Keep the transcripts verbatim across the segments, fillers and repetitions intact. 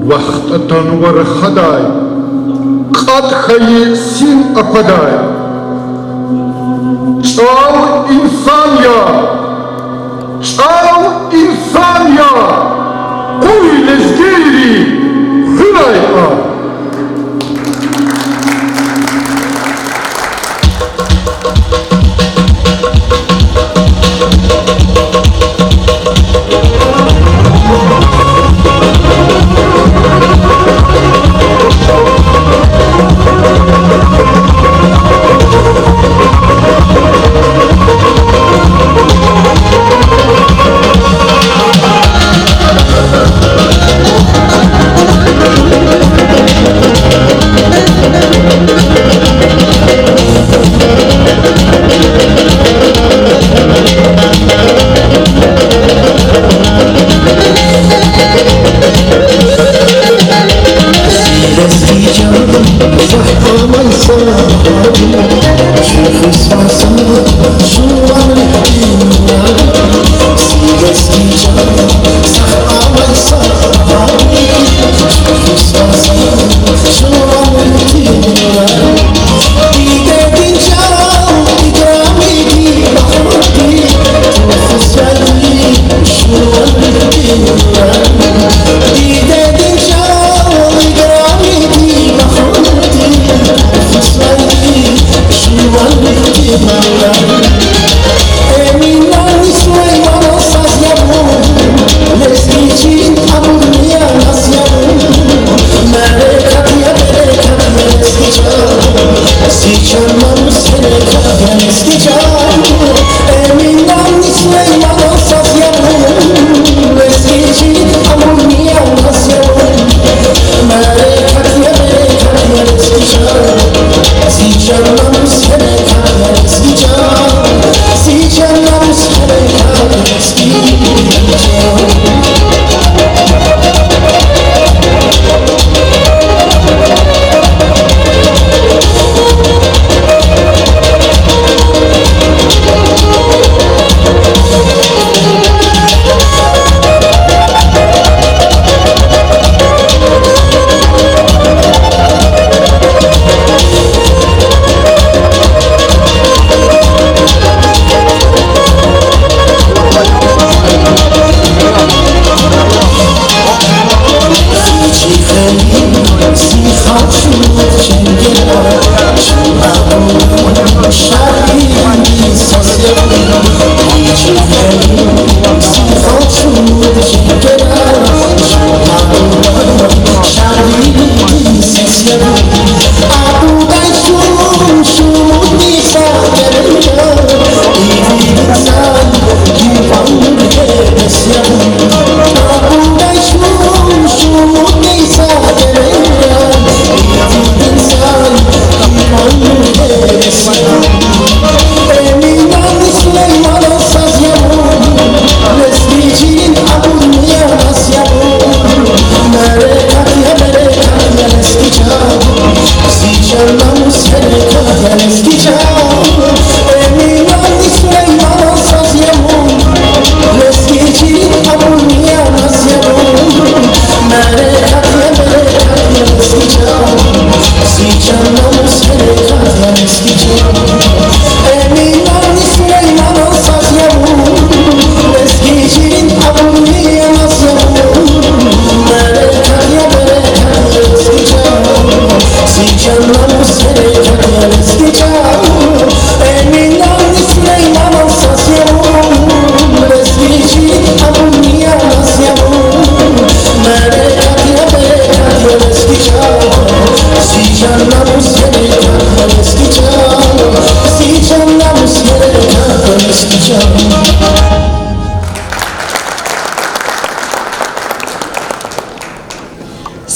Вахтунда атанва рахадай, кьатӀ хьайи сим аквадай. ЧӀал инсан я, чӀал инсан я, къуй лезгийри хуьрай кьван.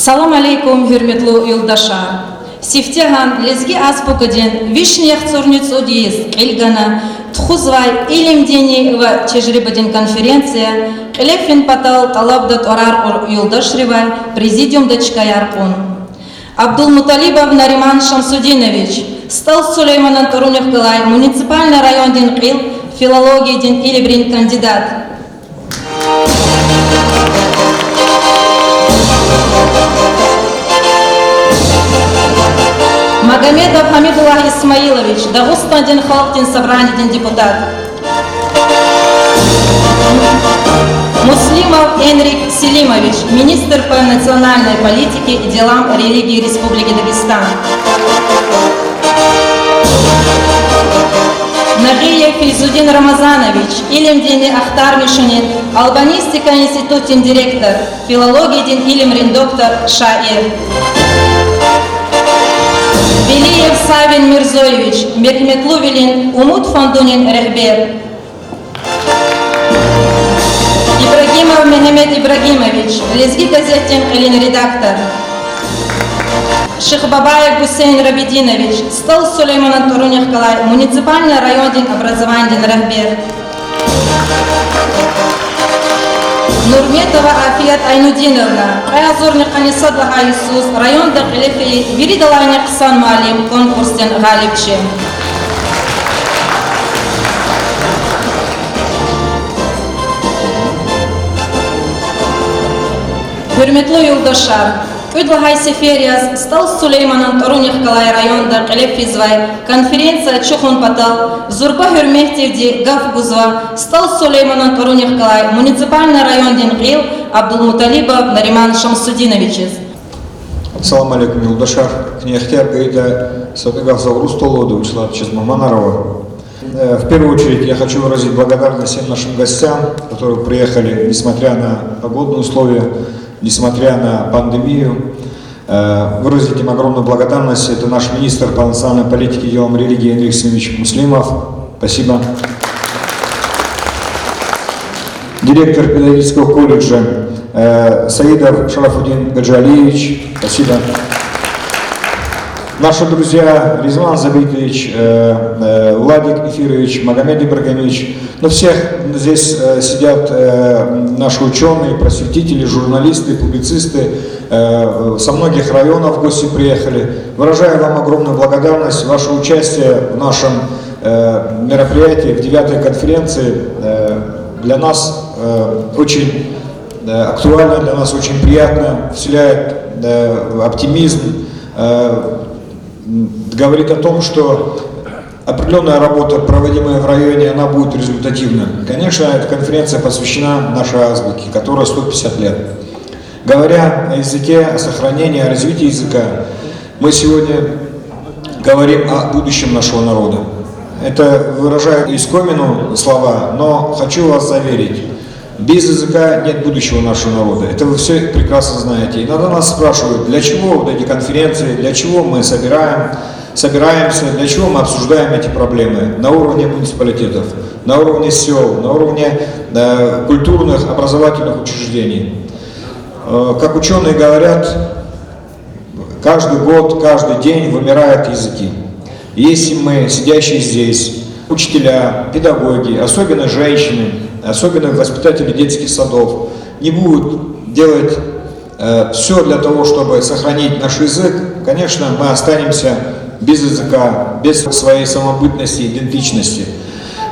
Салам алейкум, гьуьрметлу юлдашар! Сифтегьан лезги азбукадин вишни яхцӀурни цӀуд йис кьил гана тухузвай илимдинни ва тежрибадин конференция кьиле фин патал тӀалабда тӀварар кьур юлдашривай президиумда чкаяр кьун. Абдулмуталибов Нариман Шамсудинович, СтӀал Сулейманан тӀварунихъ галай муниципальный райондин кьил, филологиядин илимрин кандидат. Магомедов Хамидуллагь Исмаилович, Дагъустандин Халкьдин Собранидин депутат. Муслимов Энрик Селимович, министр по национальной политике и делам религий Республики Дагестан. Нагъиев Фейзудин Рамазанович, илимдинни ахтармишунин, Албанистика институтдин директор, филологиядин илимрин доктор, шаир. Велиев Савин Мирзоевич, мергьеметлувилин Умуд фондунин регьбер. Ибрагимов Мегьамед Ибрагимович, Лезги газетдин кьилин редактор. Шихбабаев Гусейн Рабидинович, СтӀал Сулейманан тӀварунихъ галай муниципальный райондин образованидин регьбер. Нурметова Афият Айнудиновна, кьве агъзурни къанни сад лагьай йисуз районда кьиле фейи виридалайни хъсан муаллим конкурсдин гъалибчи. Гьуьрметлу юлдашар, кӀуьд лагьай сефер яз СтӀал Сулейманан тӀварунихъ галай районда кьиле физвай конференция ачухун патал зурба гьуьрметдивди гаф гузва СтӀал Сулейманан тӀварунихъ галай муниципальный райондин кьил Абдулмуталибов Нариман Шамсудиновичаз. Салам алейкум, юлдашар. Куьне ихтияр гайитӀа, са кьве гаф за урус чӀалалди, вучиз лагьайтӀа чаз мугьманар ава. Э, в первую очередь я хочу выразить благодарность всем нашим гостям, которые приехали, несмотря на погодные условия, несмотря на пандемию. Э, выразить им огромную благодарность. Это наш министр по национальной политике и делам религии Энрик Селимович Муслимов. Спасибо. Директор педагогического колледжа, э, Саидов Шарафудин Гаджиалиевич. Спасибо. Наши друзья Ризван Забитович, э, э, Владик Эфирович, Магомед Ибрагимович. Ну, всех здесь, э, сидят, э, наши учёные, просветители, журналисты, публицисты, э, со многих районов гости приехали. Выражаю вам огромную благодарность. Ваше участие в нашем, э, мероприятии, в девятой конференции, э, для нас, э, очень, э, актуально, для нас очень приятно, вселяет, э, оптимизм, э, м, говорит о том, что определённая работа, проводимая в районе, она будет результативна. Конечно, эта конференция посвящена нашей азбуке, которая сто пятьдесят лет. Говоря о языке, о сохранении, о развитии языка, мы сегодня говорим о будущем нашего народа. Это выражают искомину слова, но хочу вас заверить, без языка нет будущего нашего народа. Это вы все прекрасно знаете. Иногда нас спрашивают, для чего вот эти конференции, для чего мы собираем, собираемся, для чего мы обсуждаем эти проблемы на уровне муниципалитетов, на уровне сел, на уровне, э, культурных, образовательных учреждений. Э, как учёные говорят, каждый год, каждый день вымирают языки. Если мы, сидящие здесь, учителя, педагоги, особенно женщины, особенно воспитатели детских садов, не будут делать, э, всё для того, чтобы сохранить наш язык, конечно, мы останемся без языка, без своей самобытности, идентичности.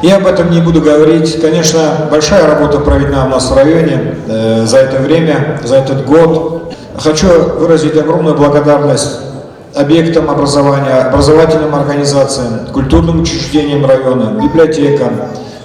Я об этом не буду говорить. Конечно, большая работа проведена у нас в районе, э, за это время, за этот год. Хочу выразить огромную благодарность объектам образования, образовательным организациям, культурным учреждениям района, библиотекам,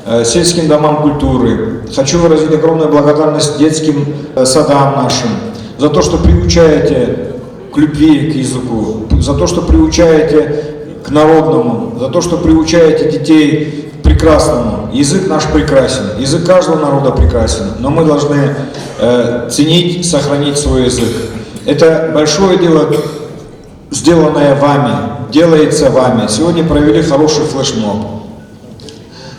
э, сельским домам культуры. Хочу выразить огромную благодарность детским, э, садам нашим за то, что приучаете к любви к языку, за то, что приучаете к народному, за то, что приучаете детей к прекрасному. Язык наш прекрасен, язык каждого народа прекрасен, но мы должны, э, ценить, сохранить свой язык. Это большое дело, сделанное вами, делается вами. Сегодня провели хороший флешмоб.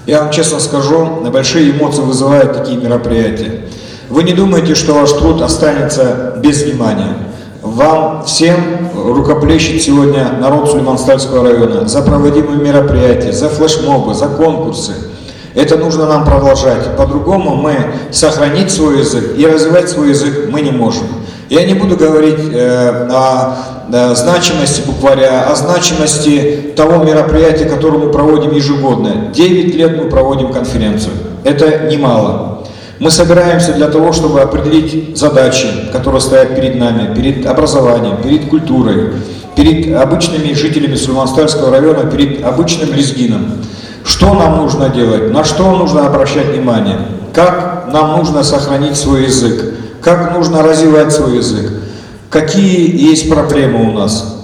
Я вам честно скажу, большие эмоции вызывают такие мероприятия. Вы не думайте, что ваш труд останется без внимания. Вам всем рукоплещет сегодня народ Сулейман-Стальского района за проводимые мероприятия, за флешмобы, за конкурсы. Это нужно нам продолжать. По-другому мы сохранить свой язык и развивать свой язык мы не можем. Я не буду говорить, э, о, э, значимости букваря, о значимости того мероприятия, которое мы проводим ежегодно. Девять лет мы проводим конференцию. Это немало. Мы собираемся для того, чтобы определить задачи, которые стоят перед нами, перед образованием, перед культурой, Перед обычными жителями Сулейман-Стальского района, перед обычным лезгином. Что нам нужно делать? На что нужно обращать внимание? Как нам нужно сохранить свой язык? Как нужно развивать свой язык? Какие есть проблемы у нас?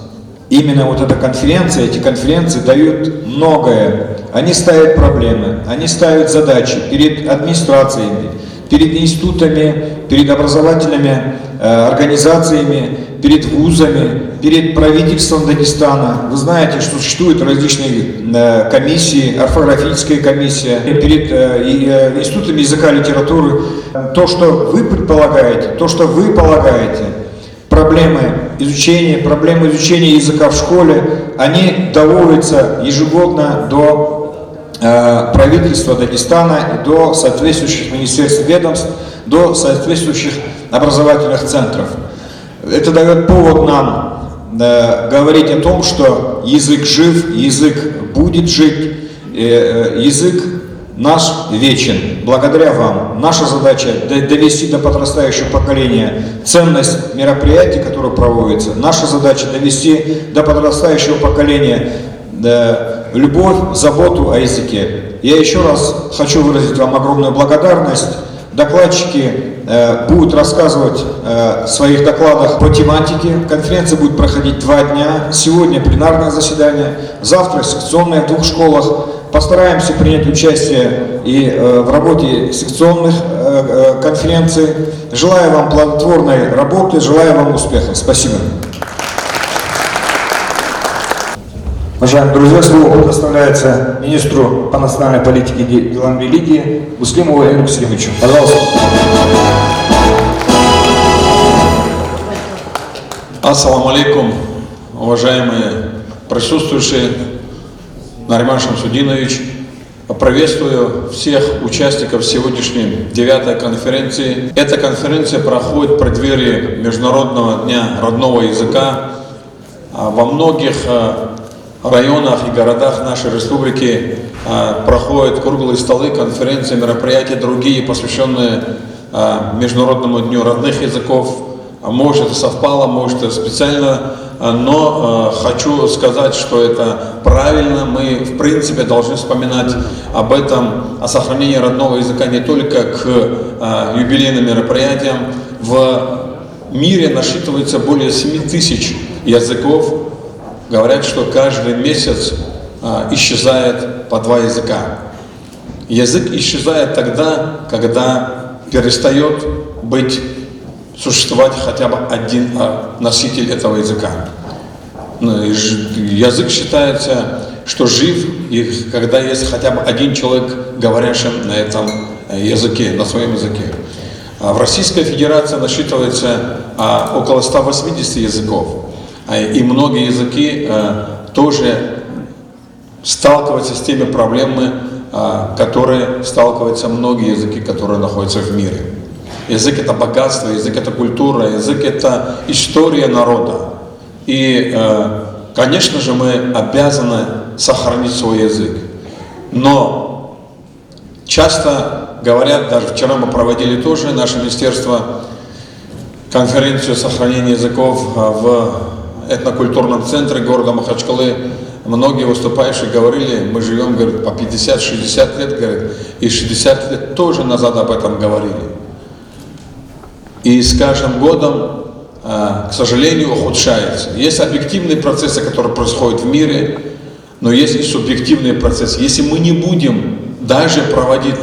Именно вот эта конференция, эти конференции дают многое. Они ставят проблемы, они ставят задачи перед администрациями, перед институтами, перед образовательными э, организациями, перед вузами, перед правительством Дагестана. Вы знаете, что существуют различные э, комиссии, орфографическая комиссия, перед э, и, э, Институтом языка и литературы. То, что вы предполагаете, то, что вы полагаете, проблемы изучения, проблемы изучения языка в школе, они доводятся ежегодно до э, правительства Дагестана и до соответствующих министерств, ведомств, до соответствующих образовательных центров. Это даёт повод нам э, говорить о том, что язык жив, язык будет жить, э, э, язык наш вечен. Благодаря вам. Наша задача д- довести до подрастающего поколения ценность мероприятий, которые проводятся. Наша задача довести до подрастающего поколения э, любовь, заботу о языке. Я ещё раз хочу выразить вам огромную благодарность. Докладчики э, будут рассказывать э, в своих докладах по тематике. Конференция будет проходить два дня. Сегодня пленарное заседание, завтра секционное в двух школах. Постараемся принять участие и э, в работе секционных э, э, конференций. Желаю вам плодотворной работы, желаю вам успехов. Спасибо. Уважаемые друзья, слово предоставляется министру по национальной политике и де- делам религии Муслимову Эмиру Муслимовичу. Пожалуйста. Ассаламу алейкум, уважаемые присутствующие, Нариман Шамсудинович. Приветствую всех участников сегодняшней девятой конференции. Эта конференция проходит в преддверии Международного дня родного языка. А, Во многих э, районах и городах нашей республики э, проходят круглые столы, конференции, мероприятия другие, посвященные э, Международному дню родных языков. А, Может, это совпало, может, это специально, а, но э, хочу сказать, что это правильно. Мы, в принципе, должны вспоминать об этом, о сохранении родного языка не только к э, юбилейным мероприятиям. В мире насчитывается более семи тысяч языков. Говорят, что каждый месяц а, исчезает по два языка. Язык исчезает тогда, когда перестаёт быть, существовать хотя бы один а, носитель этого языка. Ну, и ж- Язык считается, что жив, и когда есть хотя бы один человек, говорящим на этом э, языке, на своем языке. А В Российской Федерации насчитывается а, около ста восьмидесяти языков. А, И многие языки э, тоже сталкиваются с теми проблемами, а, которые сталкиваются многие языки, которые находятся в мире. Язык — это богатство, язык — это культура, язык — это история народа. И, э, конечно же, мы обязаны сохранить свой язык. Но часто говорят, даже вчера мы проводили тоже, наше министерство, конференцию сохранения языков а, в этнокультурном центре города Махачкалы. Многие выступающие говорили, мы живём, говорит, по пятьдесят-шестьдесят лет, говорит, и шестьдесят лет тоже назад об этом говорили. И с каждым годом, а, к сожалению, ухудшается. Есть объективные процессы, которые происходят в мире, но есть и субъективные процессы. Если мы не будем даже проводить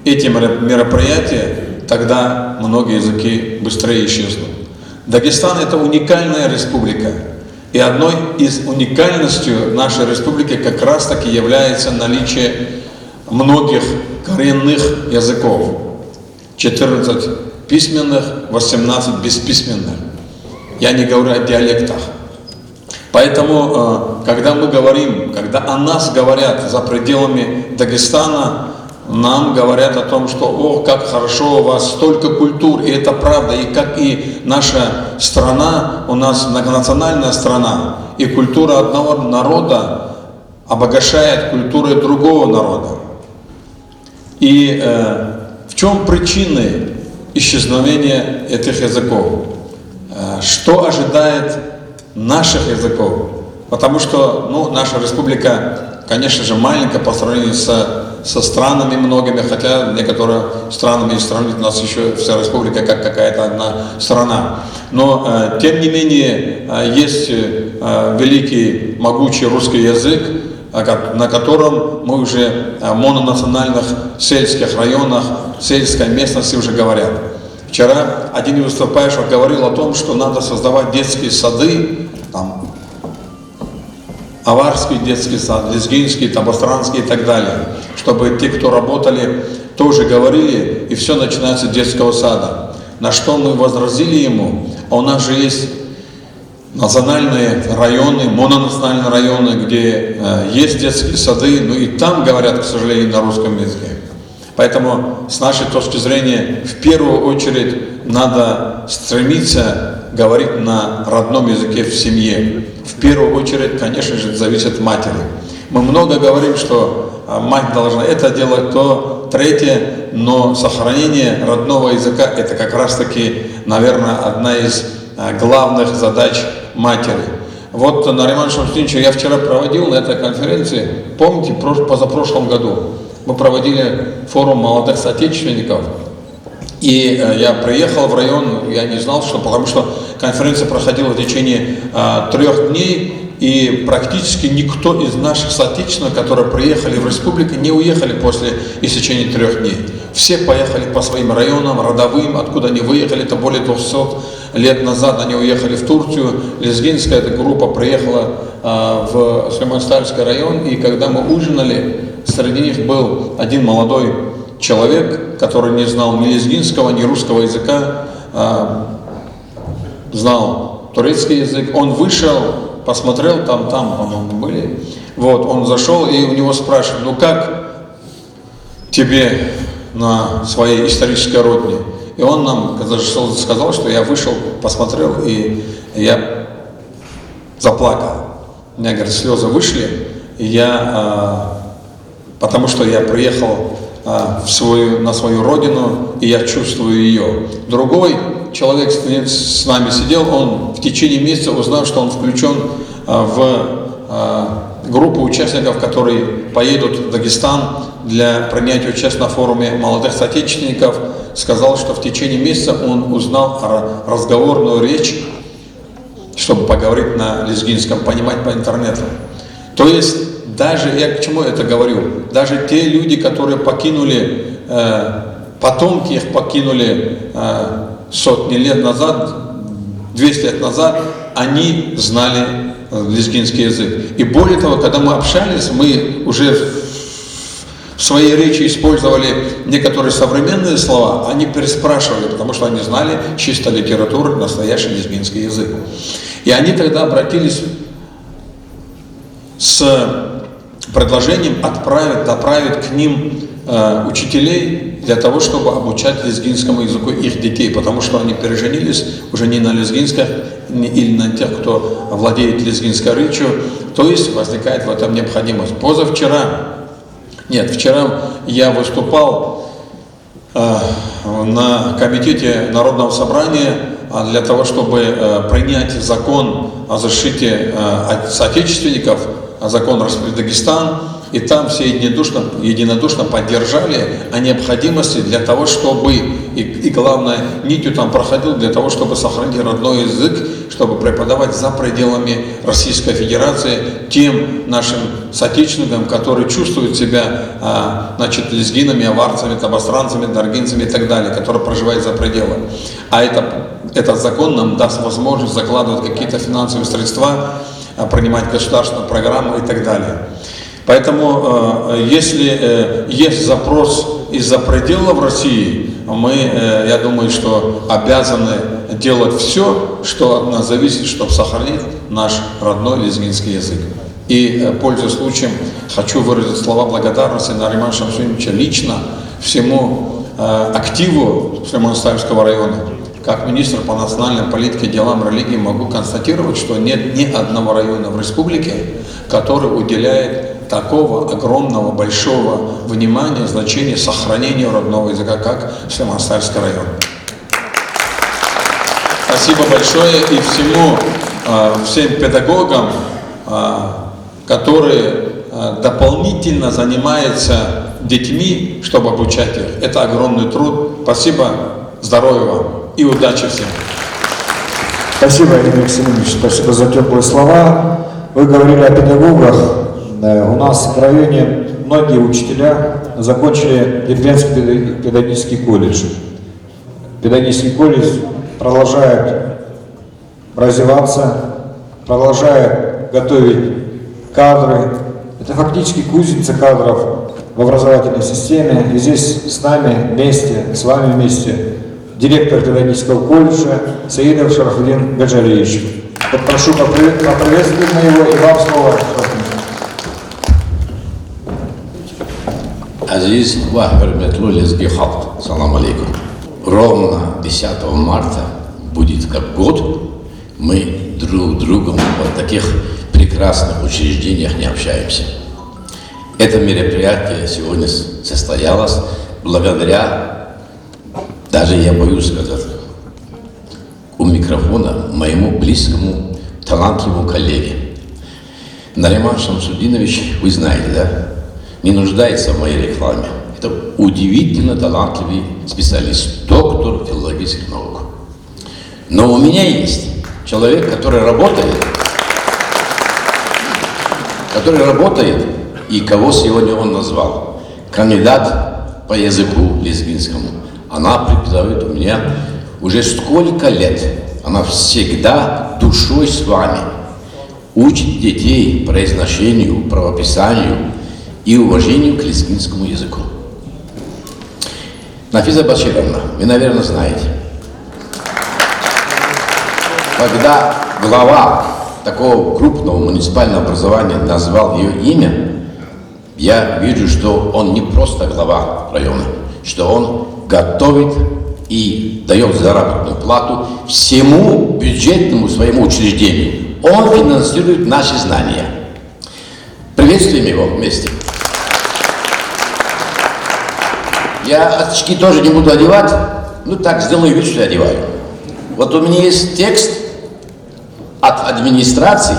эти меро- мероприятия, тогда многие языки быстрее исчезнут. Дагестан — это уникальная республика. И одной из уникальностей нашей республики как раз-таки является наличие многих коренных языков. Четырнадцать письменных, восемнадцать бесписьменных. Я не говорю о диалектах. Поэтому, э, когда мы говорим, когда о нас говорят за пределами Дагестана, нам говорят о том, что: «Ох, как хорошо, у вас столько культур», и это правда, и как и наша страна, у нас многонациональная страна, и культура одного народа обогащает культуру другого народа. И э, в чем причины исчезновения этих языков? Э, что ожидает наших языков. Потому что, ну, наша республика, конечно же, маленькая по сравнению со, со странами многими, хотя некоторые странами и сравнить у нас ещё вся республика как какая-то одна страна. Но, э, тем не менее, э, есть, э, великий, могучий русский язык, а, ко-, на котором мы уже, а, в мононациональных сельских районах, сельской местности уже говорят. Вчера один из выступающих говорил о том, что надо создавать детские сады, там, аварский детский сад, лезгинский, табасранский и так далее, чтобы те, кто работали, тоже говорили, и всё начинается с детского сада. На что мы возразили ему: «А у нас же есть национальные районы, мононациональные районы, где, э, есть детские сады, но и там говорят, к сожалению, на русском языке». Поэтому, с нашей точки зрения, в первую очередь надо стремиться говорить на родном языке в семье. В первую очередь, конечно же, это зависит от матери. Мы много говорим, что, а, мать должна это делать, то, третье, но сохранение родного языка — это как раз-таки, наверное, одна из, а, главных задач матери. Вот, Нариман Шамсудинович, я вчера проводил на этой конференции, помните, прош-, позапрошлом году мы проводили форум молодых соотечественников, и, э, я приехал в район, я не знал, что, потому что конференция проходила в течение, а, трёх дней, и практически никто из наших соотечественников, которые приехали в республику, не уехали после истечения трёх дней. Все поехали по своим районам, родовым, откуда они выехали, это более двухсот лет назад они уехали в Турцию. Лезгинская эта группа приехала, а, в Сулейман-Стальский район, и когда мы ужинали, среди них был один молодой человек, который не знал ни лезгинского, ни русского языка, а, знал турецкий язык. Он вышел, посмотрел, там, там, по-моему, были. Вот, он зашёл, и у него спрашивают: «Ну как тебе на своей исторической родине?» И он нам зашёл, сказал, что я вышел, посмотрел, и я заплакал. У меня, говорит, слёзы вышли, и я, а, потому что я приехал, а, в свою, на свою родину, и я чувствую её. Другой человек с, с нами сидел, он в течение месяца, узнав, что он включён, а, в, а, группу участников, которые поедут в Дагестан для принятия участия на форуме молодых соотечественников, сказал, что в течение месяца он узнал ра-, разговорную речь, чтобы поговорить на лезгинском, понимать по интернету. То есть, даже я к чему это говорю, даже те люди, которые покинули, э, потомки их покинули, э, сотни лет назад, двести лет назад, они знали, э, лезгинский язык. И более того, когда мы общались, мы уже в в своей речи использовали некоторые современные слова, они переспрашивали, потому что они знали чисто литературный, настоящий лезгинский язык. И они тогда обратились с предложением отправить, направить к ним, э, учителей для того, чтобы обучать лезгинскому языку их детей, потому что они переженились уже не на лезгинских, не, или на тех, кто владеет лезгинской речью. То есть возникает в этом необходимость. Позавчера Нет, вчера я выступал, э, на комитете Народного собрания, а, для того, чтобы, э, принять закон о защите, э, от соотечественников, а, закон Республики Дагестан, и там все единодушно, единодушно поддержали о необходимости для того, чтобы, и, и главное, нитью там проходил для того, чтобы сохранить родной язык, чтобы преподавать за пределами Российской Федерации тем нашим соотечественникам, которые чувствуют себя, а, значит, лезгинами, аварцами, табасранцами, даргинцами и так далее, которые проживают за пределами. А это, этот закон нам даст возможность закладывать какие-то финансовые средства, а, принимать государственную программу и так далее. Поэтому, э, если, э, есть запрос из-за пределов России, мы, э, я думаю, что обязаны делать всё, что от нас зависит, чтоб сохранить наш родной лезгинский язык. И, э, пользуясь случаем, хочу выразить слова благодарности Наримана Шамсудиновича лично, всему, э, активу Сулейман-Стальского района. Как министр по национальной политике и делам религии могу констатировать, что нет ни одного района в республике, который уделяет такого огромного, большого внимания, значения сохранению родного языка, как Сулейман-Стальский район. Спасибо большое и всему, А, всем педагогам, а, которые, а, дополнительно занимаются детьми, чтобы обучать их. Это огромный труд. Спасибо, здоровья вам и удачи всем. Спасибо, Игорь Максимович, спасибо за теплые слова. Вы говорили о педагогах. Э, у нас в районе многие учителя закончили Дербентский педа-, педагогический колледж. Педагогический колледж продолжает развиваться, продолжает готовить кадры. Это фактически кузница кадров в образовательной системе. И здесь с нами вместе, с вами вместе директор педагогического колледжа Саидов Шарафудин Гаджиалиевич. Вот прошу попри-, поприветствовать моего и вам слово, Шарафудин. Aziz va hurmetli lezgi xalq, салам алейкум. Ровно десятого марта будет как год, мы друг с другом в таких прекрасных учреждениях не общаемся. Это мероприятие сегодня с-, состоялось благодаря, даже я боюсь сказать, у микрофона моему близкому, талантливому коллеге. Нариман Шамсудинович, вы знаете, да? Не нуждается в моей рекламе. Это удивительно талантливый специалист, доктор филологических наук. Но у меня есть человек, который работает, который работает, и кого сегодня он назвал, кандидат по языку лезгинскому. Она преподает у меня уже сколько лет. Она всегда душой с вами. Учит детей произношению, правописанию и уважению к лезгинскому языку. Нафиза Башировна, вы, наверное, знаете, когда глава такого крупного муниципального образования назвал её имя, я вижу, что он не просто глава района, что он готовит и даёт заработную плату всему бюджетному своему учреждению. Он финансирует наши знания. Приветствуем его вместе. Я очки тоже не буду одевать, ну так сделаю вид, что я одеваю. Вот у меня есть текст от администрации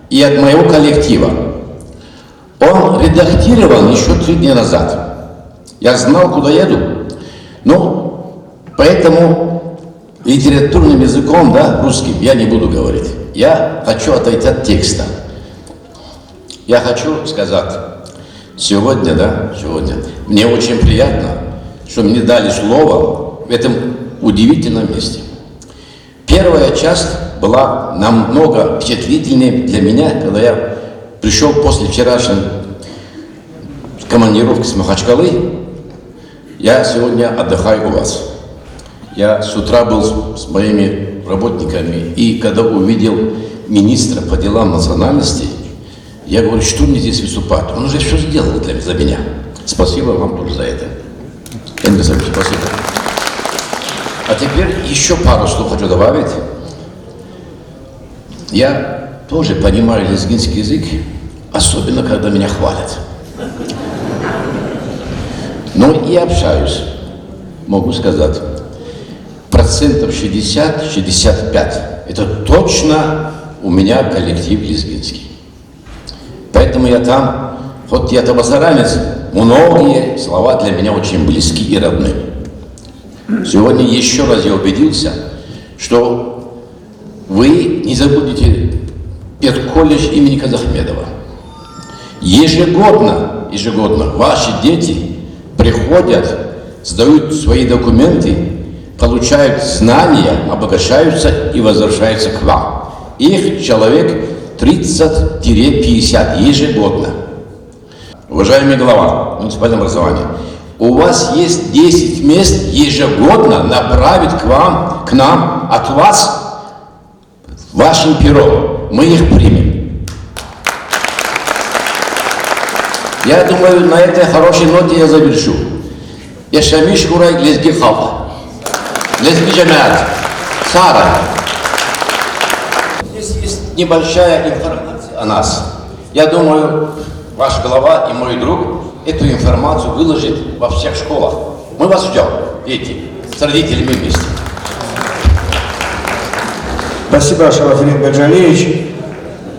и от моего коллектива. Он редактирован ещё три дня назад. Я знал, куда еду. Ну, поэтому литературным языком, да, русским я не буду говорить. Я хочу отойти от текста. Я хочу сказать, сегодня, да, сегодня мне очень приятно, что мне дали слово в этом удивительном месте. Первая часть была намного впечатлительнее для меня, когда я пришёл после вчерашней командировки с Махачкалы. Я сегодня отдыхаю у вас. Я с утра был с, с моими работниками, и когда увидел министра по делам национальностей, я говорю, что мне здесь выступать? Он уже всё сделал для, за меня. Спасибо вам тоже за это. Эмиль Васильевич, спасибо. А теперь ещё пару слов хочу добавить. Я тоже понимаю лезгинский язык, особенно когда меня хвалят. Но и общаюсь, могу сказать, процентов шестьдесят, шестьдесят пять. Это точно у меня коллектив лезгинский. Поэтому я там, хоть я табасаранец, многие слова для меня очень близки и родны. Сегодня ещё раз я убедился, что вы не забудете педколледж имени Казахмедова. Ежегодно, ежегодно ваши дети приходят, сдают свои документы, получают знания, обогащаются и возвращаются к вам. Их человек тридцать-пятьдесят ежегодно. Уважаемый глава муниципального образования, у вас есть десять мест ежегодно направить к вам, к нам от вас вашим пером. Мы их примем. Я думаю, на этой хорошей ноте я завершу. Яшамиш хьурай лезги халкь, лезги жемят, сагърай. Здесь есть небольшая информация о нас. Я думаю, ваш глава и мой друг эту информацию выложит во всех школах. Мы вас ждём, дети, с родителями вместе. Спасибо, Шарафуддин Гаджиалиевич.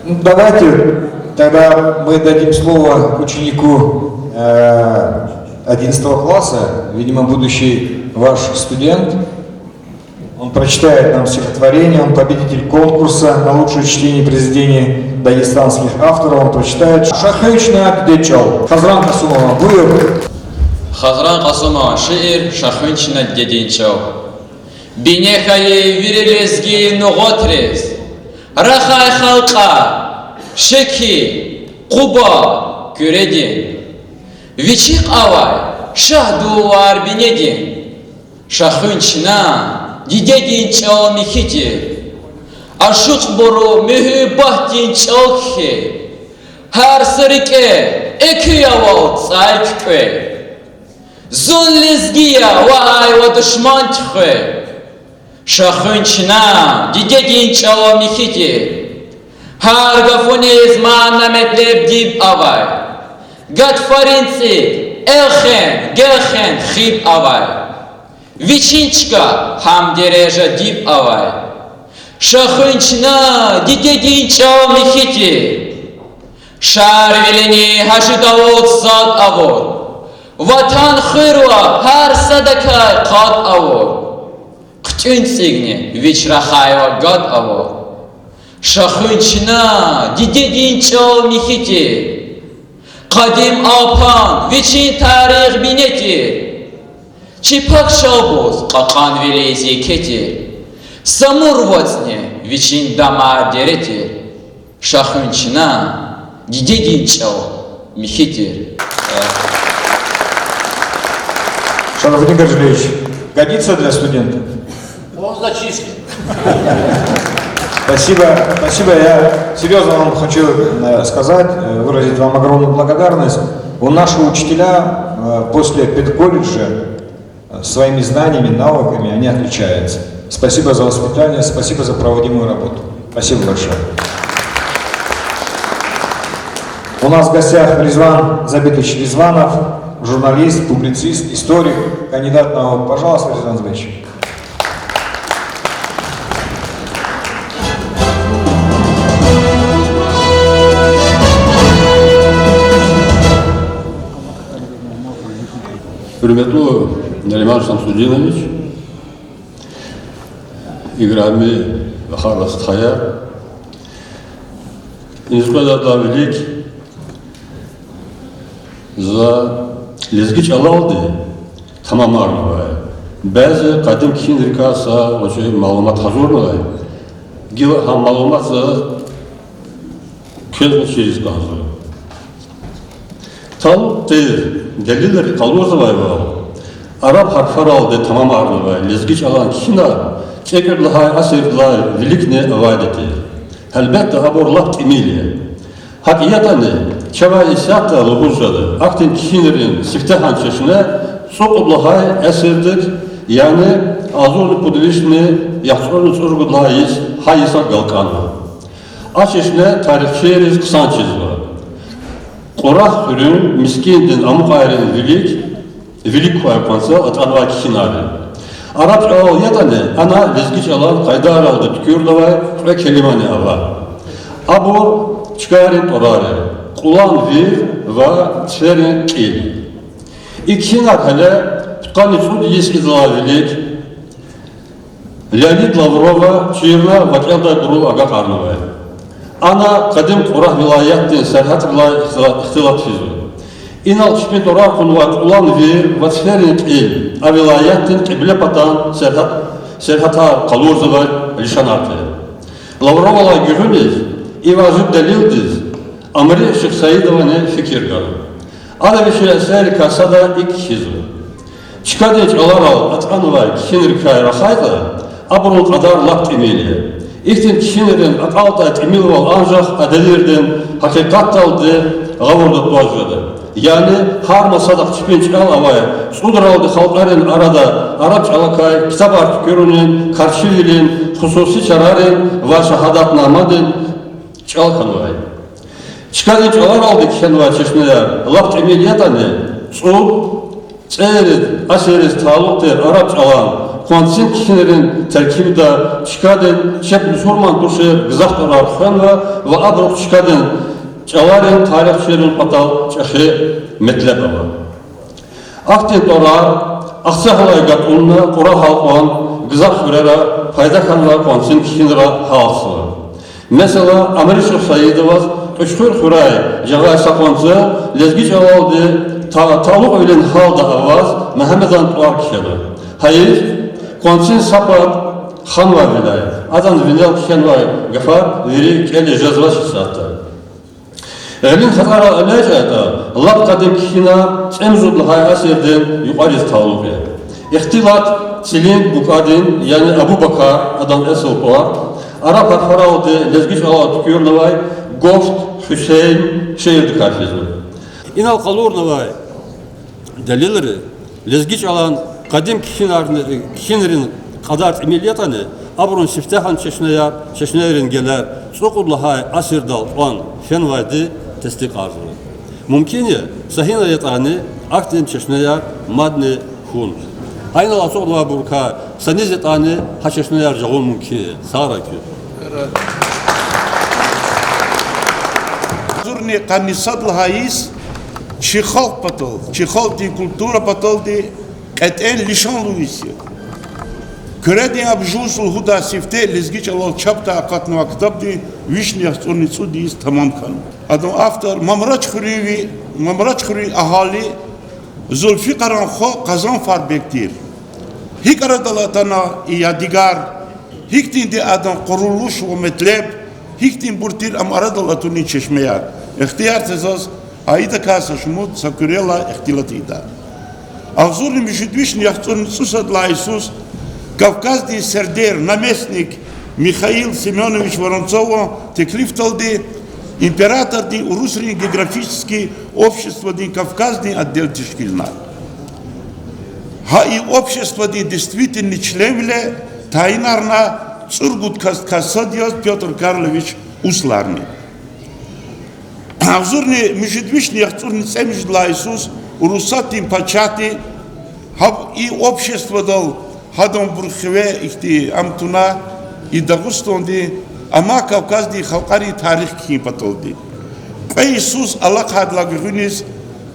Ну, давайте тогда мы дадим слово ученику, э, одиннадцатого класса, видимо, будущий ваш студент. Он прочитает нам стихотворение, он победитель конкурса на лучшее чтение произведений дагестанских авторов, он прочитает «Шахуьн чна, диде чӀал». Хазран Касумова, буюр. Хазран Касумова шиир «Шахуьн чна, дидедин чӀал». Бине хьайи вири лезги нугъатриз, рахай халкьар, Шеки, Къуба, Куьредин, вичихъ авай шагь дувулар бинедин. Шахуьн чна, дидедин чӀал михьи тир, ашукьбуру муьгьуьббатдин чӀал кхьей. Гьар са рикӀе экуь авал цӀай куькӀвей. Зун лезги я, вай ва душман туьхвей. Шахуьн чна, дидедин чӀал михьи тир, гьар гафуниз мана-метлеб диб авай. Гатфарин цӀикӀ элхен, гелхен хиб авай. Вичин чка гьам дережа диб авай. Шахуьн чна, дидедин чӀал михьи тир, Шарвилини Гьажи Давуд сад авур, Ватан хуьрва гьар садакай къад авур. ХъуьтӀуьн цӀигни вич рахайла гад авур. Шахуьн чна, дидедин чӀал михьи тир, къадим Алпан вичин тарих бине тир. Чи пак Шалбуз кьакьанвилиз еке тир, Самур вацӀни вичин дамар дере тир. Шахуьн чна, дидедин чӀал михьи тир. Шарафуддин Гаджиалиевич, годится для студента? Он зачистит. Спасибо, спасибо. Я серьёзно вам хочу, э, сказать, э, выразить вам огромную благодарность. У нашего учителя, э, после педколледжа, э, своими знаниями, навыками они отличаются. Спасибо за воспитание, спасибо за проводимую работу. Спасибо большое. У нас в гостях Ризван Забитович Ризванов, журналист, публицист, историк, кандидат наук. Пожалуйста, Ризван Забитович. Гьуьрметлу Нариман Шамсудинович, играми вахар ва стхаяр, иниз къвезвайди вилик за лезги чӀалалди тамамарнавай, бязи къадим кхьинрикай са гъвечӀи малумат гьазурнавай, гила гьа малумат за квезни чириз кӀанзава. Талукь тир делилри къалурзавайвал, араб гьарфаралди тамамарнавай лезги чӀалан кхьинар цӀекӀуьд лагьай асирдилай виликни авайди тир. Гьелбетда, абур лап тӀимил я. ГьакӀ ятӀани, чавай исятда лугьуз жеда, ахьтин кхьинрин сифтегьан чешне цӀукьуд лагьай асирдик, яни агъзурни пуд вишни яхцӀурни цӀуругуд лагьай йис, гьа йисар галкӀанва. А чешне тарихчийриз хъсан чизва. Кьурагь хуьруьн мискӀиндин амукьайрин вилик, вилик квай къванцел атӀанвай кхьинар я. Араб чӀалал ятӀани, ана лезги чӀалан къайдайралди туькӀуьрнавай кьве келимани ава. Абур чкайрин тӀварар я: Кьулан вир ва Цверин кьил. И кхьинар гьеле пудкъанни цӀуд йис идалай вилик Леонид Лаврова чирна ва кӀелдайбурал агакьарнавай. Ана къадим Кьурагь вилаятдин сергьятрилай ихтила-, ихтилат физва. Инал чпин тӀварар кьунвай Кьулан вир ва Цверин кьил а вилаятдин кьиблепатан сергья-, сергьятар къалурзавай лишанар тир. Лавровалай гуьгъуьниз, и важиб делилдиз Амри Шихсаидовани фикир гана. Ада вичин эсеррикай сада икӀ кхьизва: чкадин чӀаларал атӀанвай кхьинрикай рахайтӀа, абурун кьадар лап тӀимил я. Ихьтин кхьинрин акьалтӀай тӀимилвал анжах а девирдин гьакъикъатдалди гъавурда тваз жеда. Яни гьар масадахъ чпин чӀал авай цӀудралди халкьарин арада араб чӀалакай ктабар туькӀуьрунин, карчивилин, хсуси чарарин ва шагьадатнамадин чӀал хьанвай. Чкадин чӀаларалди кхьенвай чешнеяр лап тӀимил ятӀани, цӀуд, цӀерид асирриз талукь тир араб чӀалан Къванцин кхьинрин теркибда чкадин чеб мусурман тушир гзаф тӀварар хвенва ва абурухъ чкадин чӀаларин тарихчийрин патал чӀехи метлеб ава. Ахьтин тӀварар Ахцегьалай гатӀунна Кьурагьал кьван гзаф хуьрера пайда хьанвай къванцин кхьинра гьалтзава. Месела, Амришо Саидоваз Кьуьчхуьр хуьряй жагъай са къванцин лезги чӀалалди та-, талукьвилин гьалда аваз Мегьамедан тӀвар кхьена. Гьайиф, къванцин са пад ханвайвиляй, адан винел кхьенвай гафар вири кӀелиз жезвач исятда. Гъилин хатӀарал элячӀайтӀа, лап къадим кхьинар цӀемуьжуьд лагьай асирдин юкьвариз талукь я. Ихтилат Цилин Букадин, яни Абубакар, адан эсил тӀвар, араб гьарфаралди лезги чӀалал туькӀуьрнавай Гофт Гьуьсейн шиирдикай физва. Инал къалурнавай делилри лезги чӀалан къадим кхьинарни, кхьинрин кьадар тӀимил ятӀани, абурун сифтегьан чешнеяр, чешнейрин гелер цӀукьуд лагьай асирдал кьван фенвайди тестикьарзава. Мумкин я, са гьина ятӀани ахьтин чешнеяр мадни хьун. Гьа инал ацукьнавайбурукай саниз ятӀани гьа чешнеяр жагъун мумкин я. Сагърай куьн. Агъзурни къанни сад лагьай йис чи халкь патал, чи халкьдин культура паталди кьетӀен лишан лугьуз я. Куьредин абжуз лугьудай сифте лезги чӀалал чапдай акъатнавай ктабди вишни яхцӀурни цӀуд йис тамам хьанва. Адан автор Мамрач хуьруьнви, Мамрач хуьруьн агьали Зулфикъаран хва Къазанфарбег тир. ГьикӀ арадал атана и ядигар, гьихьтинди адан къурулуш ва метлеб, гьихьтинбур тир ам арадал атунин чешмеяр. Ихтияр це заз, а идакай са шумуд са куьрелай ихтилат ийида. Агъзурни муьжуьд вишни яхцӀурни цӀусад лагьай йисуз Кавказдин сердер, наместник Михаил Семёнович Воронцован теклифдалди императорди Урусрин географический обществодин Кавказдин отдел тешкилна. Гьа и обществодин действительный членвиле тайинарна цӀуругуд касдикай сад яз Пётр Карлович Усларни. Агъзурни муьжуьд вишни яхцӀурни цӀемуьжуьд лагьай йисуз Урусатдин пачагьди гьаб и обществодал гьаданбур хиве ихьтин ам туна и Дагъустандин, амай Кавказдин халкьарин тарих кхьин паталди. Кьве йисуз алахъайдалай гуьгъуьниз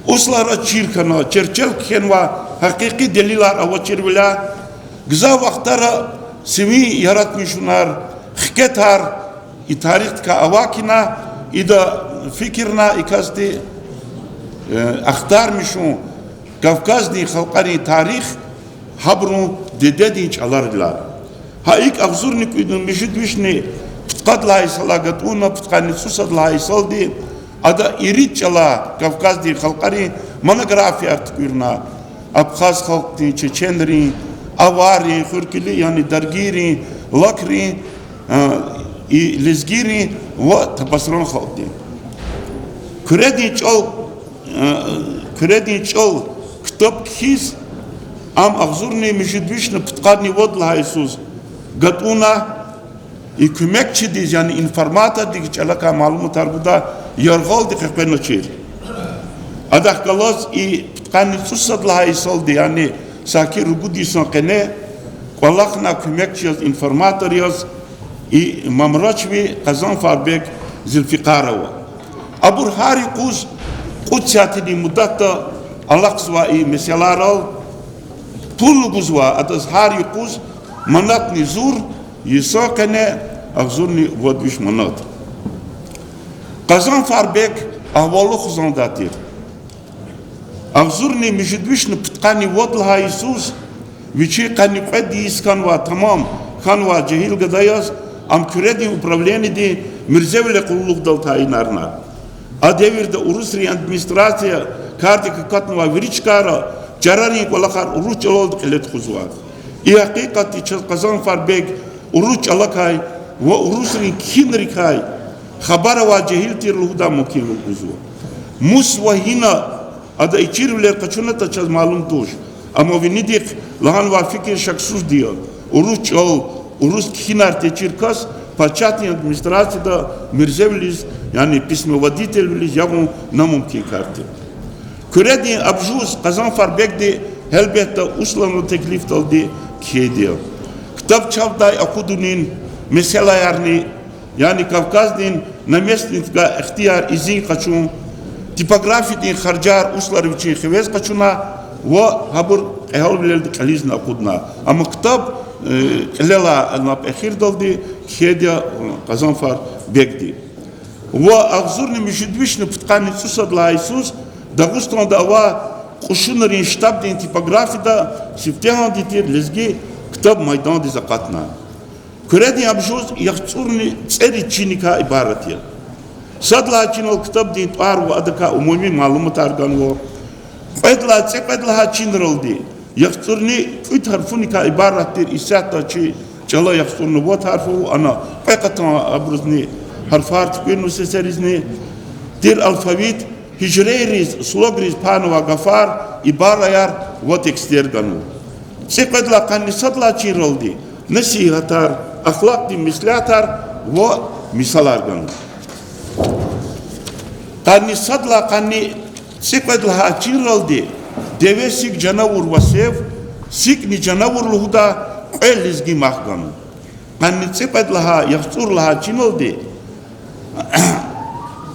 Услара чир хьана, черчел кхьенвай гьакъикъи делилар авачирвиляй, гзаф вахтара сивин яратмишунар, хкетар и тарихдикай авай хьана, ида фикирна и касди, э, ахтармишун Кавказдин халкьарин тарих гьабурун дидедин чӀаларилай. Гьа икӀ агъзурни кӀуьд-, муьжуьд вишни пудкъад лагьай йисалай гатӀунна пудкъанни цӀусад лагьай йисалди ада ирид чӀала Кавказдин халкьарин монографияр туькӀуьрна: абхаз халкьдин, чеченрин, аваррин, хуьркили, яни даргийрин, лакрин, а, и лезгийрин ва тапасран халкьдин. Куьредин чӀал, а, Куьредин чӀал ктаб кхьиз, ам агъзурни муьжуьд вишни пудкъадни вад лагьай йисуз гатӀунна, и куьмекчидиз, яни информатордиз чӀалакай малуматар гудай яргъалди къекъвеначир. Адахъ галаз и пудкъанни цӀусад лагьай йисалди, яни саки ругуд йисан къене кӀвалахна куьмекчи яз, информатор яз и Мамрачви Къазанфарбег Зулфикъарова. Абур гьар юкъуз кьуд сятидин муддатда алахъзавай и месэлайрал пул лугьузва, адаз гьар юкъуз манатни зур, йисан къене агъзурни вад виш манат. Къазанфарбег агьваллу хизандай тир. Агъзурни муьжуьд вишни пудкъанни вад лагьай йисуз вичин къанни кьвед йис хьанвай, тамам хьанвай жегьил гада яз ам Куьредин управленидин Мирзевиле къуллугъдал тайинарна. А девирда урусрин администрация кардик акатнавай вири чкайра чарарин кӀвалахар урус чӀалалди кьиле тухузва. И гьакъикъатди чаз Къазанфарбег урус чӀалакай ва урусрин кхьинрикай хабар авай жегьил тир лугьудай мумкинвал гузва. Мус ва гьина ада и чирвилер къачунатӀа чаз малум туш. Амма винидихъ лагьанвай фикир шаксузди я: урус чӀал, урус кхьинар течир кас пачагьдин администрацияда Мирзевилиз, яни письмоводительвилиз ягъун намумкин кар тир. Куьредин абжуз Къазанфарбегди, гьелбетда, Усланан теклифдалди кхьейди я. Ктаб чапдай акъудунин месэлаярни, яни Кавказдин наместникдивай ихтияр, изин къачун, типографиядин харжар услар вичин хивез къачуна ва гьабур кьегьалвилелди кьилизни акъудна. Амма ктаб, э, кьилелай лап эхирдалди кхьейди я, э, Къазанфар-бегди. Ва агъзурни муьжуьд вишни пудкъанни цӀусад лагьай йисуз Дагъустанда авай кьушунрин штабдин типографияда сифтегьанди тир лезги ктаб майдандиз акъатна. Куьредин абжуз яхцӀурни цӀерид чиникай ибарат я. Сад лагьай чинал ктабдин тӀвар ва адакай умуми малуматар ганва. Кьвед лагьай, цӀикьвед лагьай чинралди яхцӀурни кӀуьд гьарфуникай ибарат тир, исятда чи чӀала яхцӀурни вад гьарф ава, ана кьве къатан абурузни гьарфар туькӀуьрнава сесеризни, тир алфавит, гьижрейриз, слогриз пайнавай гафар, ибараяр ва текстер ганва. ЦӀикьвед лагьай къанни сад лагьай чинралди насигьатар, ахлакьдин меслятар ва мисалар ганва. Къанни сад лагьай къанни цӀикьвед лагьай чинралди Деве, сик, жанавур ва сев, сикӀни жанавур лугьудай кьве лезги мах ганва. Къанни цӀикьвед лагьай, яхцӀур лагьай чиналди,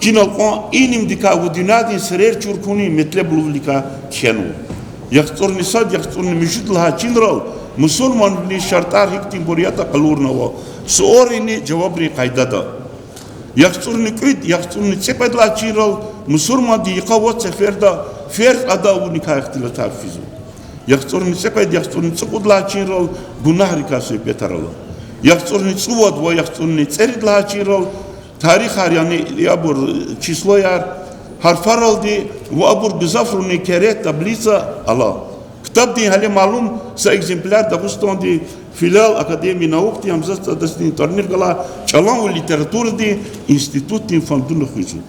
чинал кьван илимдикай ва дуьньядин сирер чир хьунин метлеблувиликай кхьенва. ЯхцӀурни сад, яхцӀурни муьжуьд лагьай чинрал мусурманвилин шартӀар гьихьтинбур ятӀа къалурнава суалринни жавабрин къайдада. ЯхцӀурни кӀуьд, яхцӀурни цӀикьвед лагьай чинрал мусурманди йикъа аваз сеферда ферз ада авуникай ихтилатар физва. ЯхцӀурни цӀикьвед, яхцӀурни цӀукьуд лагьай чинрал гунагьрикай суьгьбетар ала. ЯхцӀурни цӀувад ва яхцӀурни цӀерид лагьай чинрал тарихар, яни абур числояр, гьарфаралди ва абур гзафрунин кере, таблица ала. Ктабдин гьеле малум са экземпляр Дагъустандин филиал Академия наукдин Гьамзат ЦӀадасидин тӀварунихъ галай чӀалан ва литературадин институтдин фондуна хуьзва.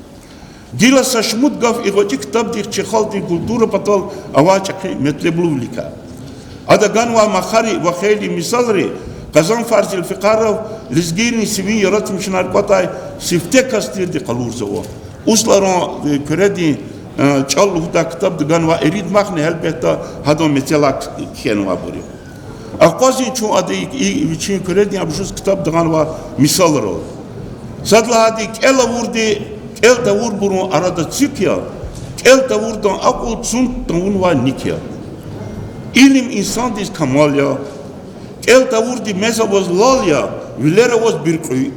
Гила са шумуд гаф и гъвечӀи ктабдихъ чи халкьдин культура патал авай чӀехи метлеблувиликай. Ада ганвай махари ва хейлин мисалри Къазанфар Зулфикъаров лезгийрин сивин яратмишунар кӀватай сифте кас тирди къалурзава. Усларан, э, Куьредин, э, чӀал лугьудай ктабда ганвай ирид махни гьелбетда гьадан мецелай кхьенвайбур я. Акъвазин чун ада и, и вичин Куьредин абжуз ктабда гъанвай мисалрал. Сад лагьайди, кӀел авурди кӀел тавурбурун арада цуьк я, кӀел тавурдан акьул цун тавунвай ник я. Илим инсандиз камал я. КӀел тавурди мез аваз лал я, вилер аваз буьркьуь.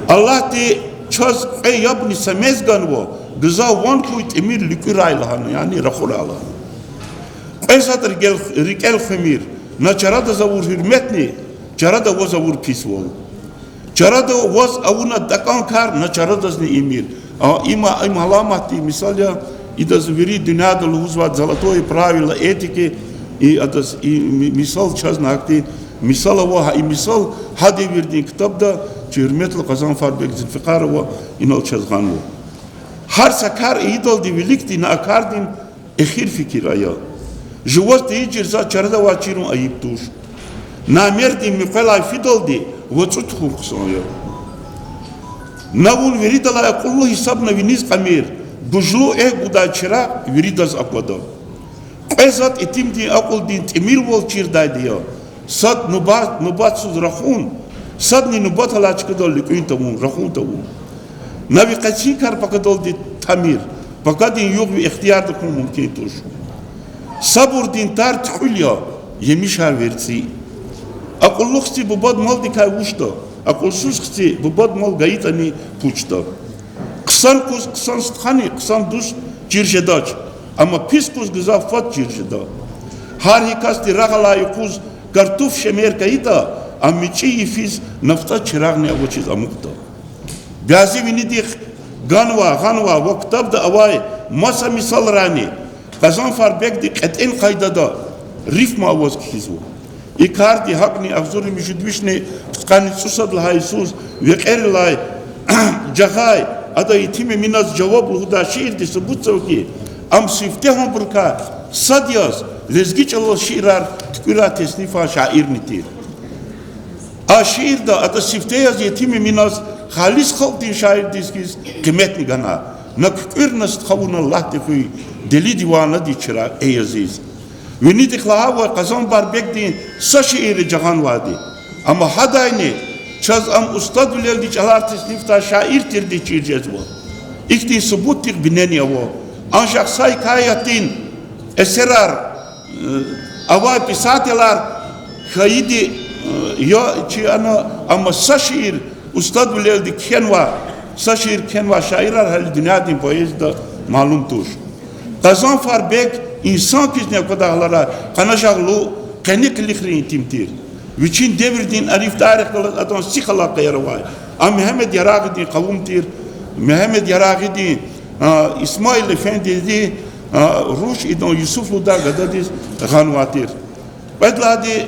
Аллагьди чаз кьве ябни са мез ганва, гзаф ван хьуй тӀимил луькӀуьрай лагьана, яни рахурай лагьана. Кьве затӀ рикӀел, рикӀел хуьмир: на чарадаз авур гьуьрметни, чарада ваз авур писвал. Чарада ваз авуна такӀан кар, на чарадазни ийимир. А, има, им аламатдин мисал я, идаз вири дуьньяда лугьузвай золотое правило этики, и адаз и ми-, мисал чазни гьахьтин мисал ава, гьа и мисал гьа девирдин ктабда чи гьуьрметлу Къазанфарбег Зулфикъарова инал чаз гъанва. Гьар са кар ийидалди виликди на а кардин эхир фикир ая. Жуваз тийижир затӀ чарада авай чирун айиб туш. Намердин муькъвелай фидалди вацӀу тухун хъсан я. На вун виридалай акьуллу гьисабна виниз кьамир, гужлу эгь гудай чирагъ виридаз аквада. Кьве затӀ итимдин акьулдин тӀимилвал чирдайди я: сад нубат, нубатсуз рахун, садни нубат алай чкадал луькӀуьн тавун, рахун тавун. На ви къецин кар пакадалди тамир, пакадин югъ ви ихтиярда хьун мумкин туш. Сабурдин тар туькьуьл я, емишар верцӀи. Акьуллу хци бубад малдикай вучда, акьулсуз хци бубад мал гайитӀани пучда. Хъсан къуз, хъсан стхани хъсан дуст чир жедач, амма пис къуз гзаф фад чир жеда. Гьар гьи касди рагъ алай юкъуз картуф шемер кайитӀа, ам мичӀи йифиз нафтӀа чирагъни авачиз амукьда. Бязи винидихъ ганвай, гъанвай ва ктабда авай маса мисалрайни Къазанфарбегди кьетӀен къайдада рифма аваз кхьизва. И карди гьакӀни агъзурни муьжуьд вишни пудкъанни цӀусад лагьай йисуз векьерилай жагъай, ада Етим Эминаз жаваб лугьудай шиирди субутзава хьи, ам сифтегьанбурукай сад яз лезги чӀалал шиирар туькӀуьрай теснифай шаирни тир. А шиирда ада сифте яз Етим Эминаз халис халкьдин шаирдиз хьиз къиметни гана: на куькӀуьрна стха вун, Аллагьди хуьй, Дели диванадиз чирагъ, эй азиз. Винидихъ лагьайвал, Къазанфарбегдин са шиирри жагъанвайди. Амма гьадайни чаз ам устадвилелди чӀалар теснифдай шаир тирди чир жезва. Ихьтин субутдихъ бинени ава. Анжах са гьикаятдин эсерар, э, авай писателар хьайиди, э, я чи ана, амма са шиир устадвилелди кхьенвай, са шиир кхьенвай шаирар гьали дуьньядин поэзияда малум туш. Къазанфарбег инсан хьизни аквадай гьаларай къанажагълу, къени къилихрин итим тир. Вичин девирдин арифдарихъ галаз адан сихал къеяр авай. Ам Мегьамед Ярагъидин къавум тир, Мегьамед Ярагъидин, а, Исмаил эфендиди, а, руш, идан Юсуф лугьудай гададиз гъанвай тир. Кьвед лагьайди,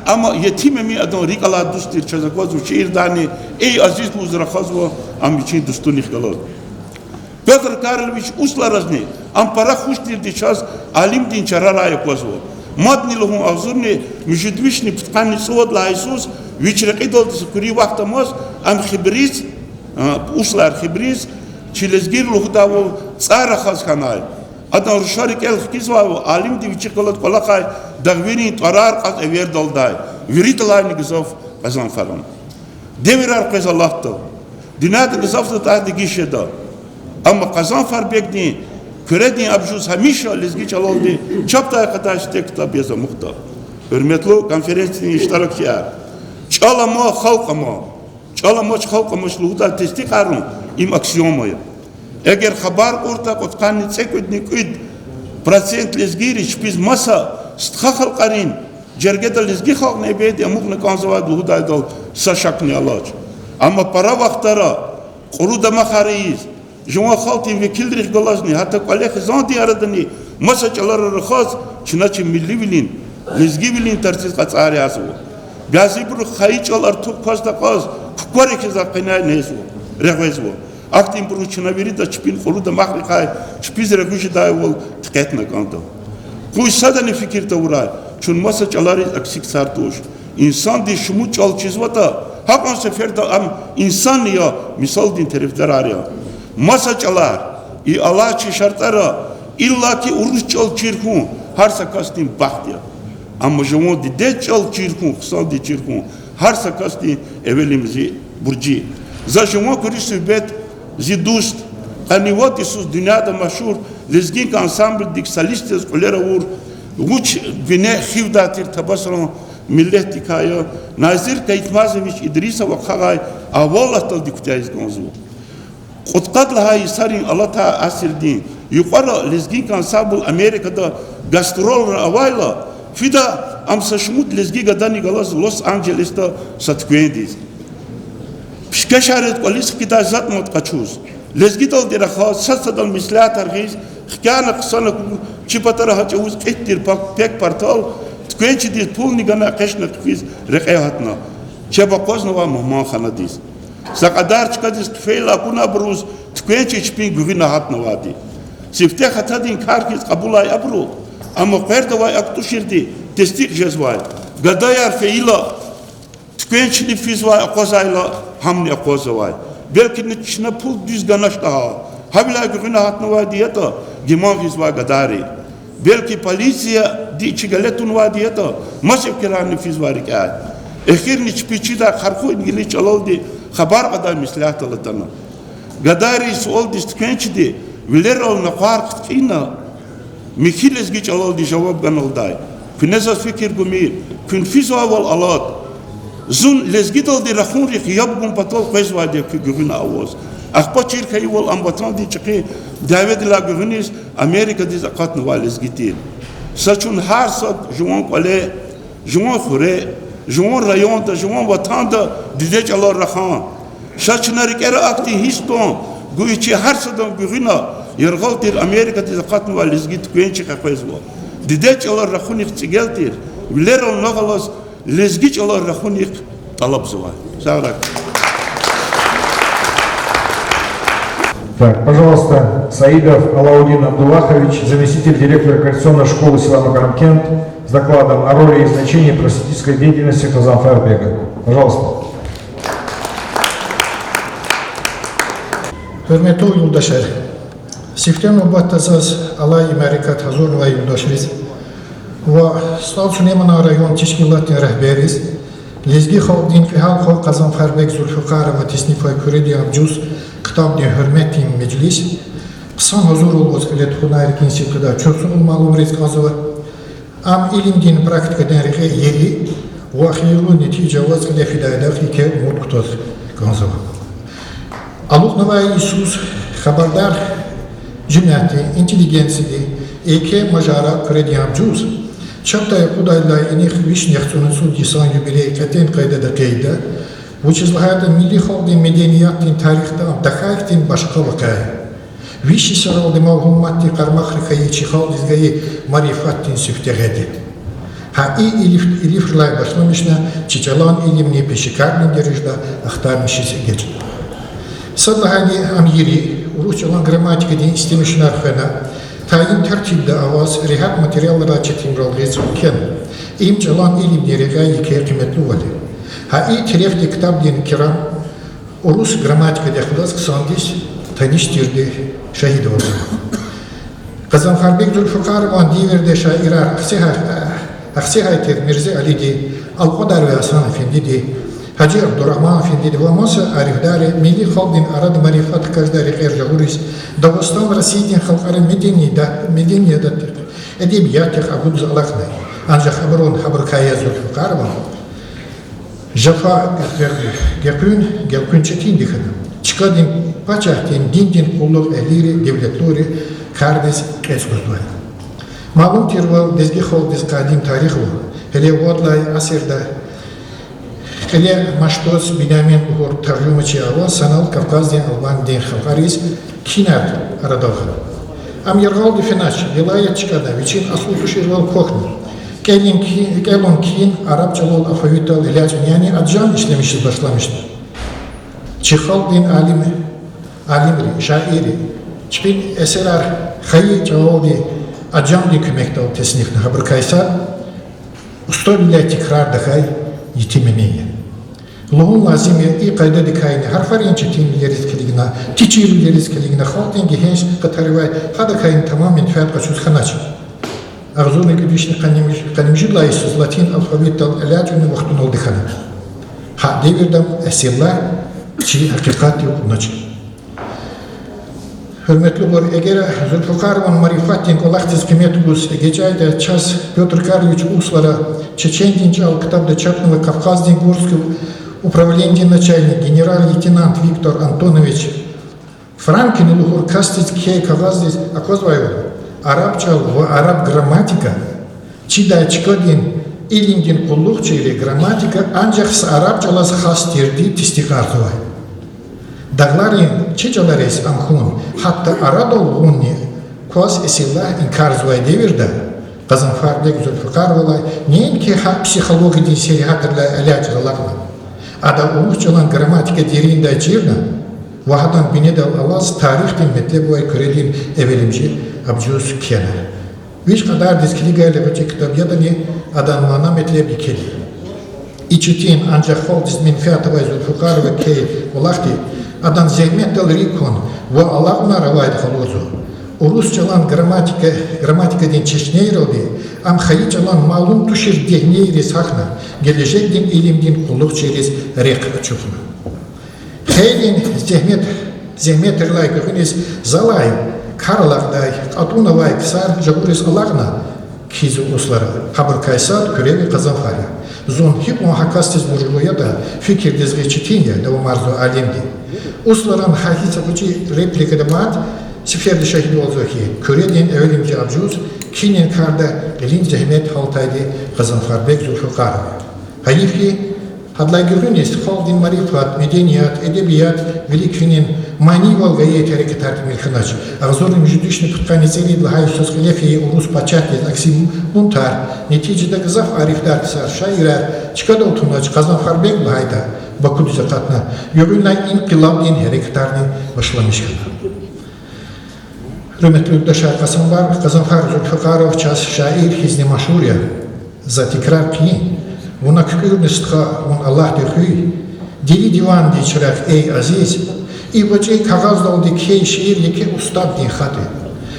ам Етим Эмин адан рикӀ алай дуст тир, чаз аквазва шиирдани, эй азиз лугьуз рахазва ам вичин дустунихъ галаз. Пётр Карлович Усларазни ам пара хуш тирди чаз алимдин чарарай аквазва. Мадни лугьун агъзурни муьжуьд вишни пудкъанни цӀувад лагьай йисуз вич рекьидалди са куьруь вахт амаз ам Хибриз, а, Услар Хибриз, чи лезгийри лугьудайвал, цӀай рахаз хьанай. Адан рушар рикӀел хкизвайвал, алимди вичихъ галаз кӀвалахай дагъвийрин тӀварар кьаз эвердалдай, виридалайни гзаф Къазанфаран. Девирар къвез алатда. Дуьньяда гзаф затӀар дегиш жеда. Амма Къазанфарбегдин Куьредин абжуз гьамиша лезги чӀалалди чапдай кьадай сифте ктаб яз амукьда. Гьуьрметлу конференциядин иштиракчияр, чӀал ама — халкь ама, чӀал амач — халкь амач лугьудай тестикьарун им аксиома я. Эгер хабар кьуртӀа, кьудкъанни цӀекӀуьдни кӀуьд процент лезгийри чпиз маса стха халкьарин жергеда лезги халкьни эбеди амукьна кӀанзавайди лугьудайдал са шакни алач. Амма пара вахтара кьуру дамахар ийиз, жуван халкьдин векилрихъ галазни, гьатта кӀвале хизандин арадани маса чӀаларал рахаз, чна чи милливилин, лезгивилин тарциз кьацӀар язава. Бязибуру хайи чӀал артух кваз такьаз, куквари хьиз къене незва, регъвезва. Ахьтинбуру чна вирида чпин кьуру дамахрикай чпиз регъуь жедайвал дикъетна кӀанда. Къуй садани фикир тавурай, чун маса чӀалариз акси ксар туш. Инсандиз шумуд чӀал чизватӀа, гьакьван сеферда ам инсанни я, мисалдин терефдарар я. Маса чӀалар, и алай чи шартӀара, иллаки урус чӀал чир хьун гьар са касдин бахт я. Амма жуван дидед чӀал чир хьун, хъсандиз чир хьун гьар са касдин эвелимжи буржи. За жуван куьруь суьгьбет зи дуст, къанни вад йисуз дуьньяда машгьур лезгинка ансамблдик солист яз кьуьлер авур, вуч вине хивдай тир табасаран миллетдикай я, Назир Кайтмазович Идрисов ахъайай агьвалатдалди куьтягьиз кӀанзава. Кьудкъад лагьай йисарин алатай асирдин юкьвара лезгинка ансамбл Америкада гастролра авайла, фида ам са шумуд лезги гадани галаз Лос-Анджелесда са туьквендиз. Пишкешариз кӀвализ хкидай затӀ мад къачуз, лезгидалди рахаз, сад-садал меслятар гъиз, хкяна-хъсана кур, чи патара гьа чӀавуз кьит тир пак-, пек-партал, туьквенчидиз пулни гана экъечӀна хъфиз рекье гьатна. Чеб акъвазнавай мугьманханадиз. Са кьадар чкадиз хъфейла акуна абуруз туьквенчи чпин гуьгъуьна гьатнавайди. Сифте хатадин кар хьиз кьабулай абуру, амма къвердавай акӀ туширди тестикь жезвай: гадаяр фейила, туьквенчини физвай акъвазайла, гьамни акъваззавай. Белки чна пул дуьз ганач лагьай, гьавиляй гуьгъуьна гьатнавайди ятӀа, гиман гъизвай гадайри. Белки полицияди чи гале тунвайди ятӀа, масакӀ крарни физвай рикӀяй. Эхирни чпи чидай Къаркъу ингилис чӀалалди хабар кьадай меслятдал атана. Гадайрин суалдиз туьквенчиди вилерал накъвар хъиткьина, михьи лезги чӀалалди жаваб ганалдай: куьне заз фикир гумир, куьн физвайвал алад. Зун лезгидалди рахунрихъ яб гун патал къвезвайди я куь гуьгъуьна аваз. Ахпа чир хьайивал, ам ватандин чӀехи дяведилай гуьгъуьниз Америкадиз акъатнавай лезги тир. Са чун гьар сад жуван кӀвале, жуван хуьре, жуван районда, жуван ватанда дидед чӀалал рахан. Ша чна рикӀера ахьтин гьисс тун, гуй чи гьар садан гуьгъуьна яргъал тир Америкадиз акъатнавай лезги туьквенчи къекъвезва. Дидед чӀалал рахунихъ цӀигел тир, вилерал нагъв алаз лезги чӀалал рахунихъ тӀалабзавай. Сагърай. Так, пожалуйста, Саидов Алаудин Абдуллахович, заместитель директора коррекционной школы села Макарамкент, с докладом о роли и значении просветительской деятельности Казанфарбега. Пожалуйста. Гьуьрметлу юлдашар, сифте нубатда заз алай и мярекат гьазурнавай юлдашриз ва СтӀал Сулейманан район тешкилатдин регьберриз, лезги халкьдин кьегьал хва Къазанфарбег Зулфикъарова теснифай Куьредин абжуз ктабдин гьуьрметдин межлис хъсан гьазурвал аваз кьиле тухунай рикӀин сидкьидай чухсагъул малумриз кӀанзава. Ам илимдин практикадин рекье ери ва хийирлу нетижа аваз кьиле фидайдахъ еке умуд кутаз кӀанзава. Алукьнавай йисуз хабардар жемятди, интеллигенциди еке мажара Куьредин абжуз чапдай акъудайдалай инихъ вишни яхцӀурни цӀуд йисан юбилей кьетӀен къайдада къейдда, вучиз лагьайтӀа милли халкьдин медениятдин тарихда ам тахьайтӀа башкъа вакъиа я. Виш йисаралди мавгьуматдин къармахрик хьайи чи халкьдиз гайи марифатдин сифте гъед я. Гьа и илиф-, илифрилай башламишна чи чӀалан илимни пешекарни дережада ахтармишиз эгечӀна. Сад лагьайди, ам ири урус чӀалан грамматикадин истемишунар хвена, тайин тартибда аваз регьят материалрай четинвилер гъиз кхьена. Им чӀалан илимдин рекьяй еке къиметлувал я. Гьа и терефди ктабдин крар урус грамматикадихъ галаз хъсандиз таниш тирди шагьидвалзава. Къазанфарбег Зулфикъарован девирда шаирар Ахцегьай-, Ахцегьай тир Мирзе Алиди, Алкьвадарви Гьасан-эфендиди, Гьажи Абдурагьман-эфендиди ва маса арифдари милли халкьдин арада марифат хкаждай рекьер жагъуриз, Дагъустан Россиядин халкьарин медени-, медениятдихъ, эдебиятдихъ агудиз алахънай. Анжах абурун, гьабурукай яз Зулфикъарован жафа гекъуьн, гелкъуьн четинди хьана. Чкадин, пачагьдин, диндин къуллугъ эгьлийри, девлетлуйри кардиз кьецӀ гузвай. Малум тирвал, лезги халкьдиз къадим тарих ва гьеле вад лагьай асирда кьиле Машдоз Бинямин лугьур таржумачи аваз санал Кавказдин албандин халкьариз кхьинар арадал гъана. Ам яргъалди фенач, вилаят чкӀана, вичин аслу туширвал квахьна. КӀелун кхьи-, кӀелун кхьин араб чӀалал алфавитдал элячӀун, яни аджан ишлемишиз башламишна. Чи халкьдин алим-, алимри, шаирри чпин эсерар хайи чӀалалди аджандин куьмекдал теснифна, гьабурукай сад устӀарвиляй тикрар тахьай Етим Эмин я. Лугьун лазим я, и къайдадикайни гьарфарин четинвилериз килигна, течирвилериз килигна, халкьдин гегьенш къатарвай, гьадакайни тамам менфят къачуз хьанач. Агъзурни кӀуьд вишни къанни муж-, къанни муьжуьд лагьай йисуз латин алфавитдал элячӀунин вахтуналди хьана. Гьа девирда эсилла чи гьакъикъатдив кьунач. Гьуьрметлубур, эгер Зулфикъарован марифатдин кӀвалахдиз къимет гуз эгечӀайтӀа, чаз Пётр Карлович Услара Чечендин чӀал ктабда чапнавай Кавказдин Горский управленидин начальник, генерал-лейтенант Виктор Антонович Франкени лугьур касдиз кхьей кагъаздиз аквазвайвал, араб чӀал ва араб грамматика чидай чкадин илимдин къуллугъчийри грамматика анжах са араб чӀалаз хас тирди тестикьарзавай. Дагъларин чи чӀалариз ам хьун, гьатта арадал гъунни кваз эсиллагь инкарзавай девирда Къазанфарбег Зулфикъаровалай неинки гьакӀ психологиядин сергьятрилай элячӀ алакьна, ада урус чӀалан грамматика дериндай чирна ва гьадан бинедал алаз тарихдин метлеб авай Куьредин эвелимжи абжуз кхьена. Вич кьадардиз килигайла гъвечӀи ктаб ятӀани, адан мана-метлеб еке я. И четин, анжах халкьдиз менфят авай Зулфикъарова кхьей кӀвалахди адан зегьметдал рикӀ хьун ва алакьунар авайди къалурзава. Урус чӀалан грамматика, грамматикадин чешнейралди ам хайи чӀалан малум тушир дегьнейриз гьахьна, гележегдин илимдин къуллугъчийриз рехъ ачухна. Хейлин зегьмет, зегьметрилай гуьгъуьниз залай кар алакьдай, кьатӀун авай ксар жагъуриз алакьна кхьизва Услара, гьабурукай сад Куьреви Къазанфар я. Зун гьикьван гьа касдиз вурлу ятӀа фикирдиз гъиз четин я, давамарзава алимди. Усларан гьа гьи са гъвечӀи репликада мад сеферда шагьидвалзава хьи, Куьредин эвелимжи абжуз кхьинин карда гъилин зегьмет гьалтайди Къазанфарбег Зулфикъаров я. Гьайиф хьи, гьадалай гуьгъуьниз халкьдин марифат, меденият, эдебият вилик финин манийвал гайи гьерекатар тӀимил хьанач. Агъзурни муьжуьд вишни пудкъанни цӀерид лагьай йисуз кьиле фейи урус пачагьдиз Акси Мунтар, нетижада гзаф арифдар, ксар, шаирар чкадал тунач, Къазанфарбег лагьайтӀа, Бакудиз акъатна, гуьгъуьнлай инкъилабдин гьерекатарни башламиш хьана. Гьуьрметлу юлдашар, Къазанфар, Къазанфар Зулфикъаров чаз шаир хьизни машгьур я. За текрар хъийин: вуна куькӀуьрна, стха, вун Аллагьди хуьй, дили дивандин чирагъ, эй азиз. И гъвечӀи кагъаздалди кхьей шиир еке устаддин хатӀ я.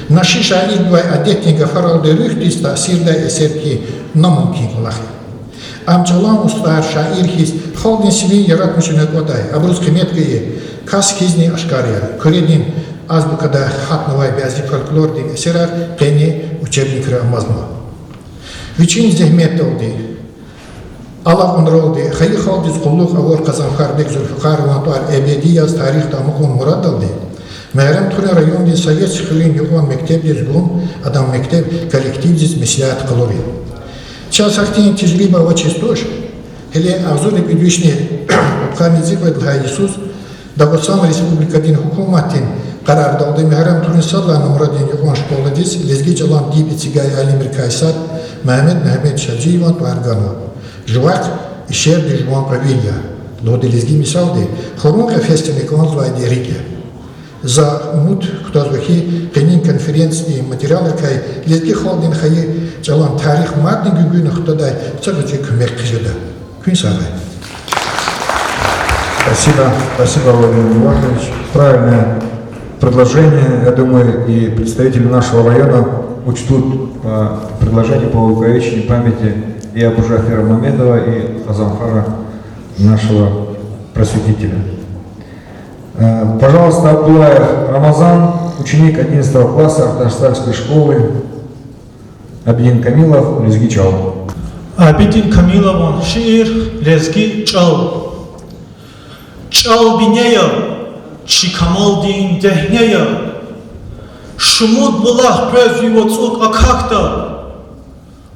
Наши шаирдивай адетдин гафаралди руьгьдиз таъсирдай эсер кхьин намумкин кӀвалах я. Ам чӀалан устӀар, шаир хьиз халкьдин сивин яратмишунин кӀватай, абуруз къимет гайи кас хьизни ашкар я. Куьредин азбукадай гьатнавай бязи фольклордин эсерар къени учебникра амазнава. Вичин зегьметдалди, алакьунралди хайи халкьдиз къуллугъ авур Къазанфарбек Зульфукъарован тӀвар эбеди яз тарихда амукьун мураддалди, Мегьарамдхуьруьн райондин Советский хуьруьн юкьван мектебдиз гун, адан мектеб коллективдиз меслят къалур я. Чаз гьахьтин тежриба авачиз туш, гьеле агъзурни кӀуьд вишни кьудкъанни цӀикьвед лагьай йисуз Дагъустан Республикадин гьукуматдин къарардалди Мегьарамдхуьруьн сад лагьай нумрадин юкьван школадиз лезги чӀалан диб эцигай алимрикай сад Мегьамед Мегьамед Шаджиеван тӀвар ганва. Жувахъ ишерди жуван кьве вил я лугьуди лезги мисалди хурун къефесдини кӀанзавайди рикӀ я. За умуд кутазва хьи, къенин конференциядин материалрикай лезги халкьдин хайи чӀалан тарих мадни гуьнгуьна хутадай са гъвечӀи куьмек хъижеда. Куьн сагърай. Спасибо, спасибо, Владимир Милохович. Правильное предложение. Я думаю, и представители нашего района учтут, а, предложение по увековечению памяти и Абу Джафера Мамедова, и Азамфара, нашего просветителя. Э, пожалуйста, Абдуллаев Рамазан, ученик одиннадцатого класса Арташсарской школы. Абидин Камилов, Лезги чӀал. Абидин Камилован шиир Лезги чӀал. ЧӀал бине я, чи камалдин дегьне я. Шумуд булах къвез ви вацӀук акахьда.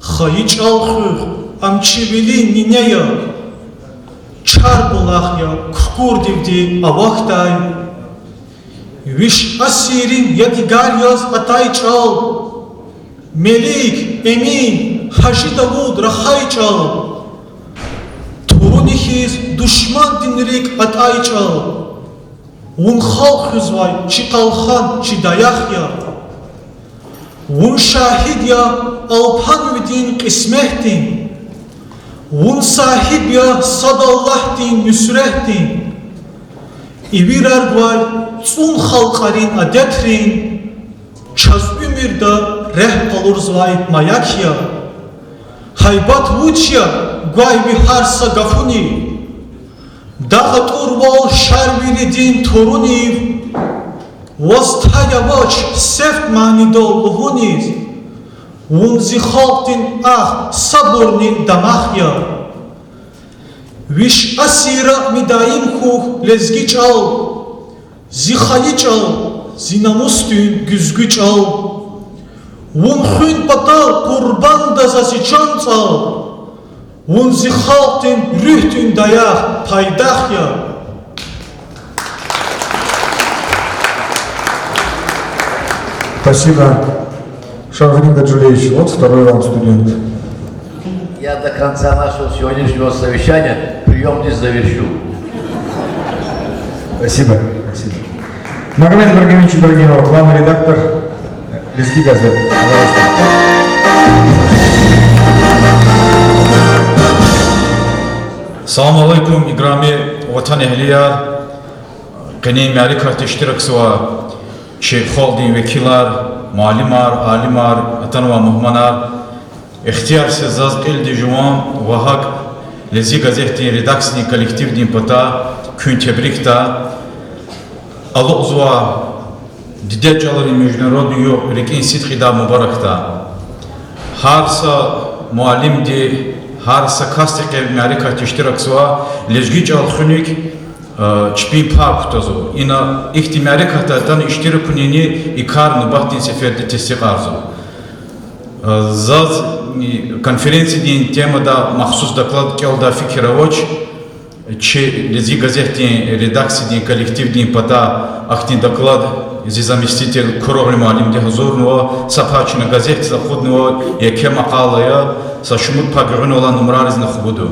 Хайи чӀал хуьх, ам чи вилин нине я. Чар булах я, кукӀурдивди авахьдай. Виш асиррин ядигар яз атай чӀал. Мелик, Эмин, Гьажи Давуд рахай чӀал. Туруни хьиз душмандин рикӀ атӀай чӀал. Вун халкь хуьзвай чи къалхан, чи даях я. Вун шагьид я алпанвидин кьисметдин. Вун сагьиб я сад Аллагьдин нуьсретдин. Ивирар гвай цӀун халкьарин адетрин, чаз уьмуьрда регь къалурзавай маяк я. Гьайбат вуч я гвай ви гьар са гафунив, дагъ атӀурвал Шарвилидин турунив. Ваз тӀа авач сефт манидал лугьуниз, вун зи халкьдин агь, сабурни дамах я. Виш асирра мидаим хьухь, лезги чӀал, зи хайи чӀал, зи намусдин гуьзгуь чӀал. Вун хуьн патал къурбанда за зи чан цӀал, вун зи халкьдин руьгьдин даях, пайдах я. Спасибо. Шарафудин Гаджулиевич, вот второй вам студент. Я до конца нашего сегодняшнего совещания приём здесь завершу. Спасибо. Спасибо. Магомед Ибрагимович Ибрагимов, главный редактор Лезги газет. Пожалуйста. Салам алейкум, играми ватанэгьлияр, къенин мярекатда иштиракзавай чи халкьдин векилар, муаллимар, алимар, атанвай мугьманар. Ихтиярсиз заз кьилди жуван ва гьакӀ Лезги газетдин редакциядин коллективдин патай куьн тебрикда. Алукьзавай дидед чӀаларин международный югъ рикӀин сидкьидай мубаракда. Гьар са муаллимди, гьар са касди къе мярекатда иштиракзава, лезги чӀал хуьник, э, чпин пай кутазва. Ина ихьтин мярекатда атана иштиракунини и кар нубатдин сеферда тестикьарзава. Э, заз, и, конференциядин темада махсус доклад кӀелдай фикир авач. Чи Лезги газетдин редакциядин коллективдин патай ахьтин доклад зи заместитель Куругъли муаллимди гьазурнава, са пай чна газетдиз акъуднава, еке макъала я, са шумуд пай гуьгъуьнал алай нумрайризни хгуда.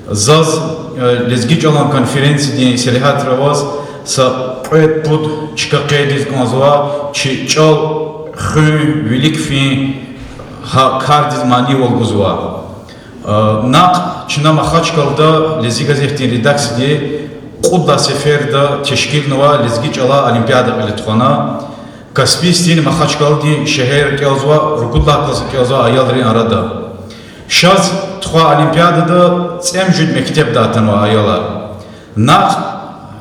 Заз, э, лезги чӀалан конференциядин сергьятра аваз са кьвед-пуд чка къейдиз кӀанзава, чи чӀал хуьн, вилик фин гьа кардиз манийвал гузва. Э, накь чна Махачкъалада Лезги газетдин редакцияди кьуд лагьай сеферда тешкилнавай лезги чӀалай олимпиада кьиле тухвана. Каспийск, Махачкъаладин шегьерра кӀелзавай, ругуд лагьай классра кӀелзавай аялрин арада. Шаз тухвай олимпиадада цӀемуьжуьд мектебдай атанвай аялар. Накь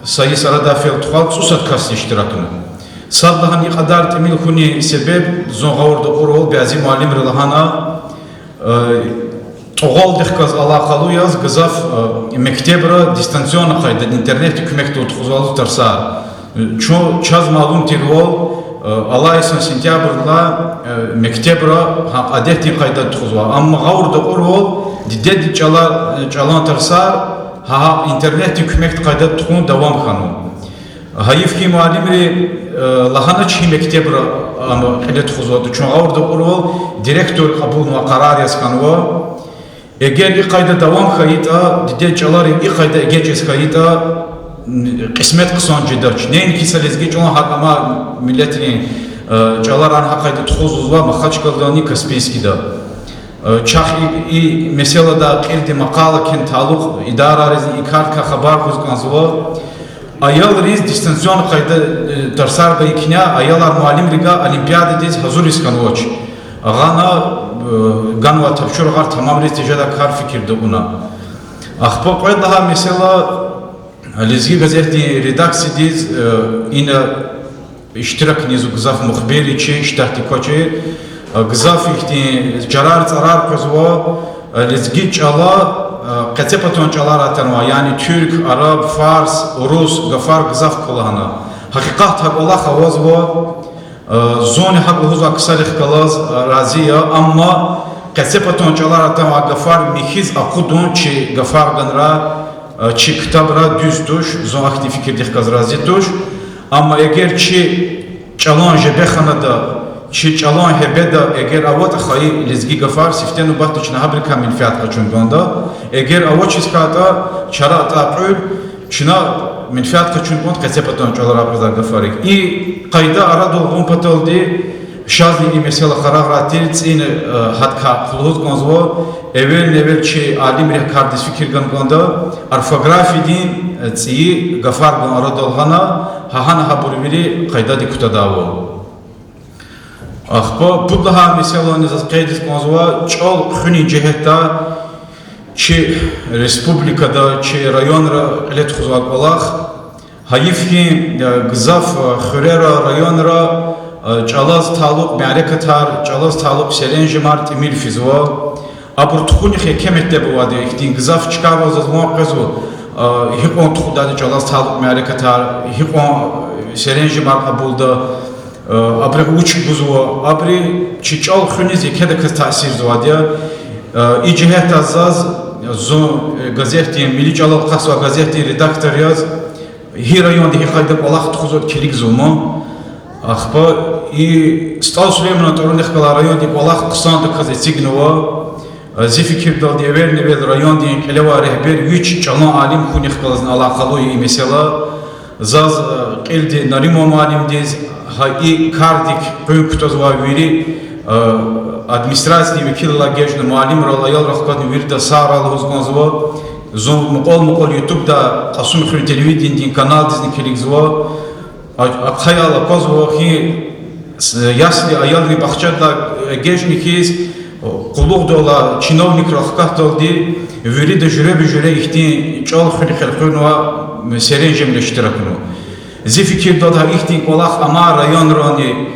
са йис арадай фейила тухвана цӀусад касни иштиракна. Садлагьана и кьадар тӀимил хьунин себеб, зун гъавурда акьурвал, бязи муаллимри лагьана, э, тӀугъвалдихъ галаз алакъалу яз гзаф, э, мектебра дистанционный къайдада, интернетдин куьмекдалди тухузвайди я тарсар. Чун, чаз малум тирвал, э, алай йисан сентябрдилай, э, мектебра гьакӀ адетдин къайдада тухузвай. Амма гъавурда акьурвал, дидедин чӀала-, чӀалан тарсар гьа, гьа интернетдин куьмекдин къайдада тухун давам хьанва. Гьайиф хьи, муаллимри, э, лагьанач, гьи мектебра ам кьиле тухузватӀа, чун гъавурда акьурвал, директор кьабулнавай къарар яз хьанва. Эгер и къайда давам хьайитӀа, дидед чӀаларив и къайда эгечӀиз хьайитӀа, м, кьисмет хъсан жедач. Нейни хьи са лезги чӀалан, гьакӀ амай миллетрин, э, чӀаларни гьа къайда тухузва Махачкъаладани Каспийскда. Э, чахъ и, и месэладай кьилди макъала кхьена, талукь идарайризни и кардикай хабар гуз кӀанзава. Аялриз дистанционный къайдада, э, тарсар гайи кьиляй аялар муаллимрикай олимпиададиз гьазуриз хьанвач. Гъана, э, ганвай тапшуругъар тамамариз тежедай кар фикирда кьуна. Ахпа кьвед лагьай месэла, Лезги газетдин редакциядиз, э, ина иштиракни ийизва гзаф мухбирри чи, штатдик квачир, э, гзаф ихьтин чарар-цӀарар къвезва, э, лезги чӀала, э, къецепатан чӀалар атанвай, яни туьрк, араб, фарс, урус гафар гзаф ква лагьана. Гьакъикъатда гьа кӀвалах авазва, э, зунни гьакӀ лугьузвай ксарихъ галаз, э, рази я, амма къецепатан чӀалар атанвай гафар михьиз акъудун чи гафарганра, э, чи ктабра дуьз туш, зун ахьтин фикирдихъ галаз рази туш. Амма эгер чи чӀалан жебеханада, чи чӀалан гьебеда эгер аватӀа хайи лезги гафар, сифте нубатда чна гьабурукай менфят къачун кӀанда. Эгер авачиз хьайитӀа, чара атӀай кьуьл, чна менфят къачун кӀанда къецепатан чӀаларай къвезвай гафарик. И къайда арадал гъун паталди шазни и месэла къарагърай тир, цӀийи, э, гьадакай лугьуз кӀанзава, эвелни-эвел чи алимри гьа кардиз фикир гана кӀанда, орфографиядин, э, цӀийи гафар гун арадал гъана, гьа гьана гьабур вири къайдадик кутадайвал. Ахпа пуд лагьай месэлани заз къейдиз кӀанзава, чӀал хуьнин жигьетдай чи республикада, чи районра кьиле тухузвай кӀвалах. Гьайиф хьи, э, гзаф, э, хуьрера, районра, э, чӀалаз талукь мярекатар, чӀалаз талукь серенжемар тӀимил физва. Абур тухунихъ еке метлеб авайди я, ихьтин гзаф чкайрал заз ван къвезва, э, гьикьван тухудайди чӀалаз талукь мярекатар, гьикьван, э, серенжемар кьабулда, э, абурухъ вуч гузва, абуру чи чӀал хуьниз екедаказ таъсирзавайди я. Э, и жигьетдай заз, зун, э, газетдин, милли чӀалал акъатзавай газетдин редактор яз, гьи районда гьи къайда кӀвалах тухузватӀа килигзава ман. Ахпа и СтӀал Сулейманан тӀварунихъ галай райондин кӀвалах хъсандаказ эцигнава, э, зи фикирдалди эвелни-эвел райондин кьилевай регьбер вич чӀалан алим хьунихъ галазни алакъалу я и месэла. Заз, э, кьилди Нариман муаллимдиз, гьа и кардик къуьн кутазвай вири, э, администрациядин векилрилай эгечӀна, муаллимрал, аялрал хкатна виридаз сагърай лугьуз кӀанзава. Зун мукьвал-мукьвал ютубдай Кьасумхуьруьн телевиденидин каналдизни килигзава. А-, ахъаял аквазва хьи, с-, ясли, аялрин бахчадилай эгечӀна хьиз, къуллугъдилай чиновникрал хкатдалди вирида жуьреба-жуьре ихьтин чӀал хуьник элкъуьрнавай серенжемда иштиракнава. Зи фикирдалди гьа ихьтин кӀвалах амай районрани,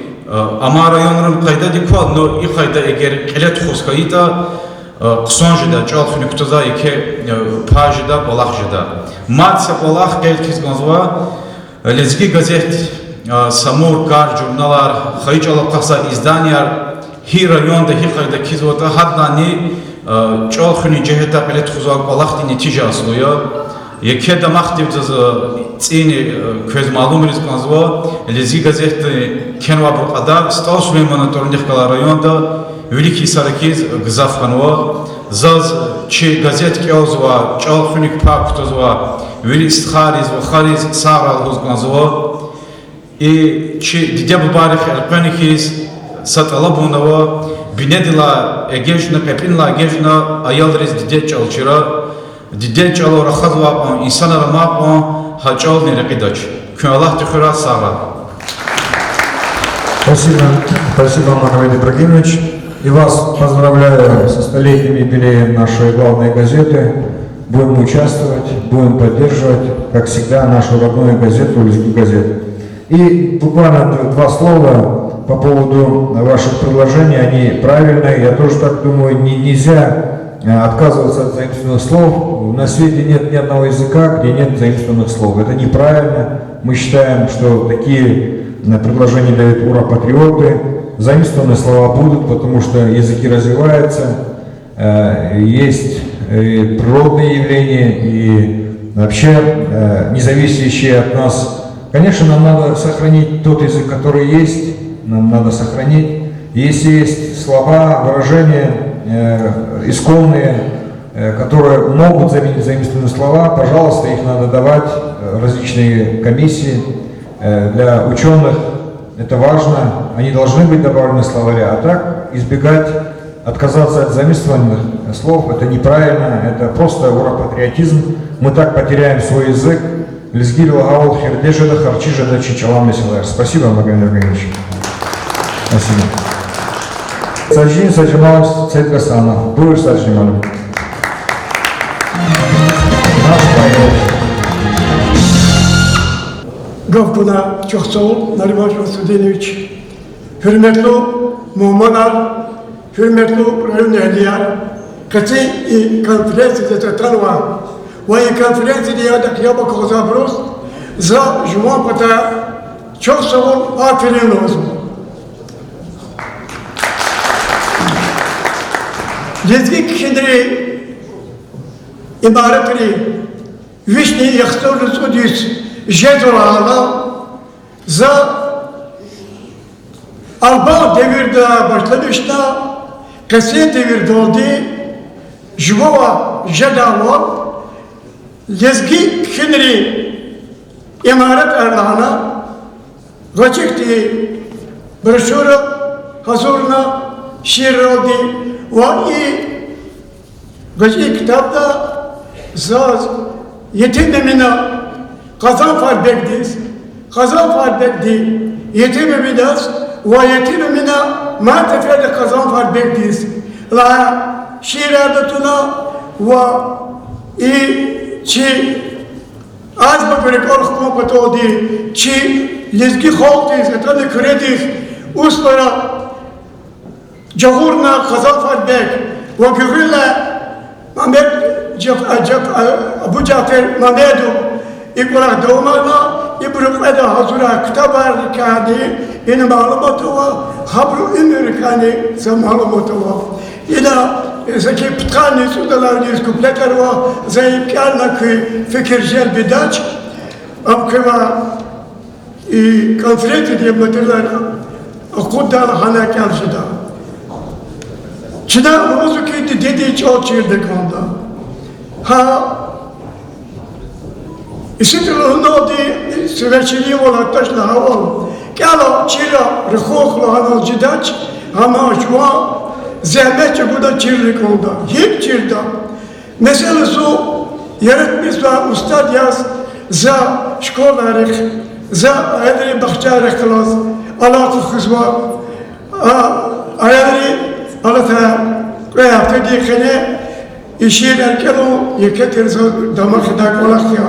амай районрани къайдадик ква, но и къайда эгер кьиле тухуз хьайитӀа, хъсан жедай, чӀал хуьник кутазвай еке пай жедай, кӀвалах жедай. Мад са кӀвалах къейд хьиз кӀанзава, Лезги газет, Самур, Кар журналар, хайи чӀалал акъатзавай изданияр гьи районда гьи къайда кхьизватӀа, гьадалайни чӀал хуьнин жигьетдай кьиле тухузвай кӀвалахдин нетижа аслу я. Еке дамахдив заз цӀийи квез малумариз кӀанзава, Лезги газетда кхьенвайбур кьадар СтӀал Сулейманан тӀварунихъ галай районда вилик йисара хьиз гзаф хьанва. Заз чи газет кӀелзавай, чӀал хуьник пай кутазвай вири стхайриз, вахариз сагърай лугьуз кӀанзава. И чи диде-бубайрихъ элкъвена хьиз са тӀалабун ава: бинедилай эгечӀна, кьепӀинилай эгечӀна аялриз дидед чӀал чира. Дидед чӀалал рахазвай кьван инсанар амай кьван гьа чӀални рекьидач. Куьн Аллагьди хуьрай, сагърай. Спасибо, спасибо, Магомед Ибрагимович. И вас поздравляю со столетним юбилеем нашей главной газеты. Будем участвовать, будем поддерживать, как всегда, нашу родную газету, Лезги газету. И буквально д-, два слова по поводу ваших предложений, они правильные. Я тоже так думаю, не, нельзя, э, отказываться от заимствованных слов. На свете нет ни одного языка, где нет заимствованных слов. Это неправильно. Мы считаем, что такие, э, предложения дают ура-патриоты. Заимствованные слова будут, потому что языки развиваются. Э, есть, э, природные явления и вообще, э, не зависящие от нас. Конечно, нам надо сохранить тот язык, который есть, нам надо сохранить. Если есть слова, выражения, э, исконные, э, которые могут заменить заимствованные слова, пожалуйста, их надо давать, э, различные комиссии, э, для учёных. Это важно, они должны быть добавлены в словаре, а так избегать, отказаться от заимствованных слов, это неправильно, это просто ура-патриотизм. Мы так потеряем свой язык. Лезгийрилай гьавал хирде жеда, харчиз жеда чи чӀалан месэлаяр. Спасибо, Магомед Ибрагимович. Спасибо. Сажидин Сажимал Саидгьасанов. Буюр, Сажидин муаллим. Наш поэт. Гаф гана чухсагъул, Нариман Шамсудинович. Гьуьрметлу мугьманар, гьуьрметлу район эгьлияр, къенин и конференциядиз атанвай ва и конференциядин яд яб аквазвайбуруз за жуван патай чухсагъул, аферин лугьузва. Лезги кхьинрин имаратри вишни яхцӀурни цӀуд йис жезва лагьана, за албан девирдилай башламишна, къенин девирдалди жувавай жедайвал, лезги кхьинрин имаратар лагьана, гъвечӀи хьтин брошюра гьазурна шиирралди ва и гъвечӀи ктабда заз Етим Эмина Къазанфарбегдиз, Къазанфарбегди Етим Эминаз ва Етим Эмина мад сеферда Къазанфарбегдиз лагьай шиирар туна ва и чи азбукар рикӀел хкун паталди чи лезги халкьдиз, атӀана Куьредиз усмара жагъурна Къазанфарбег ва гуьгъуьнлай Мамед Жаф-, Жаф-, Абу Жафер Мамедов и кӀвалах давамарна, ибуру кьведа гьазурай ктабрикайни ина малумат ава, гьабурун уьмуьррикайни за малумат ава. Ина, э, саки пудкъанни цӀуд алайни куплетар ава, за им кӀелна куь фикир желбидач. Ам квевай и конференциядин материалар акъуддайла гьана кӀел жеда. Чна лугьузва хьи, дидедин чӀал чирна кӀанда. Гьа, иситӀа лугьуналди, сиве чилинвал гьатдач лагьайвал, кӀела чира рахух лагьанал жедач, амма жуван зегьмет чӀугуна чирна кӀанда. ГьикӀ чирда? Месела, зун яратмишзавай устад яз за школайрихъ, за аялрин бахчайрихъ галаз алакъа хуьзва. А, аялри алатай кьве гьафтедин къене и шиирар кӀелун еке тир заз дамахдай кӀвалах я.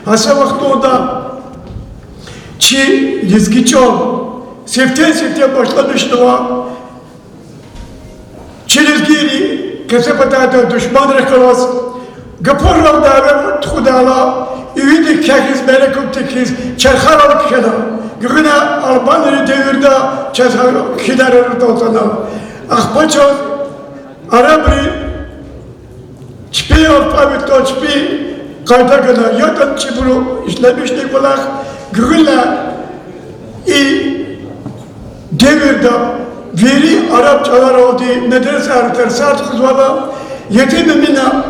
Гьа са вахтунда чи лезги чӀал сифте-сифте башламишнава. Чи лезгийри къецепатайдай душманрихъ галаз гапурралди дяве тухудайла, ивидик кехьиз, мярекатдик хьиз, чархарал кхьена. Гуьгъуьна албанрин девирда чаз гьа кхьинар арадал атана. Ахпа чаз арабри чпи алфавитдал чпи къайда гана, ятӀани чибуру ишлемишна кӀвалах. Гуьгъуьнлай и девирда вири араб чӀаларалди медресайра тарсар тухузвайла, Етим Эмина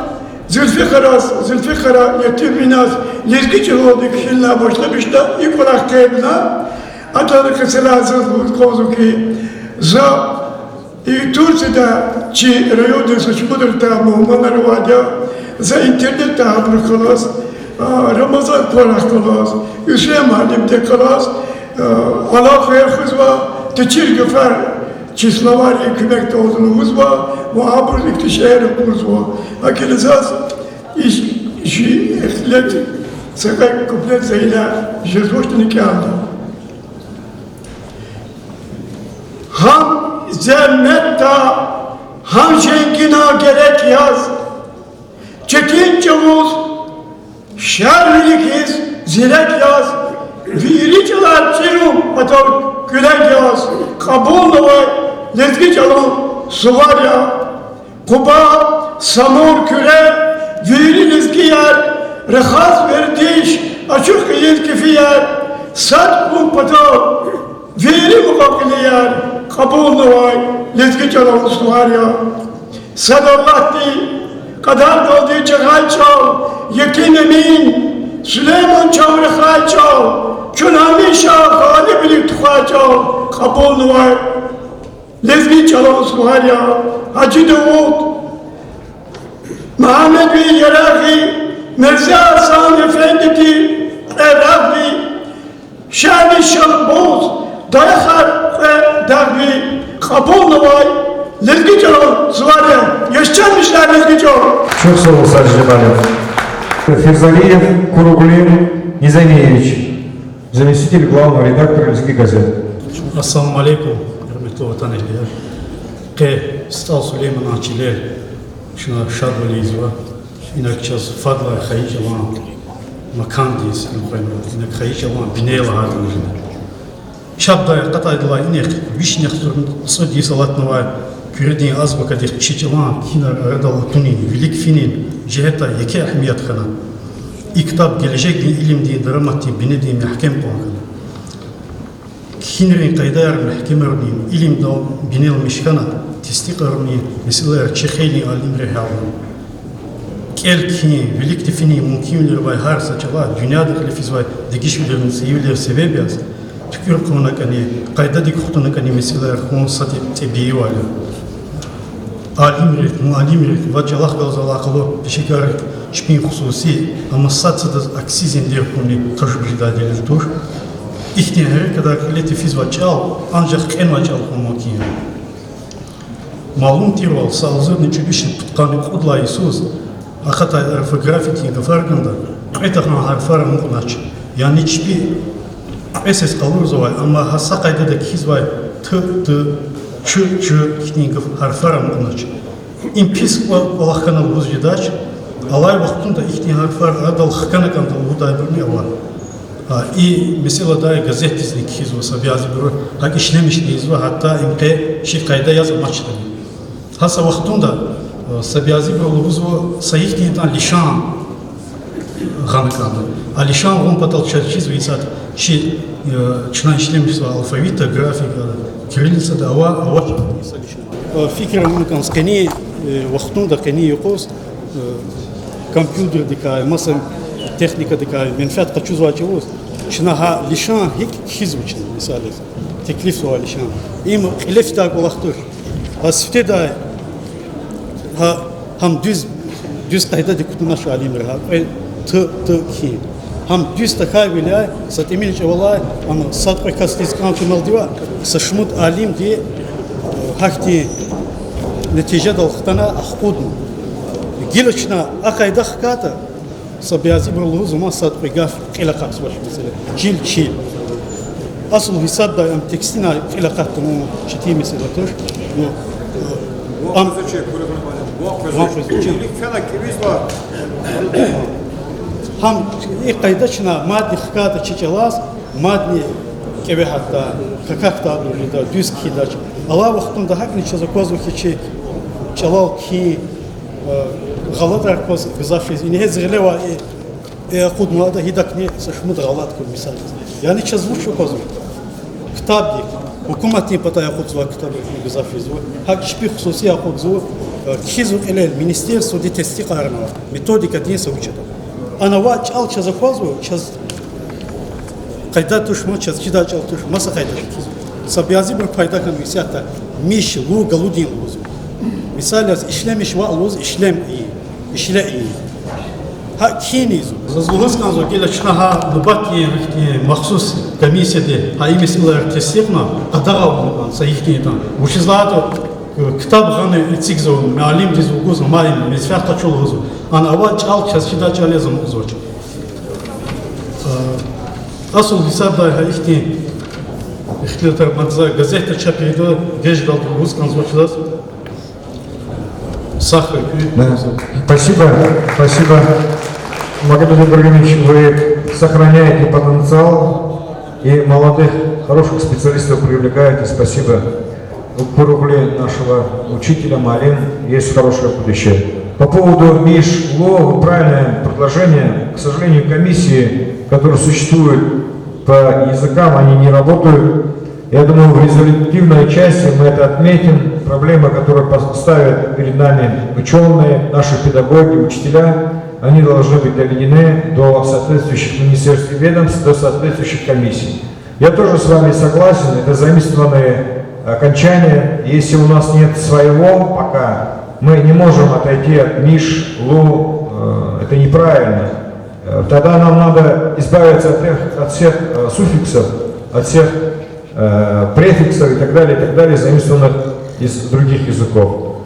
Зулфикъараз, Зулфикъара Етим Эминаз лезги чӀалалди кхьинлай башламишна, и кӀвалах къейдна. Атана кесела заз лугьуз кӀанзава хьи, за и Турцияда чи райондин са шумудра мугьманар авайди я, за интернетда гьабурухъ галаз, а, Рамазан кӀвалахъ галаз, Уьсейин муаллимдихъ галаз, а, алакъаяр хуьзва, Течир гафар чи словарь куьмекдалди лугьузва ва абур ихьтин шиир акъудзава. ГьакӀ хьайила заз и ши-, и ши-, ихтилат са кьве куплет за ина жезвачтӀани кӀелда. Гьам зегьметда, гьам женгина герек яз, четин чӀавуз шарвили хьиз зирек яз, вири чӀалар чирун патал куьрек яз, кьабулнавай лезги чӀалан сувар я. Къуба, Самур, Куьре, вири лезгияр, рахаз вердиш, ачух хьиз кефияр, сад хьун патал вири мукьва-кьилияр, кьабулнавай лезги чӀалан сувар я. Сад Аллагьди кьадардалди жагъай чӀал, Етим Эмин, Сулейман чав рахай чӀал, чун гьамиша гъалибвилихъ тухвай чӀал, кьабулнавай лезги чӀалан сувар я. Гьажи Давуд, Мугьаммедвий Ярагъи, Мирзе Гьасан эфендиди, Кьве рагъви, Шагьни Шагьбуз, Даяхар кьве дагъви, кьабулнавай лезги чӀалан сувар я. Яшамиш хьуй лезги чӀал! Чухсагъул, Сажидбаев. Фирзалиев Куруглим Низамиевич, заместитель главного редактора Лезги газет. Ассаламу алейкум, гьуьрметлу ватанэгьлияр. Къе СтӀал Сулейманан чилел чна шадвал ийизва. Инаг чаз фадлай хайи чӀалан макандиз элкъвенва, инаг хайи чӀалан бине лагьайтӀа лугьузва. Чапдай акъатайдалай инихъ вишни яхцӀурни цӀуд йис алатнавай Куьредин азбукадихъ чи чӀалан кхьинар арадал атунин, вилик финин жигьетдай еке агьамият хьана. И ктаб гележегдин илимдин, дараматдин бинедин мягькем къван хьана. Кхьинрин къайдаяр мягькемарунин, илимдал бинеламиш хьана, тестикьарунин месэлаяр чи хейлин алимри гьялна. КӀел-кхьин, виликди финин мумкинвилер авай гьар са чӀала дуьньядихъ физвай дегишвилерни цӀийивилер себеб яз, туькӀуьр хъувуна кӀани, къайдадик хтӀунна кӀани месэлаяр хъувун сад тӀебиивал я. Алимрихъ, муаллимрихъ ва чӀалахъ галаз алакъалу пешекаррихъ чпин хсуси, амма сад-садаз акси зендер хьунни тажуб жедайди туш. Ихьтин гьерекатар кьиле тефизвай чӀал анжах кьенвай чӀал хьун мумкин я. Малум тирвал, са агъзурни кӀуьд вишни пудкъанни кьуд лагьай йисуз акъатай орфографиядин гафарганда кьве тахьан гьарфар амукьнач, яни чпи кьве сес къалурзавай, амма гьа са къайдада кхьизвай т, д, ч, ч ихьтин гаф-, гьарфар амукьнач. Им пис кӀва-, кӀвалах хьана лугьуз жедач, алай вахтунда ихьтин гьарфар арадал хкана кӀанда лугьудайбурни ава. А, и месэладай газетдизни кхьизва, са бязибуру гьакӀ ишлемишна ийизва, гьатта им къе чи къайда яз амачтӀани. Гьа са вахтунда, э, са бязибуру лугьузва са ихьтин ятӀани лишан гъана кӀанда. А лишан гъун патал чаз чизва исятда чи, э, чна ишлемишзавай алфавитда, графикада, кириллицада ава, авач. Э, фикир авуна кӀанз къенин, э, вахтунда, къенин юкъуз, э, компьютердикай, маса техникадикай менфят къачузвай чӀавуз, чна гьа лишан гьикӀ кхьизва чна, мисал яз, теклифзавай лишан. Им кьиле фидай кӀвалах туш. Гьа сифтедай, гьа, гьам дуьз, дуьз къайдадик кутунач алимри, гьа кьве т, т кхьин. Гьам дуьз тахьайвиляй са тӀимил чӀавалай, ам сад-кьве касдиз кӀан чӀуналди ваъ, са шумуд алимди, э, гьахьтин нетижадал хтана, ахкъудна. Гила чна а къайда хкайтӀа, са бязибуру лугьуз, ама сад-кьве гаф кьил акъатзавач, месела, чил, чил. Асул гьисабдай ам текстдинай кьил акъатун четин месэла туш. Ну, ам ван къвезвач. Гьам и къайда чна мадни хкайтӀа чи чӀалаз, мадни кӀеве гьатда, какахьда лугьуда, дуьз кхьидач. Алай вахтунда гьакӀни чаз аквазва хьи, чи чӀалал кхьин, э, гъалатӀар кваз гзаф жез. Ингье зи гъилевай и, э, акъуднавайда гьидакни са шумуд гъалатӀ ква, мисал яз. Яни чаз вуч аквазва? Ктабдик, гьукуматдин патай акъудзавай ктабрикни гзаф жезва. ГьакӀ чпи хсуси акъудзава, э, кхьизва кьилел, министерстводи тестикьарнава, методикадин са вуч ятӀа. Ана ваъ, чӀал чаз аквазва, чаз къайда туш, ма чаз чидай чӀал туш, маса къайдада кхьизва. Са бязибуру пайда хьанва исятда миш лув галудин лугьузва. Мисал яз, ишлемиш ваъ лугьуз ишлем ийин, ишле ийин. Гьа кхьинизва. Заз лугьуз кӀанзава, гила чна гьа нубатдин ихьтин махсус комиссияди гьа и месэлаяр тестикьна, къадагъа авуна кӀан са ихьтин ятӀани. Вучиз лагьайтӀа, э, ктаб гъана эцигзава, муаллимдиз лугьузва, муаллим, менфят къачу лугьузва. Ана авай чӀал чаз чидай чӀал яз амукьзавач. Э, асул гьисабдай гьа ихьтин ихтилатар мад за газетда чап ийида, геждалди лугьуз кӀанзавач заз. Сагъ хьуй. Да. Спасибо, спасибо. Магомед Ибрагимович, вы сохраняете потенциал и молодых, хороших специалистов привлекаете. Спасибо. Укпур угъли нашего учителя, муаллим, есть хорошее будущее. По поводу миш лу, вы правильное предложение. К сожалению, комиссии, которые существуют по языкам, они не работают. Я думаю, в результативной части мы это отметим. Проблемы, которые пос-, ставят перед нами учёные, наши педагоги, учителя, они должны быть доведены до соответствующих министерств и ведомств, до соответствующих комиссий. Я тоже с вами согласен, это заимствованные окончания. Если у нас нет своего пока, мы не можем отойти от миш, лу, э, это неправильно. Э, тогда нам надо избавиться от тех, от всех, э, суффиксов, от всех, э, префиксов и так далее, и так далее, заимствованных из других языков.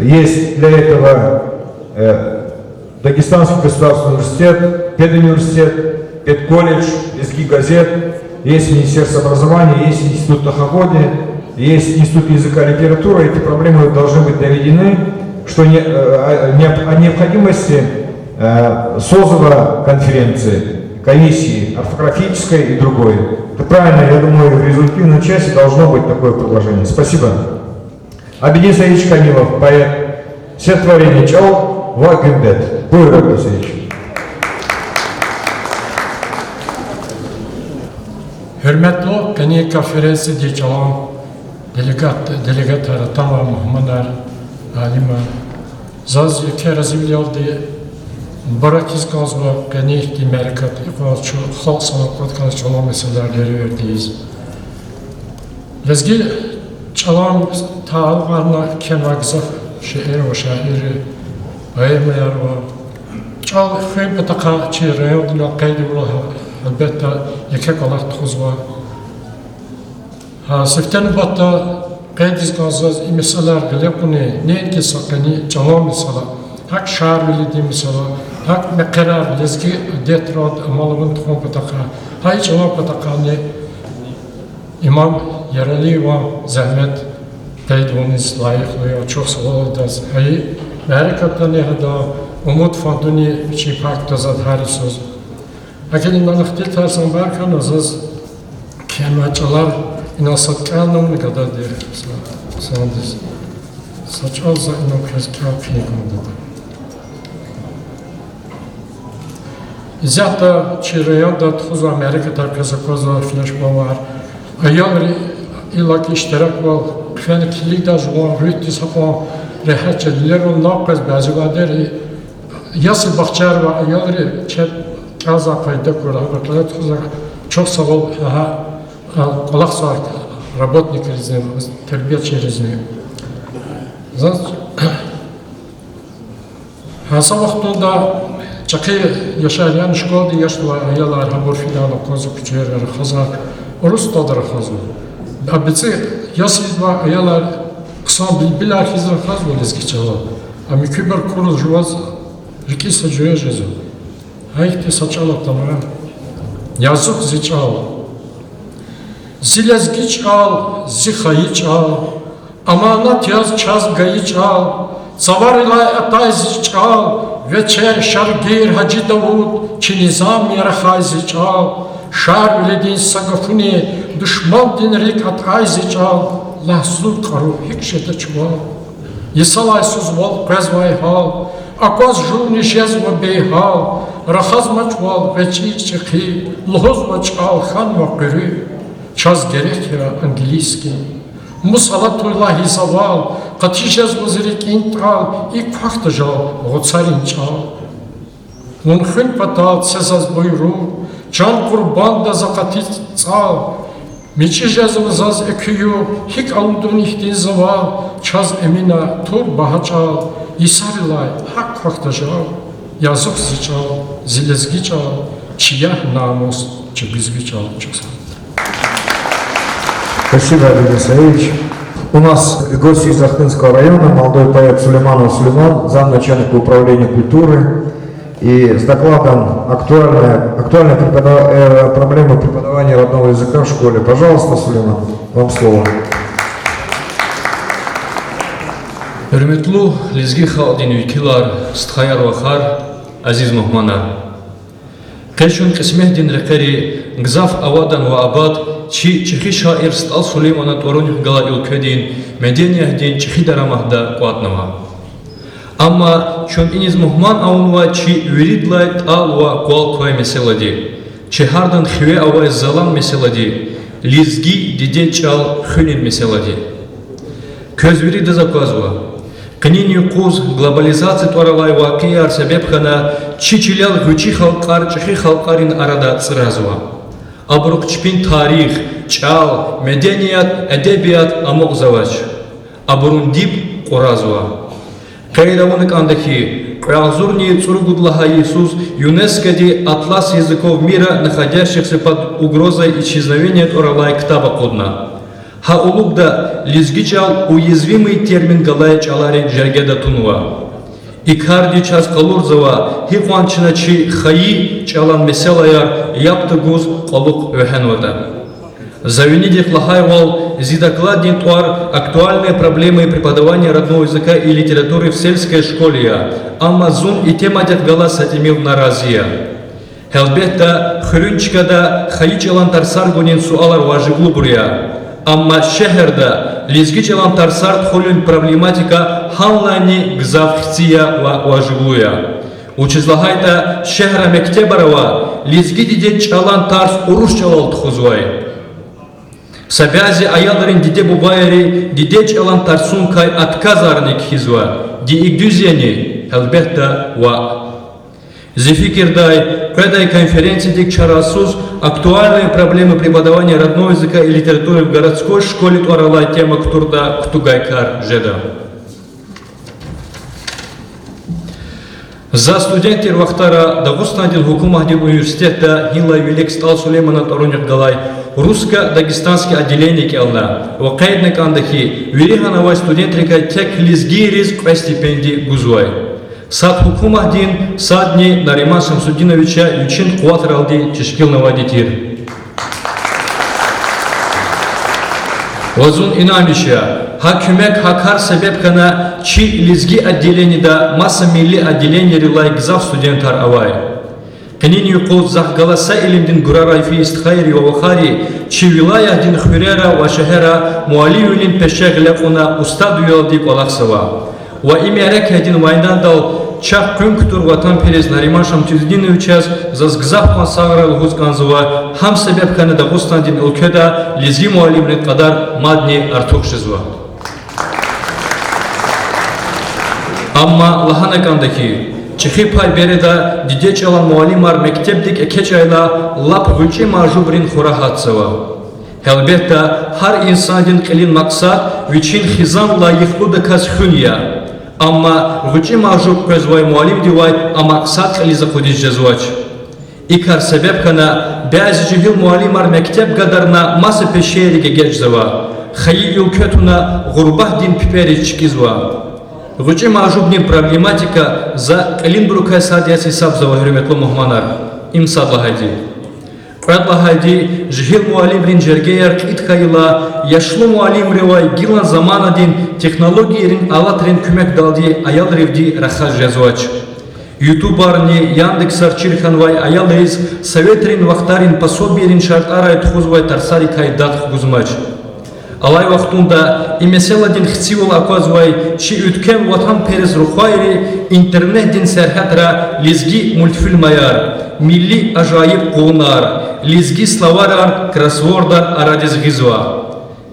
Есть для этого, э, Дагестанский государственный университет, педуниверситет, педколледж, Лезги газет, есть Министерство образования, есть Институт Тахагоди, есть Институт языка и литературы. Эти проблемы должны быть доведены, что не-, э, о, необ-, о необходимости, э, созыва конференции, комиссии орфографической и другой. Это правильно, я думаю, в результативной части должно быть такое предложение. Спасибо. Абидин Саидович Камилов, поэт. Стихотворение «Чӏал ва гуьмбет». Буюр, Абидин Саидович. Гьуьрметлу къенин конференциядин чӏалан делегат-, делегатар, атанвай мугьманар, алимар. Заз еке разивилелди мубаракиз кӏанзава къенин ихьтин мярекат, икьван чун халкь санал кӏватӏ хьана чӏалан месэлаяр эвердиз. Лезги чӏалан талукьарна кхьенвай гзаф шиирар ва шаирри, поэмаяр ва чӏал хуьн патахъай чи райондинал къейд авурла, гьелбетда, еке кӏвалах тухузва. Гьа сифте нубатда къейдиз кӏанзава заз и месэлаяр гъиле кьуна, неинки са къенин чӏалан месэла, гьакӏ Шарвилидин месэла, гьакӏ мехъерар, лезги адетралди амал авун тухун патахъай, гьа и чӏалан патахъайни Имам Яралиеван зегьмет къейд авуниз лайихлу я, чухсагъул адаз. Гьа и мярекатдани гьада Умуд фондуни вичин пай кутазва гьар йисуз. Гьакӏни ина ихтилатар самбар хьана, заз кхьенвай чӏалар ина сад кӏелна авуна гадади, са-, сандиз. Са чӏал за ина квез кӏел хъийин кӏанда. Исятда чи районда тухузвай мярекатар квез аквазва, флешмобар. Аялри иллаки иштираквал, хъфена килигдай жуван руьгьдиз гьакьван регьят жеда, вилерал накьвез бязибадери ясли-бахчаяр ва аялри чеб кӏелзавай къайда кура, гьабурукай тухузвай. Чухсагъул гьа, а, кӏвалахзавай работникризни, тербиячийризни. Заз Гьа са вахтунда чӏехи яшар, яни школадин яшлу аялар, гьабур фидайла аквазва, куьчейра рахазва, урус стӏалда рахазва. А бицӏи яслидивай аялар хъсан билбилар хьиз рахазва лезги чӏалал. А муькуьбур курла жуваз рикӏиз са жуьре жезва. Гьа ихьтин са чӏал атана. Язух зи чӏал. Зи лезги чӏал, зи хайи чӏал, аманат яз чаз гайи чӏал, цаварилай атай зи чӏал, Вечер, Шаргир, Гьажи Давуд, чи Низами рахай зи чӏал, Шарвилидин са гафуни душмандин рикӏ атӏай зи чӏал, лагь зун, кьару, гьикӏ жеда чувал? Йисалай йисуз вал къвезвай гьал, акваз жувни жезва бейгьал, рахазмачӏ вал гъвечӏи чӏехи, лугьузва чӏал хьанва къуьруь, чаз герек я английский. Мус алатуй лагь и завал, къати жезва зи рикӏин тӏал, икӏ квахь тажал гъуцарин чӏал. Вун хуьн патал це заз буйругъ, чан къурбанда за къати цӏал. Мичӏи жезва заз экуь югъ, гьикӏ алудун ихьтин завал, чаз Эмина тур багьа чӏал, йисарилай гьакӏ квахь тажал. Язух зи чӀал, зи лезги чӀал, чи ягь-намус, чи гуьзгуь чӀал, чухсагъул. Спасибо, Олег Исаевич. У нас гость из Ахтынского района, молодой поэт Сулейманов Сулейман, замначальника управления культуры. И с докладом актуальная, актуальная препода-, э, проблема преподавания родного языка в школе. Пожалуйста, Сулейман, вам слово. Гьуьрметлу лезги халкьдин векилар, стхаяр, вахар, азиз мугьманар! Къе чун кьисметдин рекьери гзаф авадан ва абад чи чӀехи шаир СтӀал Сулейманан тӀварунихъ галай уьлкведин медениятдин чӀехи дараматда кӀватӀнава. Амма чун иниз мугьман авунвай чи виридалай тӀал ва къвал квай месэлади, чи гьардан хиве авай залан месэлади, лезги дидед чӀал хуьнин месэлади. Квез виридаз аквазва, къенин юкъуз глобализация тӀвар алай вакъиаяр себеб хьана, чи чилел гъвечӀи халкьар чӀехи халкьарин арада цӀразва. Абурухъ чпин тарих, чӀал, меденият, эдебият амукьзавач. Абурун диб кьуразва. Къейд авуна кӀанда хьи, кьве агъзурни цӀуругуд лагьай йисуз ЮНЕСКО-ди Атлас языков мира, находящихся под угрозой исчезновения тӀвар алай ктаб акъудна. Гьа улубда лезги чӀал уязвимый термин галай чӀаларин жергеда тунва. И карди чаз къалурзава, гьикьван чна чи хайи чӀалан месэлаяр яб тагуз кьулухъ вегьенватӀа. За винидихъ лагьайвал, зи докладдин тӀвар Актуальные проблемы преподавания родного языка и литературы в сельской школе я, амма зун и темадихъ галаз са тӀимил нарази я. Гьелбетда, хуьруьн чкада хайи чӀалан тарсар гунин суалар важиблубур я. Амма шегьерда лезги чӀалан тарсар тухуник проблематика гьанлайни гзаф хци я ва важиблу я. Вучиз лагьайтӀа шегьра мектебар ава, лезги дидед чӀалан тарс урус чӀалал тухузвай. Са бязи аялрин диде-бубайри дидед чӀалан тарсуникай отказарни кхьизва. Ди и дуьз яни? Гьелбетда, ваъ. Зи фикирдай, къведай конференциядик чарасуз Актуальные проблемы преподавания родного языка и литературы в городской школе тӀвар алай тема кутуртӀа, кутугай кар жеда. За студент тир вахтара Дагъустандин гьукуматдин университетда гьинлай вилик СтӀал Сулейманан тӀварунихъ галай русско-дагестанский отделение кӀелна ва къейдна кӀанда хьи, вири гьана авай студентрикай тек лезгийриз кьве стипендия гузвай. Сад гьукуматдин, садни Нариман Шамсудиновича вичин къуватралди тешкилнавайди тир. Ва зун инанмиш я, гьа куьмек, гьа кар себеб хьана чи лезги отделениеда маса милли отделенийрилай гзаф студентар авай. Къенин юкъуз захъ галаз са илимдин гурарай фейи стхайри ва вахари чи вилаятдин хуьрера ва шегьерра муаллимвилин пеше гъиле кьуна устадвилелди кӀвалахзава. Ва и мярекатдин майдандал чахъ къуьн кутур ватанперес Нариман Шамсудиновичаз заз гзаф кьван сагърай лугьуз кӀанзава, гьам себеб хьана Дагъустандин уьлкведа лезги муаллимрин кьадар мадни артух жезва. Амма лагьана кӀанда хьи, чӀехи пай береда дидед чӀалан муаллимар мектебдик экечӀайла, лап гъвечӀи мажубрин хура гьатзава. Гьелбетда, гьар инсандин кьилин макьсад вичин хизан лайихлудаказ хуьн я. Амма гъвечӀи мажуб къвезвай муаллимдивай а макьсад кьилиз акъудиз жезвач. И кар себеб хьана, бязи жегьил муаллимар мектеб гадарна маса пешейрик эгечӀзава, хайи уьлкве туна гъурбатдин пипериз чкӀизва. ГъвечӀи мажубдин проблематика за кьилинбурукай сад яз гьисабзава, гьуьрметлу мугьманар. Им сад лагьайди. Кьвед лагьайди, жегьил муаллимрин жергеяр кьит хьайила, яшлу муаллимривай гилан заманадин технологийрин алатрин куьмекдалди аялривди рахаз жезвач. Ютубарни Яндексар чир хьанвай аялриз советрин вахтарин пособийрин шартӀарай тухузвай тарсарикай дад хгузмач. Алай вахтунда и месэладин хцивал аквазвай чи уьтквем ватанперес рухвайри интернетдин сергьятра лезги мультфильмаяр, милли ажайиб къугъунар, лезги словарар, кроссвордар арадиз гъизва.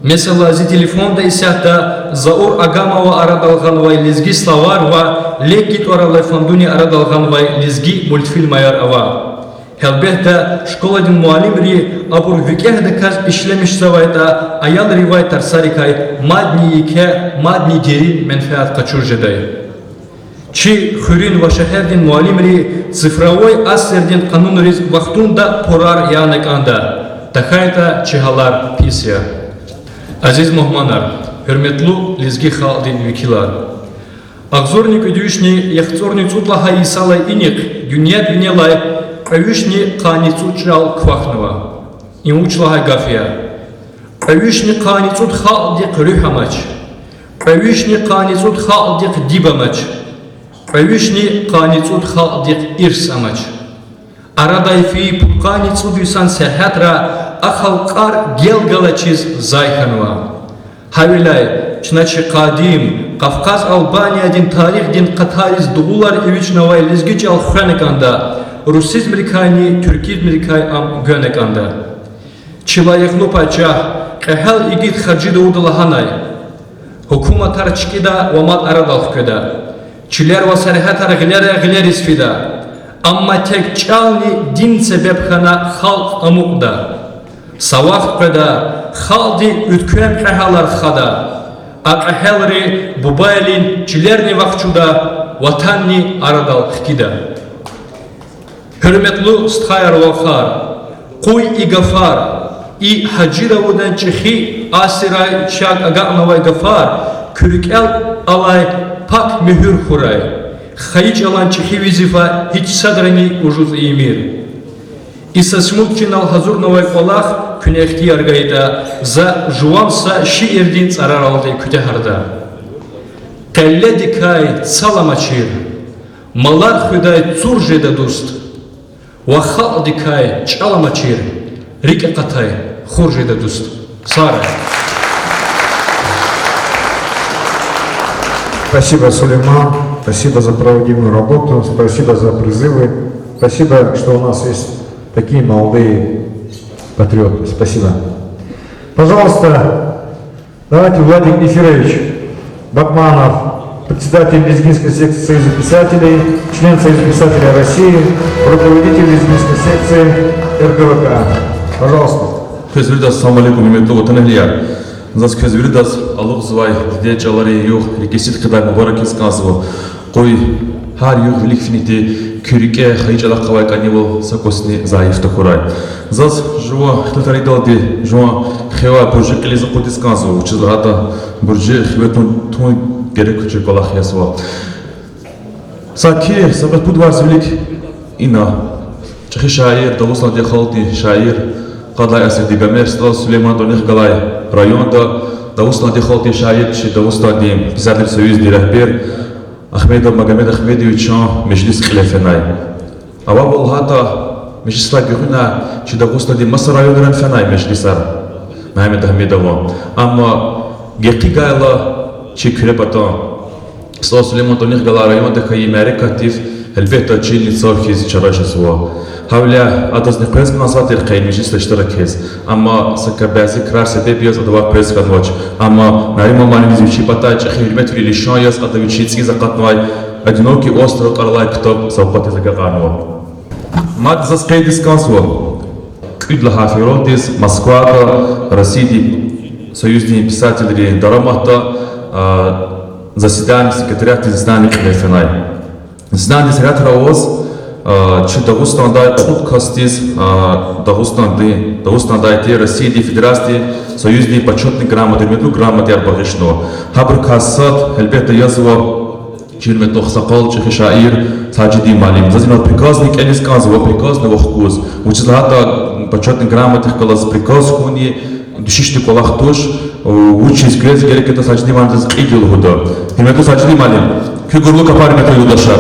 Месела, зи телефонда исятда Заур Агамова арадал гъанвай лезги словарь ва Леки тӀвар алай фондуни арадал гъанвай лезги мультфильмаяр ава. Гьелбетда, школадин муаллимри абур викӀегьдаказ ишлемишзавайтӀа, аялривай тарсарикай мадни еке, мадни дерин менфят къачуз жедай. Чи хуьруьн ва шегьердин муаллимри цифровой асирдин къанунриз вахтунда пурар яна кӀанда, тахьайтӀа чи гьалар пис я. Азиз мугьманар, гьуьрметлу лезги халкьдин векилар! Агъзурни кӀуьд вишни яхцӀурни цӀуд лагьай йисалай инихъ дуьньяд винелай кьве вишни къанни цӀуд чӀал квахьнава. Им вуч лагьай гаф я? Кьве вишни къанни цӀуд халкьдихъ руьгь амач. Кьве вишни къанни цӀуд халкьдихъ диб амач. Кьве вишни къанни цӀуд халкьдихъ ирс амач. Арадай фейи пудкъанни цӀуд йисан сергьятра а халкьар гел галачиз зай хьанва. Гьавиляй чна чи къадим Къавкъаз Албаниядин тарихдин къатариз дугъулар эвичӀнавай лезги чӀал хвена кӀанда, русизмрикайни туьркизмрикай ам гвена кӀанда. Чи лайихлу пачагь, кьегьал игит Хаджи Давуда лагьанай: гьукуматар чкӀида ва мад арадал хкведа. Чилер ва сергьятар гъилера гъилериз фида. Амма тек чӀални дин себеб хьана халкь амукьда. Са вахт къведа, халкьди уьтквем кьегьалар хада. А кьегьалри бубайрин чилерни вахчуда, ватанни арадал хкида. Гьуьрметлу стхаяр ва вахар, къуй и гафар, и Гьажи Давудан чӀехи асиррай чак агакьнавай гафар куь рикӀел алай пак муьгьуьр хьурай. Хайи чӀалан чӀехи везифа гьич садрани ужуз ийимир. И са смуг чинал гьазурнавай кӀвалах куьне ихтияр гайитӀа, за жуван са шиирдин цӀараралди куьтягьарда. Къелледикай цал амачир, малар хуьдай цур жеда дуст, ва халкьдикай чӀал амачир, рикӀ акъатай хур жеда дуст. Сагърай. Спасибо, Сулейман. Спасибо за проводимую работу. Спасибо за призывы. Спасибо, что у нас есть такие молодые патриоты. Спасибо. Пожалуйста, давайте Владик Нефирович Бакманов, председатель лезгинской секции Союза писателей, член Союза писателей России, руководитель лезгинской секции РГВК. Пожалуйста. Квез виридаз салам алейкум, гьуьрметлу ватанэгьлияр. Заз квез виридаз алукьзавай дидед чӀаларин югъ рикӀи сидкьидай мубарак ийиз кӀанзава. Къуй гьар югъ вилик финиди куь рикӀе хайи чӀалахъ авай кӀанивал са кӀусни зайиф тахьурай. Заз жуван ихтилатар ийидалди жуван хиве буржи кьилиз акъудиз кӀанзава, вучиз лагьайтӀа буржи хиве тун, тун герек кучир кӀвалах язва. Саки са кьве-пуд варз вилик ина чӀехи шаир, Дагъустандин халкьдин шаир, къад лагьай асирдин Гомер СтӀал Сулейман тӀварунихъ галай районда Дагъустандин халкьдин шаир, чи Дагъустандин писателрин союздин регьбер Ахмедов Магомед Ахмедовичан межлис кьиле фенай. Авайвал лагьайтӀа, межлисрай гуьгъуьна чи Дагъустандин маса районрани фенай межлисар Мегьамед Ахмедован. Амма гекъигайла чи Куьре патан, СтӀал Сулейман тӀварунихъ галай районда хьайи мярекатдив, гьелбетда, чилни цав хьиз чара жезва. Гьавиляй адазни къвез кӀанзавай тир къе межлисда иштирак ийиз. Амма са кабази крар себеб яз адавай къвез хьанвач. Амма Нариман муаллимдиз вичин патай чӀехи гьуьрметвилин лишан яз ада вичин цӀийиз акъатнавай Одинокий остров тӀвар алай ктаб савкьват яз агакьарнава. Мад заз къейдиз кӀанзава, кӀуьд лагьай февралдиз Москвада Россиядин Союздин писателрин дараматда, а, заседание, секретариатдин заседание кьиле фенай. Заседаниедин секретарь аваз, а, чи Дагъустандай кьуд касдиз, а, Дагъустандин, Дагъустандай тир Россиядин Федерациядин Союздин почётный грамота, гьуьрметлу грамотаяр багъишнава. Гьабурукай сад, гьелбетда, язва чи гьуьрметлу агъсакъал, чӀехи шаир Сажидин муаллим. Заз инал приказни кӀелиз кӀанзава, приказни вахкуз. Вучиз лагьайтӀа почётный грамотадихъ галаз приказ хьунни дуьшуьшдин кӀвалах туш, вучиз квез герек ятӀа Сажидин муаллимдиз кьилди лугьуда. Гьуьрметлу Сажидин муаллим, куь гурлу капар, гьуьрметлу юлдашар.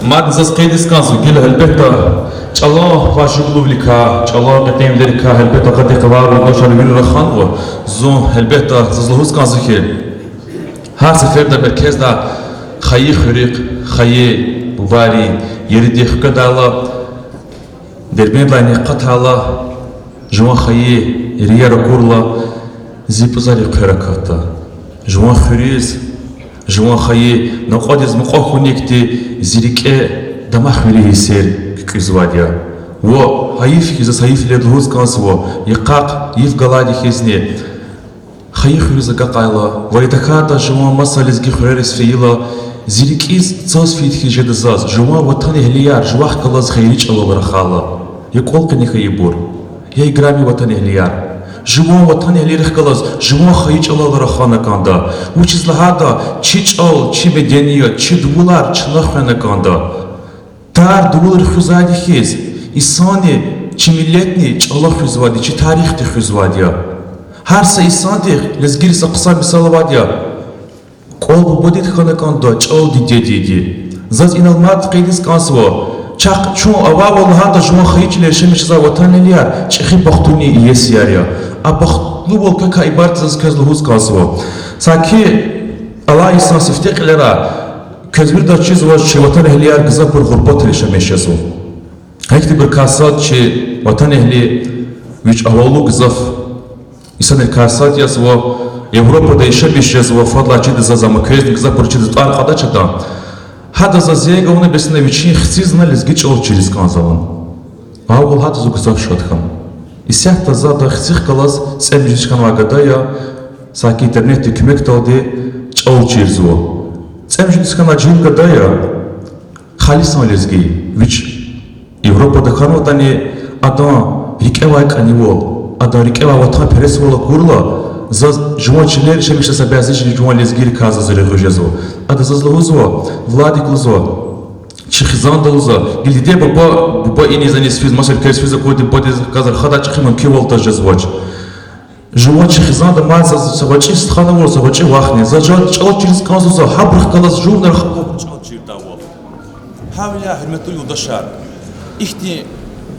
Мад заз къейдиз кӀанзава, гила гьелбетда чӀалан важиблувиликай, чӀалан кьетӀенвилерикай гьелбетда акъатайла юлдашар вири раханва. Зун гьелбетда заз лугьуз кӀанзава хьи, гьар сеферда меркезда хайи хуьруьхъ, хайи бубайрин еридихъ хкведайла, Дербентдилайни акъатайла, жуван хайи иер акурла, Зи пӀузари хъвер акатда. Жуван хуьруьз, жуван хайи накьвадиз мукьва хьуникди зи рикӀе дамах вири гьиссер куькӀуьзвайди я. Ва гьайиф хьиз, заз гьайиф лугьуз кӀанзава, йикъахъ йиф галайди хьизни, хайи хуьруьз агакьайла ва я тахьайтӀа жуван маса лезги хуьрериз фейила, зи рикӀиз цаз фейид хьиз жеда заз, жуван ватанэгьлияр жувахъ галаз хайи чӀалал рахайла. Я кӀвал къени хьайибур, я играми ватанэгьлияр, жуван ватанэгьлийрихъ галаз жуван хайи чӀалал рахана кӀанда. Вучиз лагьайтӀа чи чӀал, чи меденият, чи дувулар чна хвена кӀанда. Тар дувулрихъ хуьзвайди хьиз, инсанни чи миллетни чӀала хуьзвайди, чи тарихдихъ хуьзвайди я. Гьар са инсандихъ, лезгийриз са хъсан мисал авайди я: кӀвал бубадин хьана кӀанда, чӀал дидединди. Заз инал мад къейдиз кӀанзава: чахъ чун авайвал лагьайтӀа, жуван хайи чилел яшамиш жезвай ватанэгьлияр чӀехи бахтунин иесияр я. А бахтлувал кака ибарат я заз квез лугьуз кӀанзава. Саки алай йисан сифте кьилера квез виридаз чизва, чи ватанэгьлияр гзафбур гъурбатра яшамиш жезва. Гьахьтинбурукай сад чи ватанэгьли, вич авалу гзаф инсанрикай сад язва, Европада яшамиш жезва, фадлай чида заз, амма квезни гзафбуруз чида, тӀвар кьадач адан. Гьада заз зенг авуна, бес ина вичин хцизни лезги чӀал чириз кӀанзавани. Авал гьада зун гзаф шад хьана. Исятда за адан хцихъ галаз цӀемуьжуьд йис хьанвай гада я, саки интернетдин куьмекдалди чӀал чирзава. ЦӀемуьжуьд йис хьанвай жегьил гада я, халисан лезги, вич Европада хьанватӀани, адан рикӀевай кӀанивал, адан рикӀевай ватанпересвал акурла, заз жуван чилел яшамиш жезвай са бязи жи-, жуван лезгийрикай заз регъуь жезва. Ада заз лугьузва, Владик, лугьузва, чи хизанда, лугьузва, гила диде-буба, буба иниз-аниз физ, маса уьлквейриз физ акурди, бубадиз квез рахадай чӀехи мумкинвал таз жезвач. Жуван чи хизанда мад заз са гъвечӀи стханвал, са гъвечӀи вахни. Заз жуван чӀал чириз кӀанзава, за гьабурухъ галаз жувни рахазва чӀал чирдайвал. Гьавиляй, гьуьрметлу юлдашар, ихьтин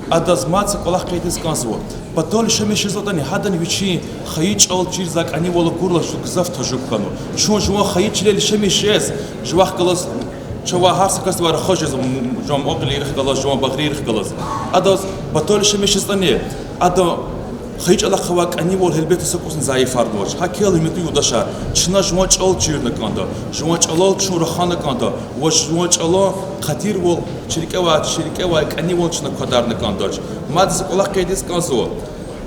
адаз мад са кӀвалах къейдиз кӀанзава. Патал яшамиш жезватӀани, гьадани вичин хайи чӀал чирзавай кӀанивал акурла, зун гзаф тажуб хьанва. Чун жуван хайи чилел яшамиш жез, жувахъ галаз чавай гьар са касдивай рахаз жезва, м-, жуван мукьва-кьилийрихъ галаз, жуван багърийрихъ галаз. Адаз патал яшамиш жезватӀани, адан хайи чӀалахъ авай кӀанивал гьелбетда са кӀусни зайифарнавач. ГьакӀ хьайила, гьуьрметлу юлдашар, чна жуван чӀал чирна кӀанда, жуван чӀалал чун рахана кӀанда ва жуван чӀалан къадирвал, чи рикӀевай, чи рикӀевай кӀанивал чна квадарна кӀандач. Мад са кӀвалах къейдиз кӀанзава.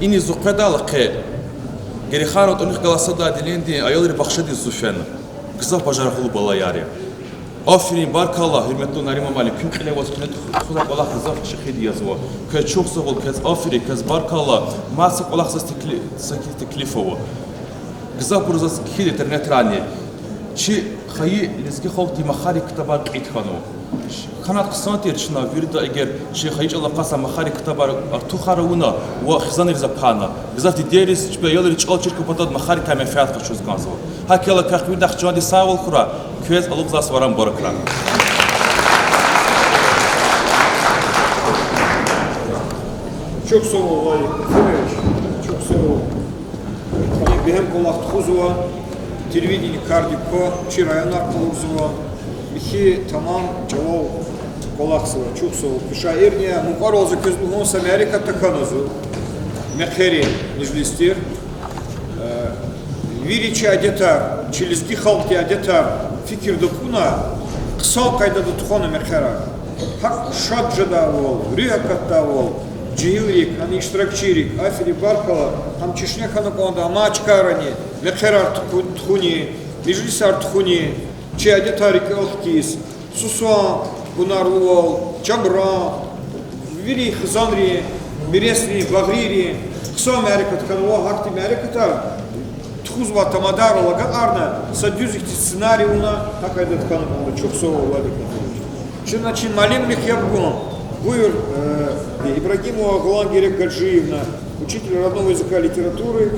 Иниз зун къведайла къе Гереханрин тӀварунихъ галай сад отделениедин аялрин бахшадиз зун фена. Гзаф бажарагълу балаяр я. Аферин, баркалла, гьуьрметлу Нариман муаллим, куьн кьиле аваз куьне тухузвай кӀвалах гзаф чӀехиди язва. Квез чухсагъул, квез аферин, квез баркалла. Мад са кӀвалах заз текли-, са теклиф ава. Гзафбуруз заз кхьида интернетрайни. Чи хайи лезги халкьдин махарин ктабар кьит хьанва. ХьанайтӀа хъсан тир чна вирида, эгер чи хайи чӀалал акъатзавай махарин ктабар артухар авуна ва хизанриз апарна. Гзаф дидейриз, чпин аялриз чӀал чир хьун патал махарикай менфят къачуз кӀанзава. ГьакӀ хьайила, квехъ виридахъ чандин сагъвал хьурай, квез алукьзавай суварар мубаракрай. Чухсагъул, Владик Васильевич, чухсагъул. Куьне бегьем кӀвалах тухузва, телевидение кардик ква, чи районар къалурзава, михьи тамам чӀалал кӀвалахзава, чухсагъул. Куь шаирни я, мукьварал за квез лугьун, са мярекат тахьана зун, мехъерин межлис тир. Э, вири чи адетар, чи лезги халкьдин адетар фикирда кьуна, хъсан къайдада тухвана мехъерар. ГьакӀ шад жедайвал, руьгь акатдайвал, жегьилрик, гьана иштиракчийрик аферин, баркалла, гьам чешне хьана кӀанда, амай чкайрани мехъерар туху-, тухуни, межлисар тухуни, чи адетар рикӀел хкиз, сусван гьунарлувал, чамран, вири хизанрин, миресрин, багърийрин хъсан мярекат хьанва. Гьахьтин мярекатар тухузвай тамадарал агакьарна, са дуьз ихьтин сценарий авуна, гьа къайдада хьана кӀанда. Чухсагъул, Владик Васильевич. Чна чи муаллимрихъ яб гун. Буюр, э, Ибрагимова Гъуьлан Герек Гаджиевна, учитель родного языка и литературы,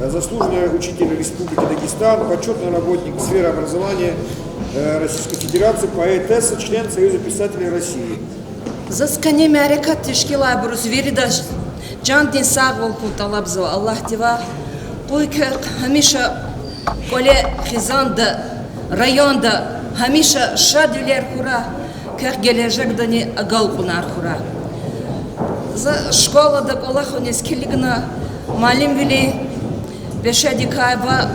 э, заслуженный учитель Республики Дагестан, почётный работник сферы образования, э, Российской Федерации, поэтесса, член Союза писателей России. Заз къенин мярекат тешкилайбуруз виридаз чандин сагъвал хьун тӀалабзава Аллагьдивай. Къуй квехъ гьамиша кӀвале, хизанда, районда гьамиша шадвилер хьурай, квехъ гележегдани агалкьунар хьурай. За школада кӀвалахуниз килигна, муаллимвилин Пешедикай ва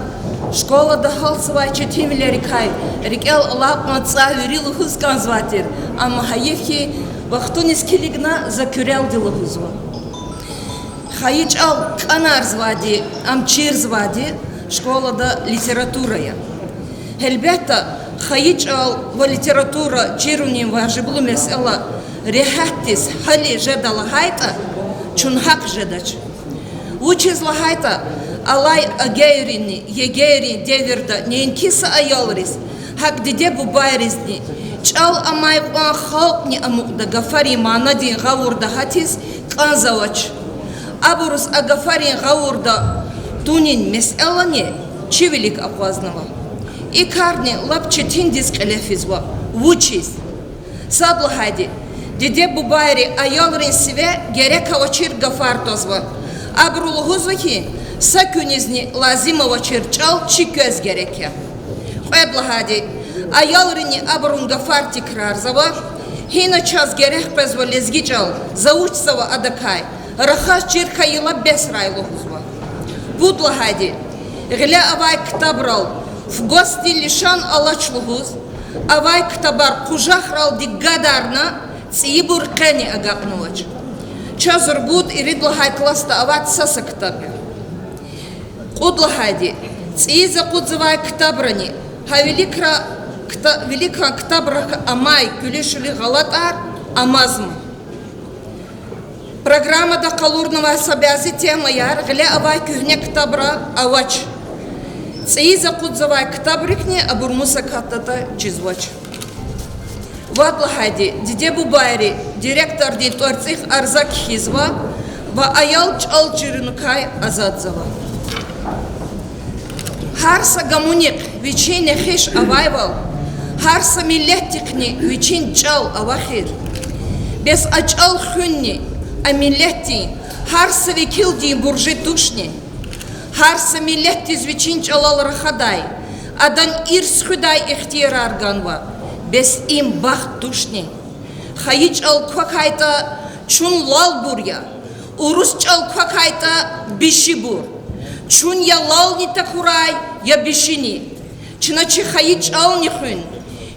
школада гьалтзавай четинвилерикай рикӀел алай кьван цӀай вири лугьуз кӀанзавай тир, амма гьайиф хьи, вахтуниз килигна за куьрелди лугьузва. Хайи чӀал кӀанарзавайди, ам чирзавайди школада литература я. Гьелбетда, хайи чӀал ва литература чирунин важиблу месэла регьятдиз гьализ жеда лагьайтӀа, чун гьахъ жедач. Вучиз лагьайтӀа, алай агейринни ЕГЭ-рин девирда неинки са аялриз, гьакӀ диде-бубайризни чӀал амай кьван халкьни амукьда гафарин манадин гъавурда гьатиз кӀанзавач. Абуруз а гафарин гъавурда тунин месэлани чи вилик акъвазнава. И карни лап четиндиз кьиле физва. Вучиз? Сад лагьайди, диде-бубайри аялрин сиве герек авачир гафар твазва. Абуру лугьузва хьи, са куьнизни лазим авачир чӀал чи квез герек я. Кьвед лагьайди, аялрини абурун гафар тикрарзава. Гьина чаз герек къвезва лезги чӀал, за вучзава адакай, рахаз чир хьайила бесрай лугьузва. Пуд лагьайди, гъиле авай ктабрал ФГОС-дин лишан алач лугьуз, авай ктабар къужахралди гадарна, цӀийибур къени агакьнавач. Чаз ругуд, ирид лагьай классда авай са-са ктаб я. Кьуд лагьайди, цӀийиз акъудзавай ктабрани гьа виликра-, кта-, виликан ктабра амай куьлуь-шуьлуь гъалатӀар амазма. Программада къалурнавай са бязи темаяр гъиле авай куьгьне ктабра авач. ЦӀийиз акъудзавай ктабрикни абур мус акатдатӀа чизвач. Вад лагьайди, диде-бубайри директордин тӀварцӀихъ арза кхьизва ва аял чӀал чируникай азадзава. Гьар са гамунихъ вичин нехиш авайвал, гьар са миллетдихъни вичин чӀал ава эхир. Бес а чӀал хуьнни а миллетдин гьар са векилдин буржи тушни? Гьар са миллетдиз вичин чӀалал рахадай, адан ирс хуьдай ихтиярар ганва. Бес им бахт тушни? Хайи чӀал квахьайтӀа, чун лалбур я. Урус чӀал квахьайтӀа, бишибур. Чун я лални такурай, я бишини. Чна чи хайи чӀални хуьн,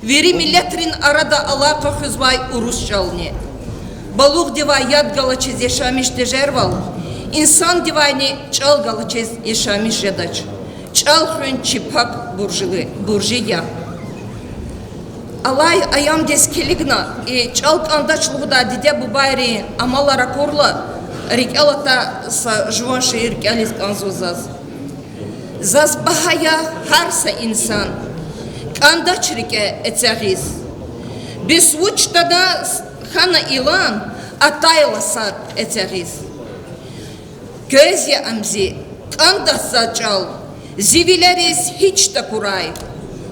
вири миллетрин арада алакъа хуьзвай урус чӀални. Балугъдивай яд галачиз яшамиш тежервал, инсандивайни чӀал галачиз яшамиш жедач. ЧӀал хуьн чи пак буржи, буржи я. Алай аямдиз килигна, и чӀал кӀандач лугьудай диде-бубайрин амалар акурла, рикӀел атай са жуван шиир кӀелиз кӀанзава заз. Заз багьа я гьар са инсан, кӀандач рикӀе эцягъиз. Бес вуч тана хьана илан, атайла сад эцягъиз. Квез я ам зи, кӀандач заз чӀал, зи вилериз гьич такурай.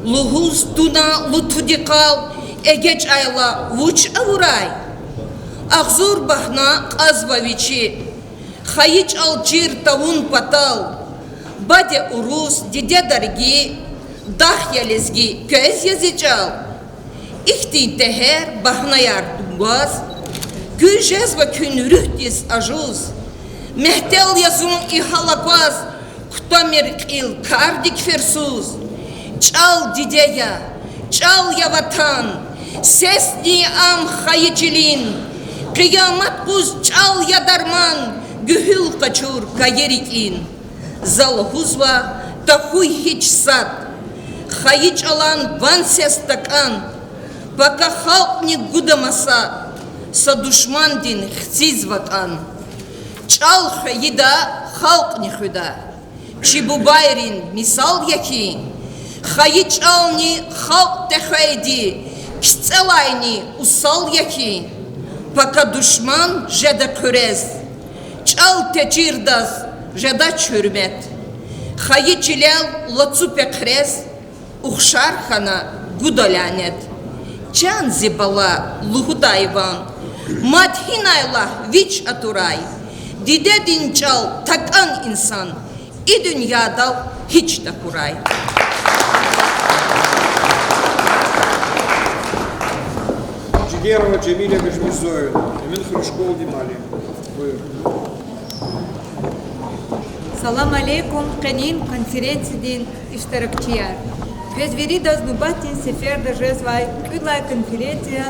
Лугьуз туна лутуди къал, эгечӀайла вуч авурай? Агъзур багьна кьазва вичи, хайи чӀал чир тавун патал. Баде урус, диде дарги, дах я лезги, квез я зи чӀал. Ихьтин тегьер багьнаяр гваз, куьн жезва куьн руьгьдиз ажуз. Мягьтел я зун и гьал акваз, кутамир кьил кардик ферсуз. ЧӀал диде я, чӀал я ватан, сесни ам хайи чилин. Къиямат къуз чӀал я дарман, гуьгьуьл къачур кайи рикӀин. За лугьузва, тахьуй гьич сад, хайи чӀалан ван сес такӀан, пака халкьни гуда маса, са душмандин хциз вакӀан. ЧӀал хвейида, халкьни хуьда, чи бубайрин мисал я хьи, хайи чӀални халкь тахьайди, кицӀелайни усал я хьи, пака душман жеда хъуьрез, чӀал течирдаз жедач гьуьрмет. Хайи чилел лацу пехърез ухшар хьана гуда лянет. Чан зи бала, лугьудай ван, мад гьинай лагь вич атурай, дидедин чӀал такӀан инсан и дуьньядал гьич такурай. Чигерова Джамиля Гьажимирзоевна, Эминхуьруьш школадин муаллим. Буюр. Салам алейкум, къенин конференциядин иштиракчияр! Квез виридаз нубатдин сеферда жезвай кӀуьд лагьай конференция,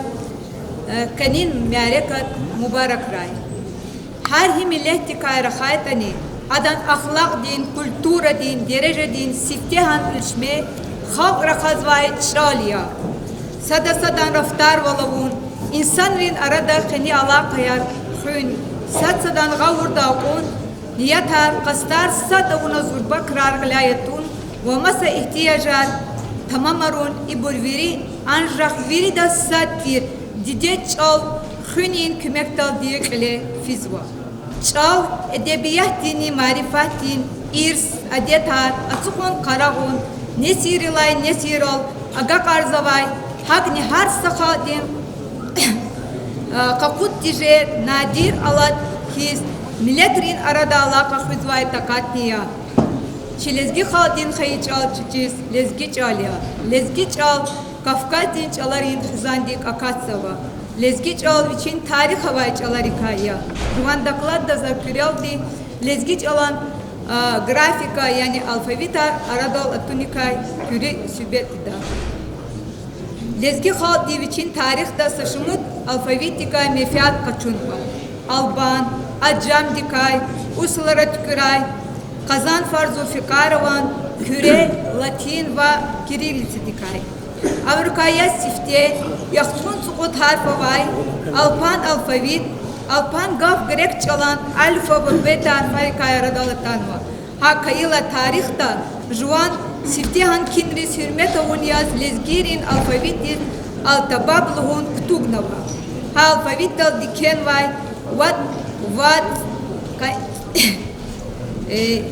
э, къенин мярекат мубаракрай. Гьар гьи миллетдикай рахайтӀани, адан ахлакьдин, культурадин дережадин сифтегьан уьлшме халкь рахазвай чӀал я. Сада садан рафтарвал авун, инсанрин арада къени алакъаяр хуьн, сад садан гъавурда акьун, ниятар, къастар сад авуна зурба крар гъиляй атун ва маса игьтияжар тамамарун, ибур вири анжах виридаз сад тир дидед чӀал хуьнин куьмекдалди кьиле физва. ЧӀал эдебиятдинни марифатдин ирс, адетар ацукьун-къарагъун, несилрилай несилрал агакьарзавай, гьакӀни гьар са халкьдин къакъуд тежер надир алат хьиз, миллетрин арада алакъа хуьзвай такьатни я. Чи лезги халкьдин хайи чӀал чи чиз лезги чӀал я. Лезги чӀал Кавказдин чӀаларин хизандик акатзава. Лезги чӀал вичин тарих авай чӀаларикай я. Жуван докладда за куьрелди лезги чӀалан, а, графика, яни алфавитар арадал атуникай куьруь суьгьбет ийида. Лезги халкьди вичин тарихда са шумуд алфавитдикай менфят къачунва. Албан, аджамдикай, урусалара туькӀуьрай, Къазанфар Зулфикарован куьре, латин ва кириллицадикай. Абурукай яз сифте яхцӀурни цӀукьуд гьарф авай алпан алфавит, алпан гаф грек чӀалан альфа ва бета гьарфарикай арадал атанва. ГьакӀ хьайила тарихда жуван сифтегьан кинриз гьуьрмет авун яз лезгийрин алфавитдиз Алтабаб лугьун кутугнава. Гьа алфавитдалди кхьенвай вад, вад, къа-, э,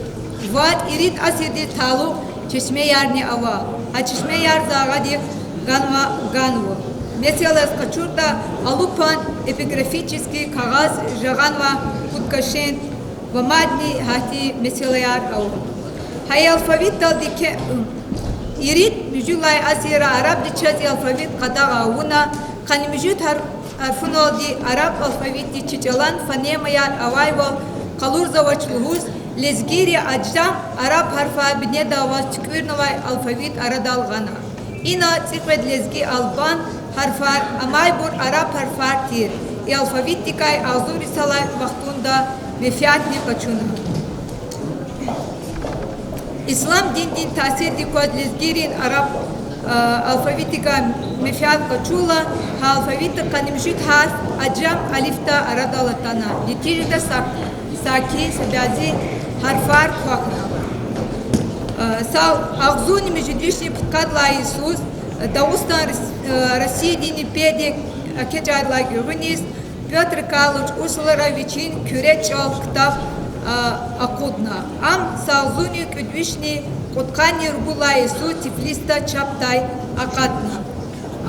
вад ирид асирдиз талукь чешмеярни ава. Гьа чешмеяр за агъадихъ ганва, ганва. Месела яз къачуртӀа, алупан эпиграфический кагъаз жагъанва Куткашин ва мадни гьахьтин месэлаяр ава. Гьа алфавитдалди кхье-, ирид муьжуьдлай асирра арабди чаз и алфавит къадагъа авуна, къанни муьжуьд гьар-, гьарфуналди араб алфавитдиз чи чӀалан фонемаяр авайвал къалурзавач лугьуз, лезгийри аджам араб гьарфар бинедалваз туькӀуьрнавай алфавит арадал гъана. Ина цӀикьвед лезги албан гьарфар, амайбур араб гьарфар тир. И алфавитдикай агъзур йисалай вахтунда менфятни къачуна. Ислам диндин таъсирдик кваз лезгийрин араб, а, алфавитдикай менфят къачурла, гьа алфавитда къанни муьжуьд гьарф аджам алифда арадал атана. Нетижада са-, саки са бязи гьарфар квахьна. А, са агъзурни муьжуьд вишни пудкъад лагьай йисуз, а, Дагъустан Рос-, а, Россиядин педи экечӀайдалай гуьгъуьниз Пётр Карлович Усларов вичин Куьре чӀал ктаб, а, акъудна. Ам са агъзурни кӀуьд вишни кьудкъанни ругуд лагьай йисуз Тифлисда чапдай акъатна.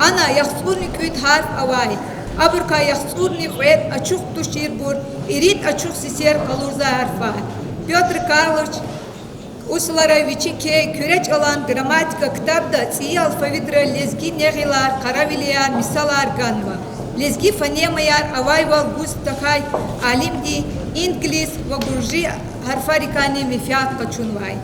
Ана яхцӀурни кӀуьд гьарф авай, абурукай яхцӀурни кьвед ачух туширбур, ирид ачух сесер къалурзавай гьарфар. Пётр Карлович Усларов вичи кхьей Куьре чӀалан грамматика ктабда цӀийи алфавитра лезги негъилар, къаравилияр, мисалар ганва. Лезги фонемаяр авайвал гуз тахьай алимди инглис ва гуржи гьарфарикайни менфят къачунвай.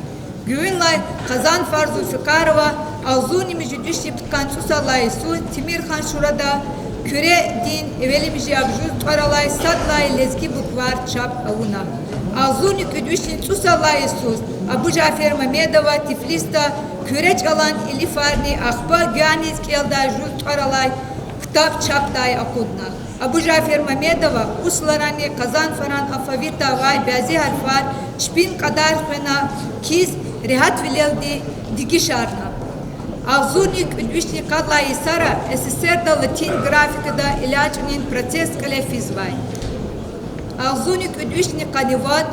Гуьгъуьнлай Къазанфар Зулфикарова агъзурни муьжуьд вишни пудкъанни цӀусад лагьай йисуз Темирхан-Шурада Куьредин эвелимжи абур жуз тӀвар алай сад лагьай лезги буквар чап авуна. Агъзурни кӀуьд вишни цӀусад лагьай йисуз Абужафер Мамедова Тифлисда Куьре чӀалан илифарни ахпа гуьгъуьниз кӀелдай жуз тӀвар алай ктаб чапдай акъудна. Абужафер Мамедова Усларанни Къазанфаран алфавитда авай бязи гьарфар чпин кьадар хвена, кхьиз регьятвилелди дегишарна. Агъзурни кӀуьд вишни къад лагьай йисара СССР-да латин графикада элячӀунин процесс кьиле физвай. Агъзурни кӀуьд вишни къанни вад,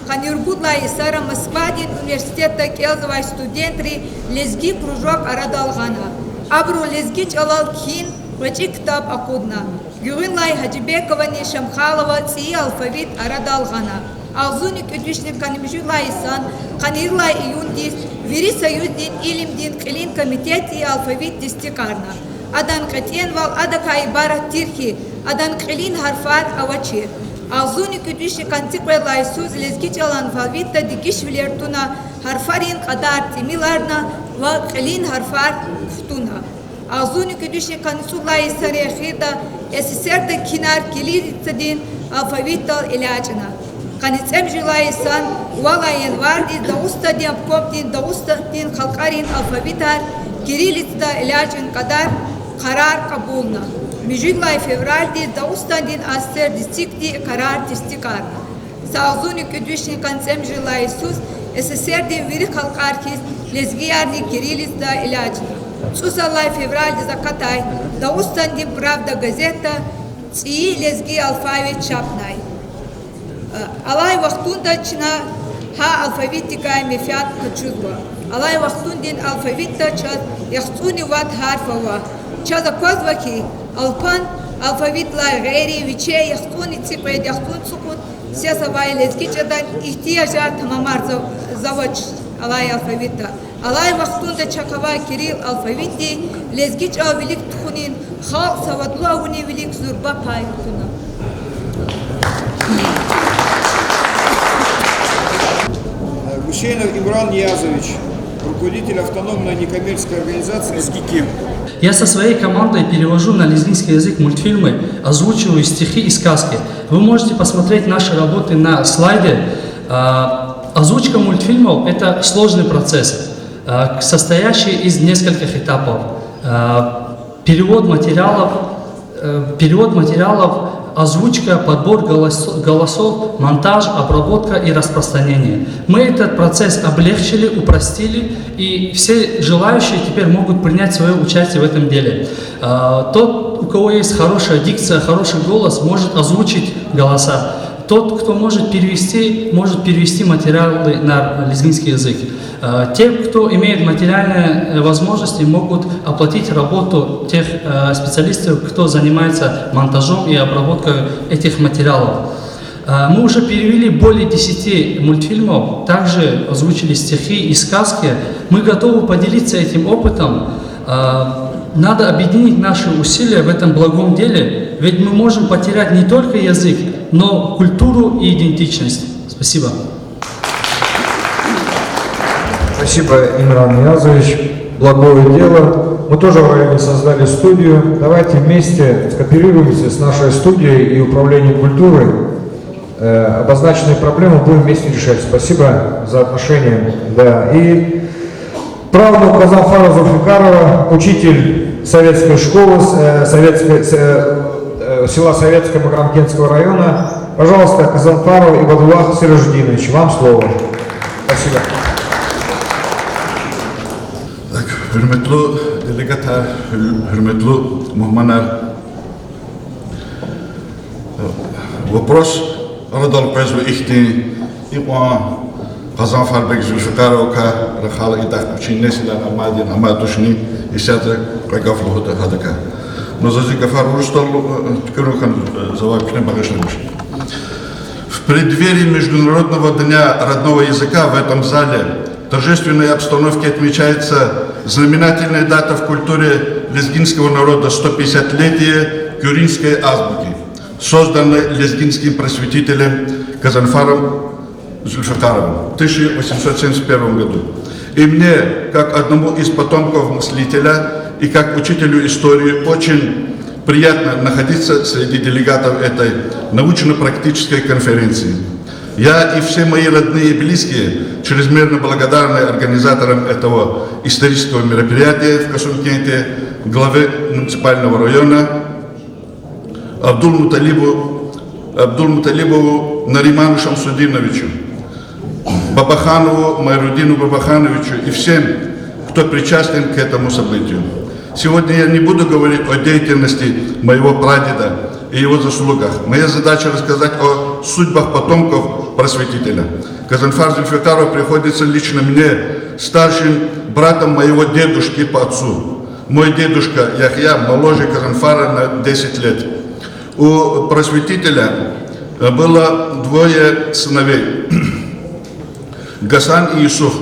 къанни ругуд лагьай йисара Москвадин университетда кӀелзавай студентри лезги кружок арадал гъана. Абуру лезги чӀалал кхьин гъвечӀи ктаб акъудна. Гуьгъуьнлай Гьажибековани Шамхалова цӀийи алфавит арадал гъана. Агъзурни кӀуьд вишни къанни муьжуьд лагьай йисан къанни ирид лагьай июндиз вири Союздин илимдин кьилин комитетди и алфавит дестикарна. Адан кьетӀенвал адакай ибарат тир хьи, адан кьилин гьарфар авачир. Агъзурни кӀуьд вишни къанни цӀикьвед лагьай йисуз лезги чӀалан алфавитда дегишвилер туна, гьарфарин кьадар тӀимиларна ва кьилин гьарфар кутуна. Агъзурни кӀуьд вишни къанни цӀуд лагьай йисан рехирда СССР-да кхьинар кириллицадин алфавитдал элячӀна. Къанни цӀемуьжуьд лагьай йисан вад лагьай январдиз Дагъустандин обкомдин Дагъустандин халкьарин алфавитар кириллицада элячӀун кьадар къарар кьабулна. Муьжуьд лагьай февралдиз Дагъустандин АССР-дин ЦИК-ди и къарар тестикьарна. Са агъзурни кӀуьд вишни къанни цӀемуьжуьд лагьай йисуз СССР-дин вири халкьар хьиз лезгиярни кириллицада элячӀна. ЦӀусад лагьай февралдиз акатай Дагъустандин Правда газетда цӀийи лезги алфавит чапнай. Алай вахтунда чна гьа алфавитдикай менфят къачузва. Алай вахтундин алфавитда чаз яхцӀурни вад гьарф ава. Чаз аквазва хьи, алпан алфавитлай гъейри вичи яхцӀурни цӀикьвед, яхцӀурни цӀукьуд сес авай лезги чӀалан игьтияжар тамамарзавач алай алфавитда. Алай вахтунда чахъ авай кирилл алфавитди лезги чӀал вилик тухунин, халкь савадлу авунин вилик зурба пай туна. Гусейнов Имран Ниязович, руководитель автономной некоммерческой организации Лезги ким. Я со своей командой перевожу на лезгинский язык мультфильмы, озвучиваю стихи и сказки. Вы можете посмотреть наши работы на слайде. А, озвучка мультфильмов — это сложный процесс, а, состоящий из нескольких этапов. А, перевод материалов, э, перевод материалов, озвучка, подбор голос-, голосов, монтаж, обработка и распространение. Мы этот процесс облегчили, упростили, и все желающие теперь могут принять своё участие в этом деле. А, тот, у кого есть хорошая дикция, хороший голос, может озвучить голоса. Тот, кто может перевести, может перевести материалы на лезгинский язык. Э, те, кто имеет материальные, э, возможности, могут оплатить работу тех, э, специалистов, кто занимается монтажом и обработкой этих материалов. Э, мы уже перевели более десяти мультфильмов, также озвучили стихи и сказки. Мы готовы поделиться этим опытом. Э, надо объединить наши усилия в этом благом деле, ведь мы можем потерять не только язык, но культуру и идентичность. Спасибо. Спасибо, Имран Ниязович. Благое дело. Мы тоже в районе создали студию. Давайте вместе скооперируемся с нашей студией и управлением культуры. Э, обозначенные проблемы будем вместе решать. Спасибо за отношение. Да, и правнук Казанфара Зульфикарова, учитель советской школы, с-, э, советской, с-, э, э, села Советское Баграмкентского района. Пожалуйста, Казанфаров Ибадуллах Сиражутдинович, вам слово. Спасибо. Так, гьуьрметлу делегатар, гьуьр-, гьуьрметлу мугьманар. Вопрос арадал къвезва ихьтин: икьван Къазанфарбег Зульфикаровакай рахайла идахъ вичин несилар амайди, амай тушни, исятда кьве гаф лугьуда гьадакай. Но заз и гафар урусдал, э, туькӀуьрун хьана, э, завай куьне багъишламиш. В преддверии Международного дня родного языка в этом зале в торжественной обстановке отмечается знаменательная дата в культуре лезгинского народа: сто пятьдесят летие кюринской азбуки, созданной лезгинским просветителем Казанфаром Зульфикаровым в тысяча восемьсот семьдесят первом году. И мне, как одному из потомков мыслителя и как учителю истории, очень приятно находиться среди делегатов этой научно-практической конференции. Я и все мои родные и близкие чрезмерно благодарны организаторам этого исторического мероприятия в Касумкенте, главе муниципального района Абдулмуталибу-, Абдулмуталибову Нариману Шамсудиновичу, Бабаханову Майрудину Бабахановичу и всем, кто причастен к этому событию. Сегодня я не буду говорить о деятельности моего прадеда и его заслугах. Моя задача рассказать о судьбах потомков просветителя. Казанфар Зульфикаров приходится лично мне старшим братом моего дедушки по отцу. Мой дедушка Яхья моложе Казанфара на десять лет. У просветителя, э, было двое сыновей. Гасан и Юсуф,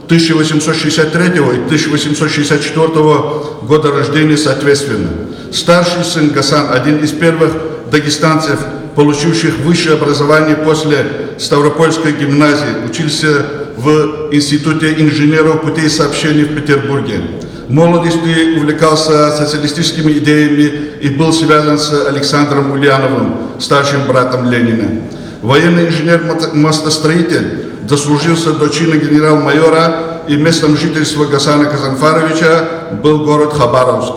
тысяча восемьсот шестьдесят третьего и тысяча восемьсот шестьдесят четвёртого года рождения соответственно. Старший сын Гасан, один из первых дагестанцев, получивших высшее образование после Ставропольской гимназии, учился в Институте инженеров путей сообщений в Петербурге. В молодости увлекался социалистическими идеями и был связан с Александром Ульяновым, старшим братом Ленина. Военный инженер-мото-, мостостроитель, дослужился до чина генерал-майора, и местом жительства Гасана Казанфаровича был город Хабаровск,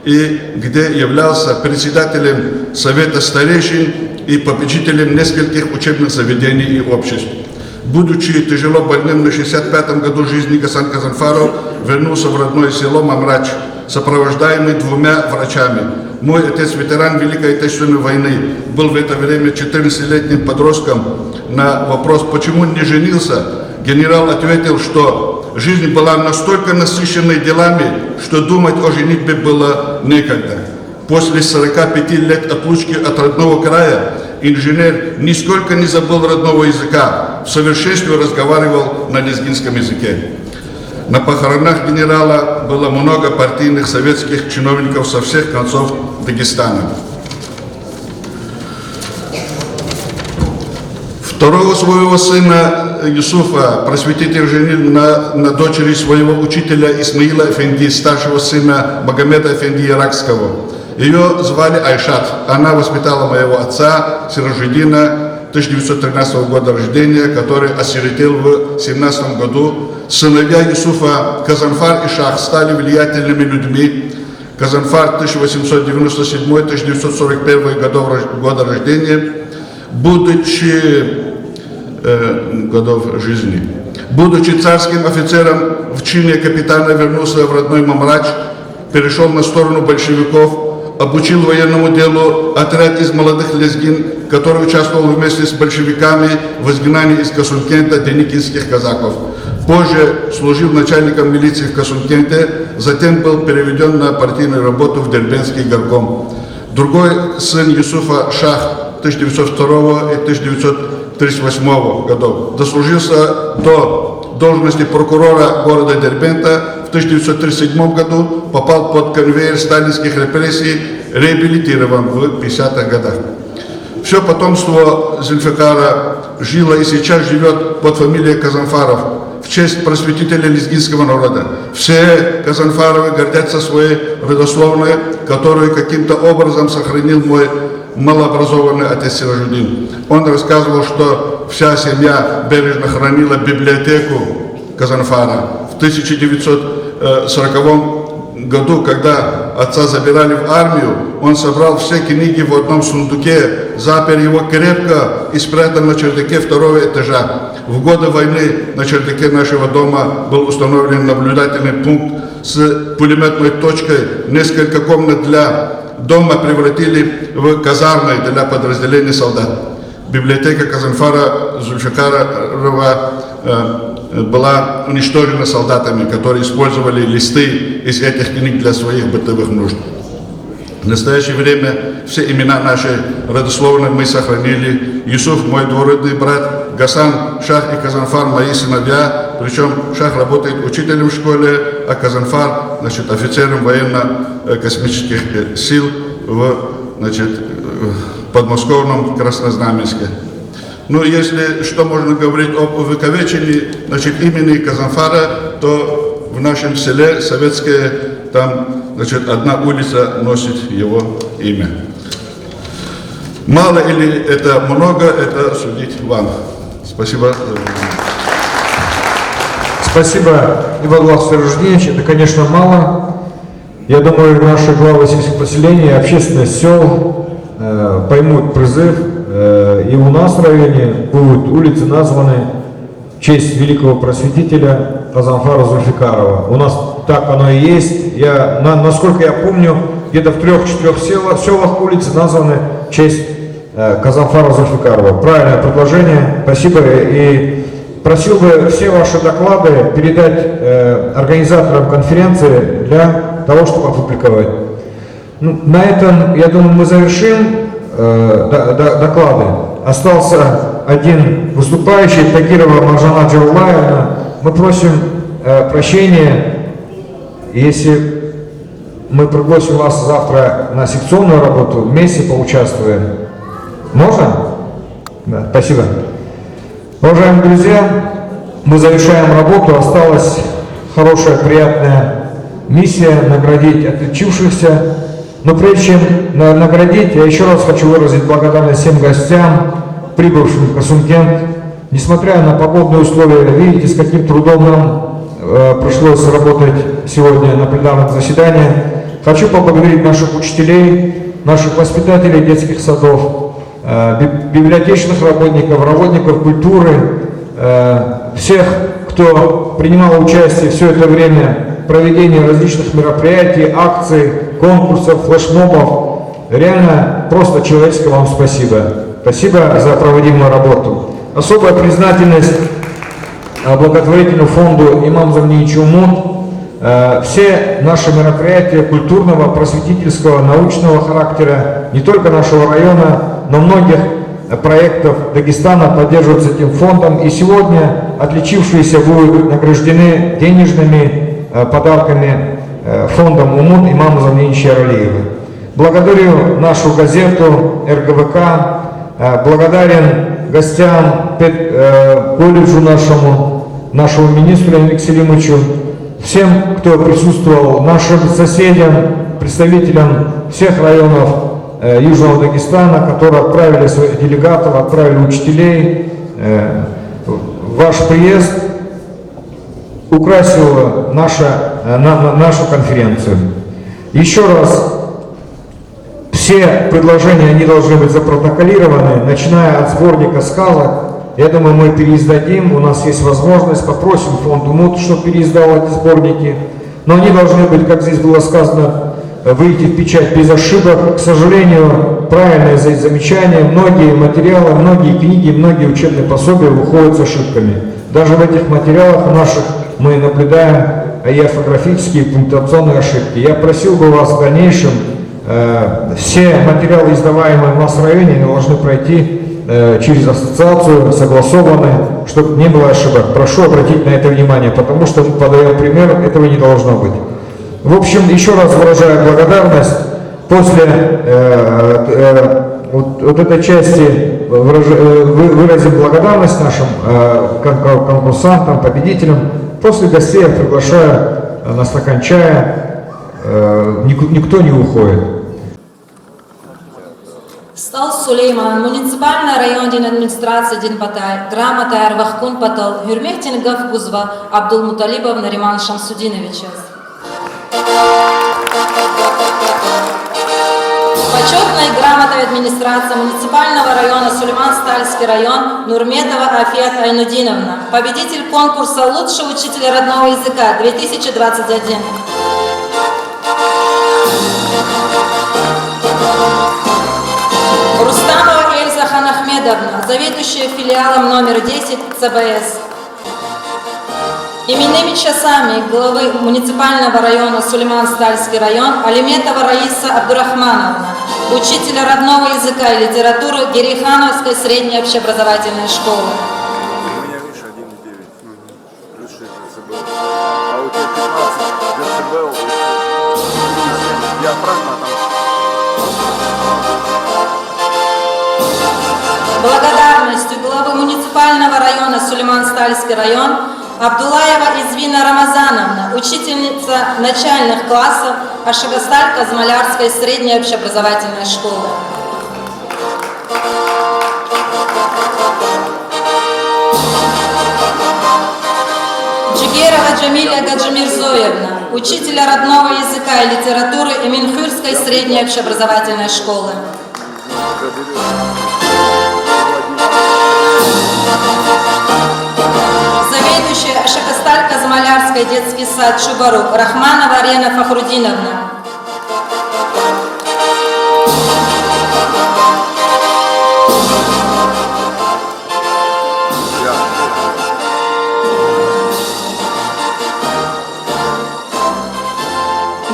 и где являлся председателем Совета старейшин и попечителем нескольких учебных заведений и обществ. Будучи тяжело больным, на шестьдесят пятом году жизни Гасан Казанфаров вернулся в родное село Мамрач, сопровождаемый двумя врачами. Мой отец, ветеран Великой Отечественной войны, был в это время четырнадцатилетним подростком. На вопрос, почему не женился, генерал ответил, что жизнь была настолько насыщенной делами, что думать о женитьбе было некогда. После сорока пяти лет отлучки от родного края инженер нисколько не забыл родного языка, в совершенстве разговаривал на лезгинском языке. На похоронах генерала было много партийных советских чиновников со всех концов Дагестана. Второго своего сына, э, Юсуфа, просветитель женил на, на дочери своего учителя Исмаила Эфенди, старшего сына Магомеда Эфенди Яракского. Её звали Айшат. Она воспитала моего отца Сиражиддина, тысяча девятьсот тринадцатого года рождения, который осиротел в семнадцатом году. Сыновья Юсуфа Казанфар и Шах стали влиятельными людьми. Казанфар, тысяча восемьсот девяносто седьмой, тысяча девятьсот сорок первый годов рож-, года рождения, будучи, э, годов жизни. Будучи царским офицером в чине капитана, вернулся в родной Мамрач, перешёл на сторону большевиков, обучил военному делу отряд из молодых лезгин, который участвовал вместе с большевиками в изгнании из Касумкента деникинских казаков. Позже служил начальником милиции в Касумкенте, затем был переведён на партийную работу в Дербентский горком. Другой сын Юсуфа Шах, тысяча девятьсот второго и тысяча девятьсот тридцать восьмого годов, дослужился до должности прокурора города Дербента, в тысяча девятьсот тридцать седьмом году попал под конвейер сталинских репрессий, реабилитирован в пятидесятых годах. Всё потомство Зульфикара жило и сейчас живёт под фамилией Казанфаров в честь просветителя лезгинского народа. Все Казанфаровы гордятся своей родословной, которую каким-то образом сохранил мой малообразованный отец Сиражудин. Он рассказывал, что вся семья бережно хранила библиотеку Казанфара. В тысяча девятьсот сороковом году, когда отца забирали в армию, он собрал все книги в одном сундуке, запер его крепко и спрятал на чердаке второго этажа. В годы войны на чердаке нашего дома был установлен наблюдательный пункт с пулемётной точкой. Несколько комнат для дома превратили в казармы для подразделений солдат. Библиотека Казанфара Зульфикарова, э, была уничтожена солдатами, которые использовали листы из этих книг для своих бытовых нужд. В настоящее время все имена нашей родословной мы сохранили. Юсуф, мой двоюродный брат, Гасан, Шах и Казанфар, мои сыновья. Причём Шах работает учителем в школе, а Казанфар, значит, офицером военно-космических, э, сил в, значит, э, подмосковном Краснознаменске. Ну, если что можно говорить об увековечении, значит, имени Казанфара, то в нашем селе Советское, там, значит, одна улица носит его имя. Мало или это много, это судить вам. Спасибо за внимание. Спасибо, Ибадулла Сиражудинович. Это, конечно, мало. Я думаю, наши главы сельских поселений, общественность сёл, э, поймут призыв, э, и у нас в районе будут улицы названы в честь великого просветителя Казанфара Зульфикарова. У нас так оно и есть. Я, на-, насколько я помню, где-то в трёх-четырёх села-, сёлах улицы названы в честь э, Казанфара Зульфикарова. Правильное предложение. Спасибо. И просил бы все ваши доклады передать, э, организаторам конференции для того, чтобы опубликовать. Ну, на этом, я думаю, мы завершим, э, до-, до-, доклады. Остался один выступающий, Тагирова Маржанат Джалалаевна. Мы просим, э, прощения, если мы пригласим вас завтра на секционную работу, вместе поучаствуем. Можно? Да, спасибо. Уважаемые друзья, мы завершаем работу. Осталась хорошая, приятная миссия — наградить отличившихся. Но прежде чем на- наградить, я ещё раз хочу выразить благодарность всем гостям, прибывшим в Касымкент. Несмотря на погодные условия, видите, с каким трудом нам э, пришлось работать сегодня на пленарном заседании. Хочу поблагодарить наших учителей, наших воспитателей детских садов, э, би- библиотечных работников, работников культуры, э, всех, кто принимал участие всё это время в проведении различных мероприятий, акций, конкурсов, флешмобов. Реально, просто человеческое вам спасибо. Спасибо за проводимую работу. Особая признательность, э, благотворительному фонду Имам Заманини Умуд. Э, все наши мероприятия культурного, просветительского, научного характера, не только нашего района, но многих, э, проектов Дагестана поддерживаются этим фондом. И сегодня отличившиеся будут награждены денежными, э, подарками, э, фондом Умуд Имама Заманини Яралиева. Благодарю нашу газету, РГВК, э, благодарен гостям, пед- э, колледжу нашему, нашему министру Эмину Селимовичу, всем, кто присутствовал, нашим соседям, представителям всех районов, э, Южного Дагестана, которые отправили своих делегатов, отправили учителей. Э, ваш приезд украсил наше- э, на- на- нашу конференцию. Еще раз, все предложения, они должны быть запротоколированы, начиная от сборника сказок. Я думаю, мы переиздадим, у нас есть возможность, попросим фонд Умуд, чтобы переиздал эти сборники. Но они должны быть, как здесь было сказано, выйти в печать без ошибок. К сожалению, правильное за- замечание, многие материалы, многие книги, многие учебные пособия выходят с ошибками. Даже в этих материалах наших мы наблюдаем и орфографические, и пунктуационные ошибки. Я просил бы вас в дальнейшем, э, все материалы, издаваемые у нас в районе, они должны пройти, э, через ассоциацию, согласованы, чтобы не было ошибок. Прошу обратить на это внимание, потому что мы подаём пример, этого не должно быть. В общем, ещё раз выражаю благодарность. После, э, э, вот, вот этой части выраж- э, вы- выразим благодарность нашим, э, кон- кон- конкурсантам, победителям. После гостей я приглашаю, э, на стакан чая. Э, ник- никто не уходит. СтӀал Сулейман муниципальный райондин администрациядин патай грамотаяр вахкун патал гьуьрметдин гаф гузва Абдулмуталибов Нариман Шамсудиновичаз. Почётной грамотой администрации муниципального района Сулейман-Стальский район Нурметова Афият Айнудиновна, победитель конкурса «Лучший учитель родного языка две тысячи двадцать один». Рустамова Эльза Ханахмедовна, заведующая филиалом номер десять ЦБС. Именными часами главы муниципального района Сулейман-Стальский район Алиметова Раиса Абдурахмановна, учитель родного языка и литературы Герейхановской средней общеобразовательной школы. У меня, видишь, один и девять. Плюс шесть децибел. А у тебя пятнадцать децибел. Диафрагма там. Благодарностью главы муниципального района Сулейман-Стальский район Абдулаева Извина Рамазановна, учительница начальных классов Ашагасталь-Казмалярской средней общеобразовательной школы. Джигерова Джамиля Гаджимирзоевна, учитель родного языка и литературы Эминхуьрской средней общеобразовательной школы. Заведующая Ашагасталь-Казмалярской детский сад Чубарук Рахманова Рена Фахрудиновна.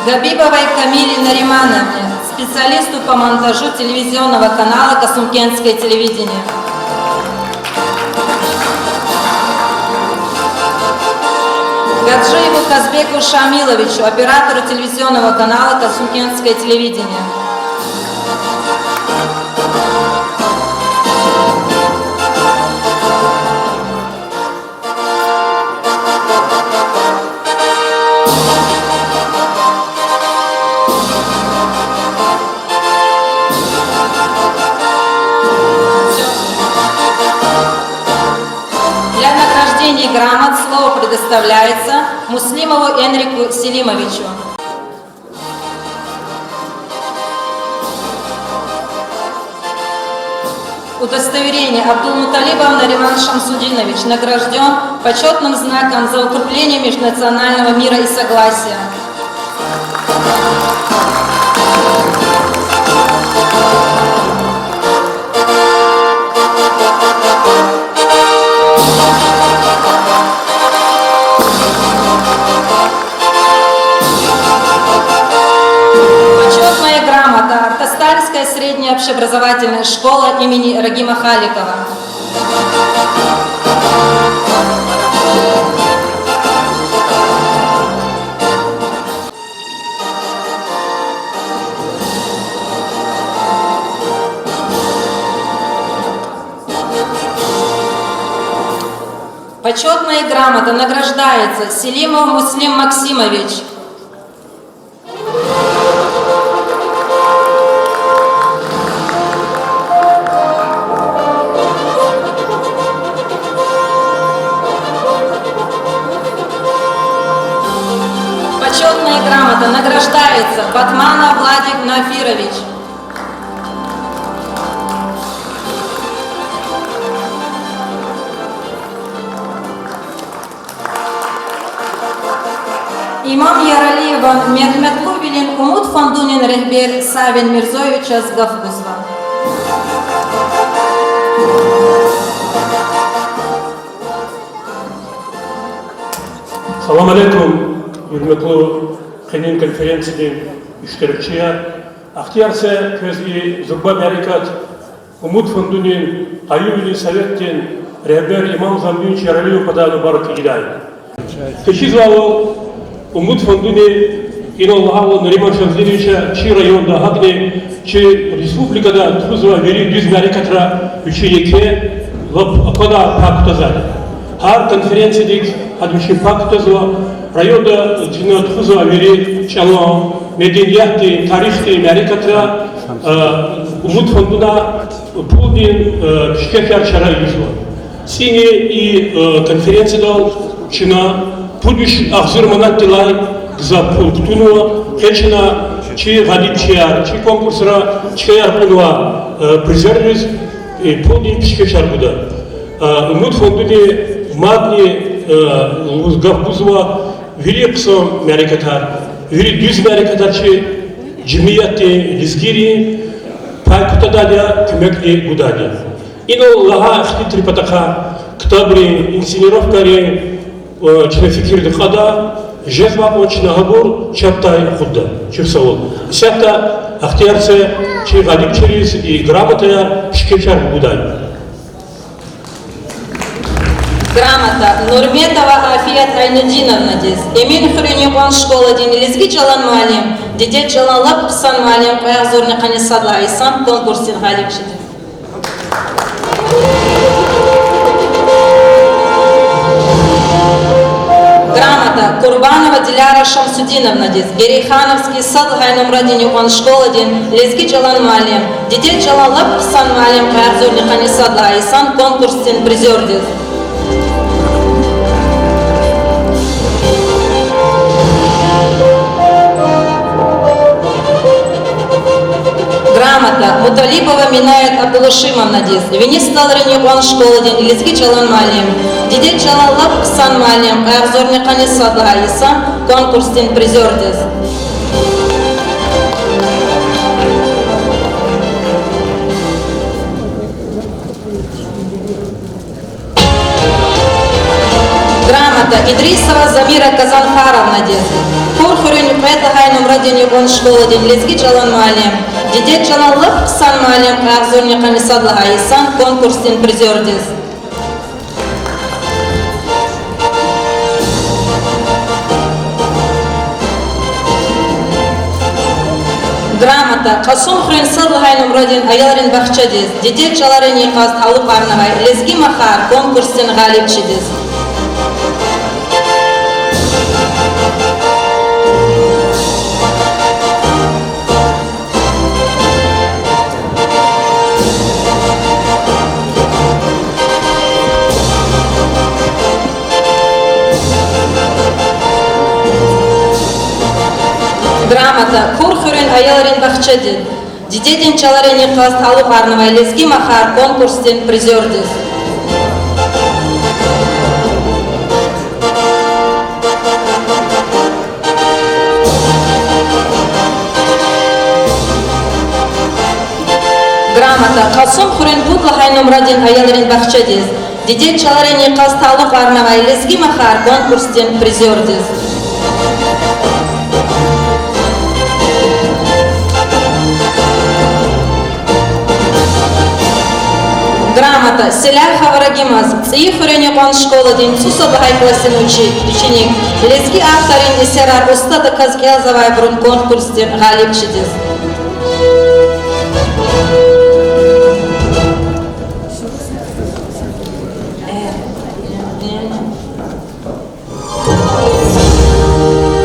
Габибовой Камиле Наримановне, специалисту по монтажу телевизионного канала Касымкентское телевидение. Гаджиеву Казбеку Шамиловичу, оператору телевизионного канала Касымкентское телевидение. грамот слово предоставляется Муслимову Энрику Селимовичу. Удостоверение. Абдулмуталибов Нариман Шамсудинович награждён почётным знаком «За укрепление межнационального мира и согласия». Почётная грамота Артостальская средняя общеобразовательная школа имени Рагима Халикова. Почётная грамота, награждается Селимов Муслим Максимович. Почётная грамота, награждается Батманов Владик Нафирович. Имам Яралиева Мегьметлувилин Умуд фондунин регьбер Савин Мирзоевичаз гаф гузва. Салам алейкум, гьуьрметлу къенин конференциядин иштиракчияр. Ихтияр це квез и зурба мярекат Умуд фондунин къаюмвилин советдин регьбер имам Замбинович Яралиеван патай мубарак ийидай. Къе чизвайвал, Умуд фондуни, инал лагьайвал, Нариман Шамсудиновича, чи районда, гьакӀни чи республикада тухузвай вири дуьз мярекатра вичи еке лап аквадай пай кутазвайди. Гьар конференциядик гьада вичин пай кутазва, районда чна тухузвай вири чӀалан, медениятдин, тарихдин мярекатра, э, Умуд фондуна пулдин, э, пишкешар чара ийизва. ЦӀини и, э, конференциядал чна пуд виш агъзур манатдилай гзаф пул кутунва, къе чна чи гъалибчияр, чи конкурсра чкаяр кьунвай, э, призерриз, э, пулдин пишкешар гуда. Э, Умуд фондуни мадни, э, лугьуз гаф гузва, вири хъсан мярекатар, вири дуьз мярекатар чи жемиятдин, лезгийрин пай кутадайди я, куьмекни гудайди я. Инал лагьай ихтилатри патахъай ктабрин, инсценировкайрин, э, чна фикирда кьада, жезвай кьван чна гьабур чапдай акъудда. Чухсагъул. Исятда ихтияр це чи гъалибчийриз и грамотаяр, пишкешар гудай. Грамота Нурметова Афият Айнудиновнадиз, Эминхуьруьн юкьван школадин лезги чӀалан муаллим, дидед чӀалан лап хъсан муаллим, кьве агъзурни къанни сад лагьай йисан конкурсдин гъалибчидиз. Грамота Курбанова Диляра Шамсудиновнадиз, Герейхановский сад лагьай нумрадин юкьван школадин лезги чӀалан муаллим, дидед чӀалан лап хъсан муаллим, кьве агъзурни къанни сад лагьай йисан конкурсдин призердиз. Грамота Муталибова Минаят Абдулашимовнадиз, Вини СтӀалрин юкьван школадин лезги чӀалан муаллим, дидед чӀалан лап хъсан муаллим, кьве агъзурни къанни сад лагьай йисан конкурсдин призердиз. Грамота Идрисова Замира Казанфаровнадиз, Курхуьруьн кьвед лагьай нумрадин юкьван школадин лезги чӀалан муаллим, дидед чӀалан лап хъсан муаллим, кьве агъзурни къанни сад лагьай йисан конкурсдин призердиз. Грамота Кьасумхуьруьн сад лагьай нумрадин аялрин бахчадиз, дидед чӀаларин йикъаз талукьарнавай Лезги махар конкурсдин гъалибчидиз. Грамота Курхуьруьн аялрин бахчадиз, дидедин чӀаларин йикъаз талукьарнавай Лезги махар конкурсдин призёрдиз. Грамота Кьасумхуьруьн пуд лагьай нумрадин аялрин бахчадиз, дидед чӀаларин йикъаз талукьарнавай Лезги махар конкурсдин призёрдиз. Грамота Селяхова Рагимаз, ЦӀийи хуьруьн юкьван школадин цӀусад лагьай классдин учи-, ученик, лезги авторрин эсерар устадаказ кӀелзавайбурун конкурсдин гъалибчидиз.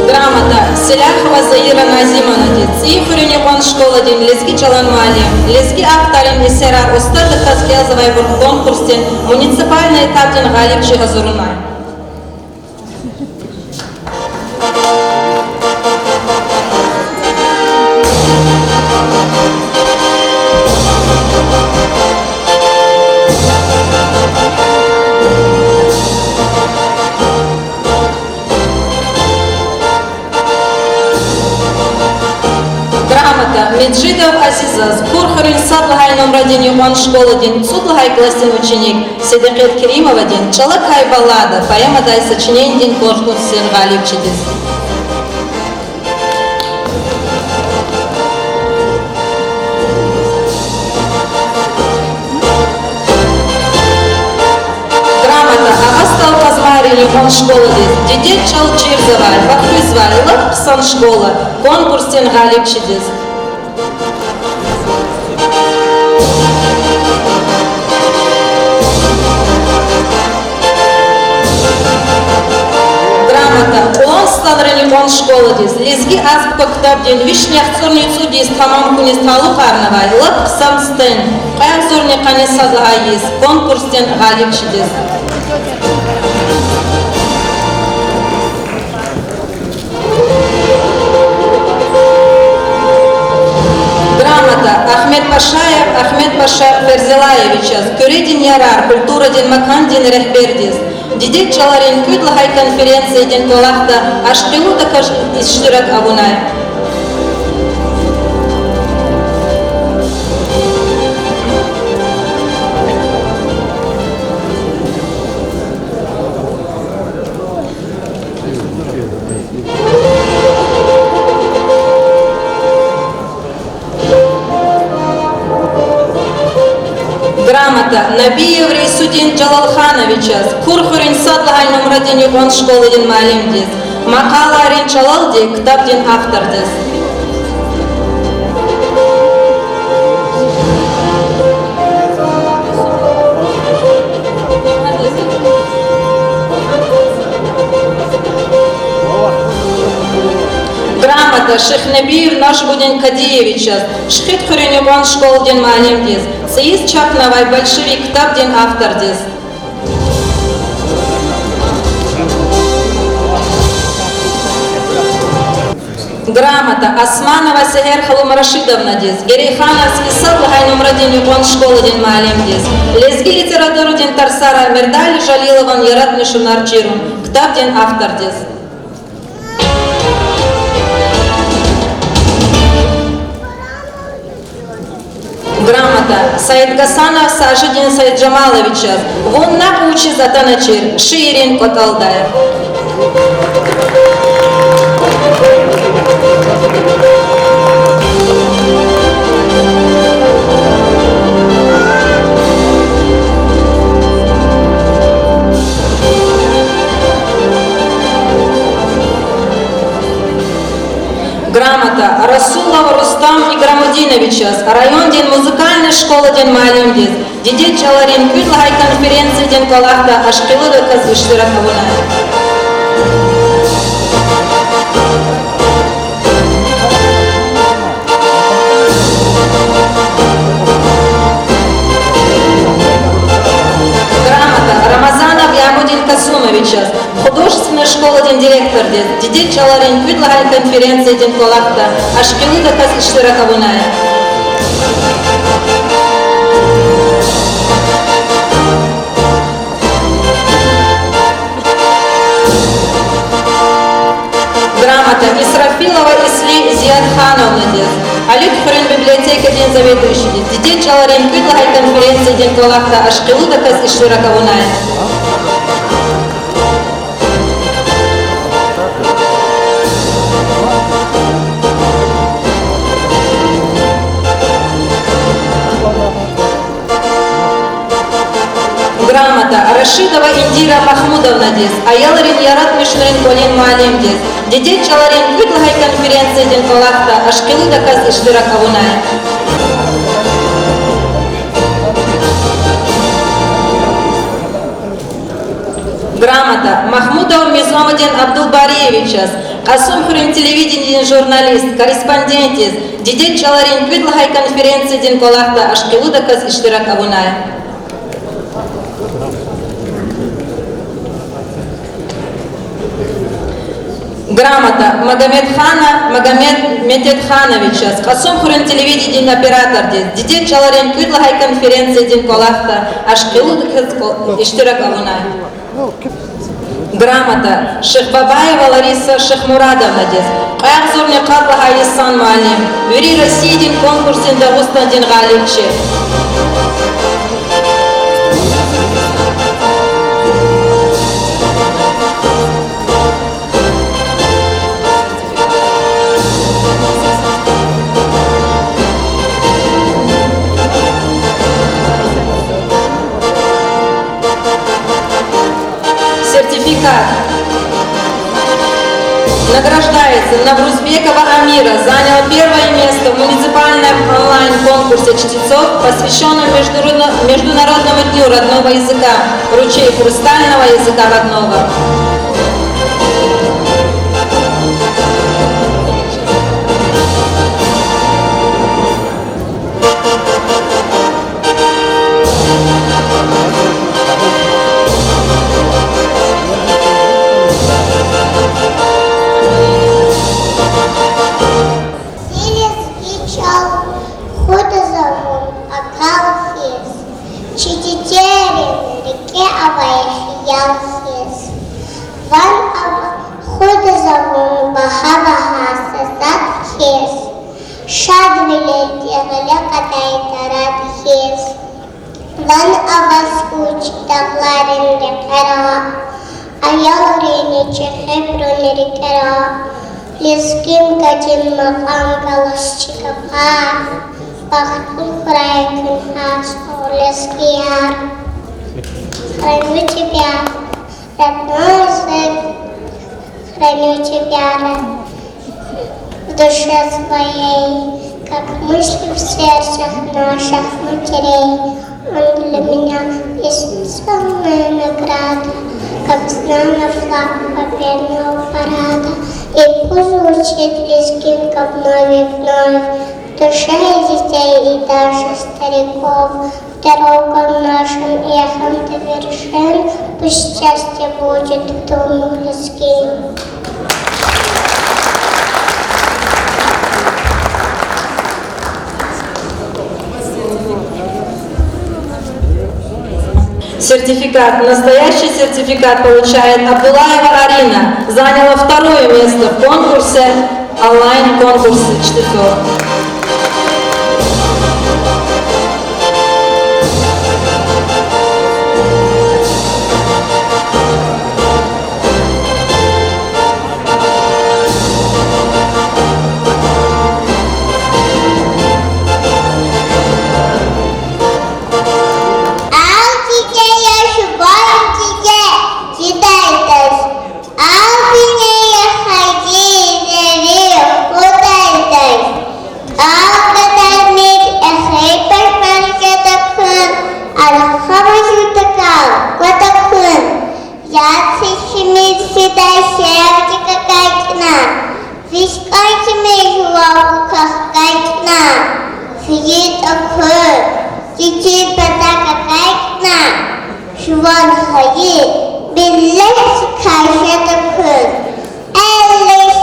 Грамота Селяхова Заира Назимовнадиз, ЦӀийи хуьруьн юкьван школадин лезги чӀалан муаллим, лезги авторрин эсерар устадаказ кӀелзавайбурун конкурсдин муниципальный этапдин гъалибчи гьазурунай. Грамота Межидов Азизаз, Курхуьруьн сад лагьай нумрадин юкьван школадин цӀуд лагьай классдин ученик, Седикъет Керимовадин ЧӀалакай баллада поэмадай сочиненидин конкурсдин гъалибчидиз. Грамота Агъа СтӀал Къазмайрин юкьван школадиз, дидед чӀал чирзавай, вахуьзвай, лап хъсан школа, конкурсдин гъалибчидиз. Грамота Кьулан СтӀалрин юкьван школадиз, лезги азбука ктабдин вишни яхцӀурни цӀуд йис тамам хьуниз талукьарнавай лап хъсан стенд, кьве агъзурни къанни сад лагьай йис, конкурсдин гъалибчидиз. Грамота Агьмедпашаев Агьмедпаша Ферзелаевичаз, Куьредин ярар культурадин макандин регьбердиз, дидед чӀаларин кӀуьд лагьай конференциядин кӀвалахда ашкъилудаказ иштирак авунай. Грамота Набиев Рейсудин Жалалхановичаз, Курхуьруьн сад лагьай нумрадин юкьван школадин муаллимдиз, Макъалайрин чӀалалди ктабдин автордиз. Грамота Шихнабиев Нажмудин Кадиевичаз, Шихидхуьруьн юкьван школадин муаллимдиз, цӀийиз чапнавай большевик ктабдин автордиз. Грамота Османова Сегьерханум Рашидовнадиз, Герейхановский сад лагьай нумрадин юкьван школадин муаллимдиз, лезги литературадин тарсара Мердали Жалилован яратмишунар чирун ктабдин автордиз. Грамота Саидгасанов Сажидин Саиджамаловичаз, Вун накь вучиз атаначир шиирин кӀватӀалдай. Грамота Расулов Рустам Играмудиновичаз, райондин музыкальный школадин муаллимдиз, дидед чӀаларин кӀуьд лагьай конференциядин кӀвалахда ашкъилудаказ иштирак авунай. Грамота Рамазанов Ямудин Касумовичаз, художественный школадин директордиз, дидед чӀал чӀаларин кӀуьд лагьай конференциядин кӀвалахда ашкъилудаказ иштирак авунай. Грамота Исрафилова Исли Зиятхановнадиз, Алик хуьруьн библиотекадин заведующийдиз, дидед чӀаларин кӀуьд лагьай конференциядин кӀвалахда ашкъилудаказ иштирак авунай. Грамота Рашидова Индира Махмудовнадиз, аялрин яратмишунрин кӀвалин муаллимдиз, дидед чӀаларин кӀуьд лагьай конференциядин кӀвалахда ашкъилудаказ иштирак авунай. Грамота Махмудов Мизамудин Абдулбариевичаз, Кьасумхуьруьн телевидениедин журналист, корреспондентдиз, дидед чӀаларин кӀуьд лагьай конференциядин кӀвалахда ашкъилудаказ иштирак авунай. Грамота Магомедхана Магомед Мететхановичаз, Кьасумхуьруьн телевидениедин оператордиз, дидед чӀаларин кӀуьд лагьай конференциядин кӀвалахда ашкъилудаказ кӀва-, иштирак авунай. Грамота Шихбабаева Лариса Шихмурадовнадиз, кьве агъзурни къад лагьай йисан муаллим, вири Россиядин конкурсдин Дагъустандин гъалибчи. Сертификат. Награждается Наврузбекова Амира, заняла первое место в муниципальном онлайн-конкурсе чтецов, посвящённом Международно-, Международному дню родного языка. Ручей хрустального языка родного. Зи лезги чӀал худаз авун акал хьиз, чи дидейрин рикӀе авай хиял хьиз. Ван ав-, худаз авун багьа-багьа са затӀ хьиз, шадвилелди гъиле кьадай тарадиз. Ван аваз вуч дагъларин рекьера, аялрини чӀехибурун рикӀера, лезгинкадин макьам галаз чи капӀар, бахтлу хьурай куьн гьар са лезгияр. Храню тебя, родной язык, храню тебя, в душе своей, как мысли в сердцах наших матерей. Он для меня бесценная награда, как знамя флаг победного парада. И пусть звучит лезгинка вновь и вновь в душе детей и даже стариков. Дорогам нашим эхом до вершин, пусть счастье будет в дому лезгин. Сертификат, настоящий сертификат получает Абдуллаева Арина, заняла второе место в конкурсе, онлайн-конкурсе чтецов. Ав, диде, я жуван диде, жидайдаз. Ав, бине, я хайи зеви худайдаз. Ав, гадармир эхир пашман жеда куьн, арха важур такал квада куьн. Яд сечимир фидай севдик акайтӀна, виш кӀан чими жуван вукахъ кайтӀна, фейитӀа куьн, чичи патак акайтӀна, жуван хайи миллетдикай жеда куьн. Эллиш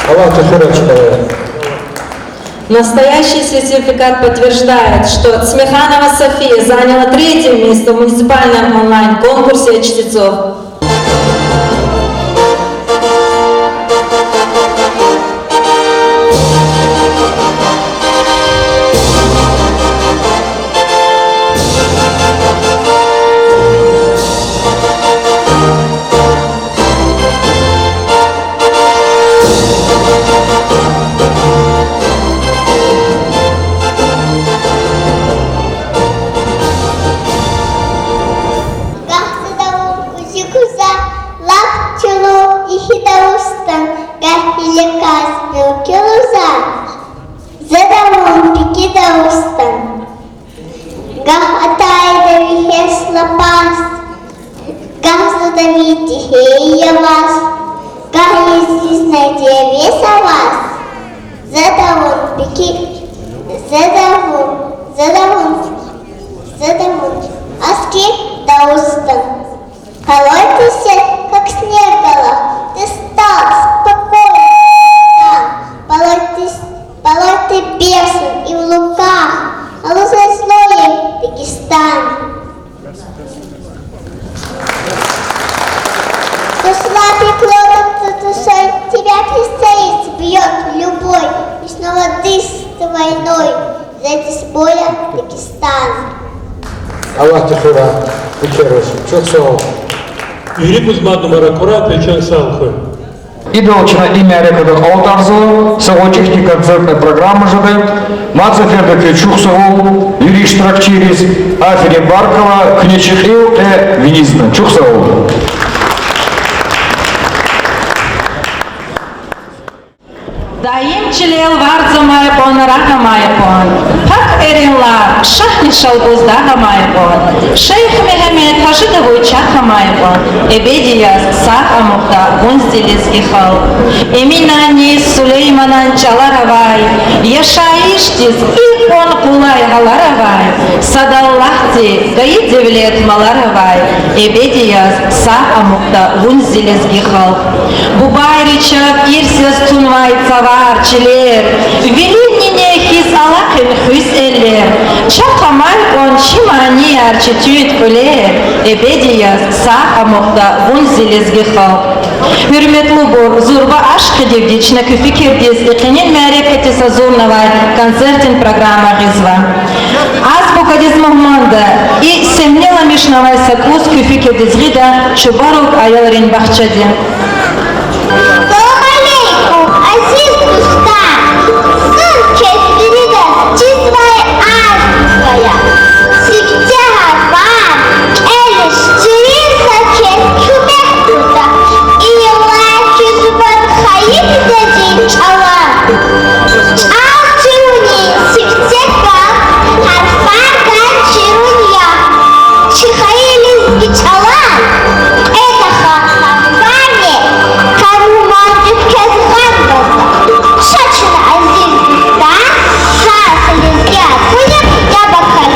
Аллагьди хуьрай чна. Настоящий сертификат подтверждает, что Цмиханова София заняла третье место в муниципальном онлайн-конкурсе чтецов. Гагь за давун кузи гуза, лап чӀуру ихьи Дагъустан, гагь гьиле кас муькуь лугьуз за, за давун пики Дагъустан. Гагь атайда ви гьесс лапас, гагь за давун дихьей явас, гагь лезгизни девес аваз, за давун пики, за давун, за давун, за давун аски Дагъустан. Полой ты всех, как снег, голов, ты стал спокойным, там. Полой ты с-, полой ты бешен и в луках, а лугьузвай злое Дагестан. Со слаб и кроткий душой, тебя прицелится, бьёт любой, и снова дышит войной. Зедис боя Дагестан. Аллагьди хуьрай, бетер авач. Чухсагъул. Вирибуруз мад мубарак хьурай, чан сагъ хьуй. Идал чна и мярекат акьалтӀарзава, са гъвечӀи хьтин концертный программа жеда. Мад сеферда квез чухсагъул, вири иштиракчийриз, аферин Баркалла, куьне чи кьил кье винизни. Чухсагъул. Даим чилел варз амай кьван, рагъ амай кьван, пак Эринлай шагьни Шалбуз дагъ амай кьван, Шейх Мегьамед Гьажи Давуд чахъ амай кьван, эбеди яз сагъ амукьда вун зи лезги халкь. Эминанни Сулейманан чӀалар авай, яшайишдиз икьван къулай гьалар авай, сад Аллагьди гайи девлет, малар авай, эбеди яз сагъ амукьда вун зи лезги халкь. Бубайри чав ирс яз тунвай цавар, чилер, вилин нине хьиз алахъин хуьз эллер, чахъ амай кьван чи манияр, чи туьнт кьуьлер, эбеди яз сагъ амукьда вун зи лезги халкь. Гьуьрметлубур, зурба ашкъидивди чна куь фикирдиз и къенин мярекатдиз гьазурнавай концертдин программа гъизва. Азбукадиз мугьманда и семниламишнавай са кӀус куь фикирдиз гъида Чубарук аялрин бахчади. Салам алейкум, азиз дустар! Зун квез виридаз чизвай арз гузвая. Сифте гьар ван кӀелиз чирин са квез куьмек гуда. Иллаки зубан хайи дидедин чӀалан. ЧӀал чирунин сифте кван, гьарфар ган чирун я. Чи хайи лезги чӀалан кьве даха гьарфани кавун мандик квез гъанваза. Ша чна, азиз дустар, гьар са лезги акуна яб акай.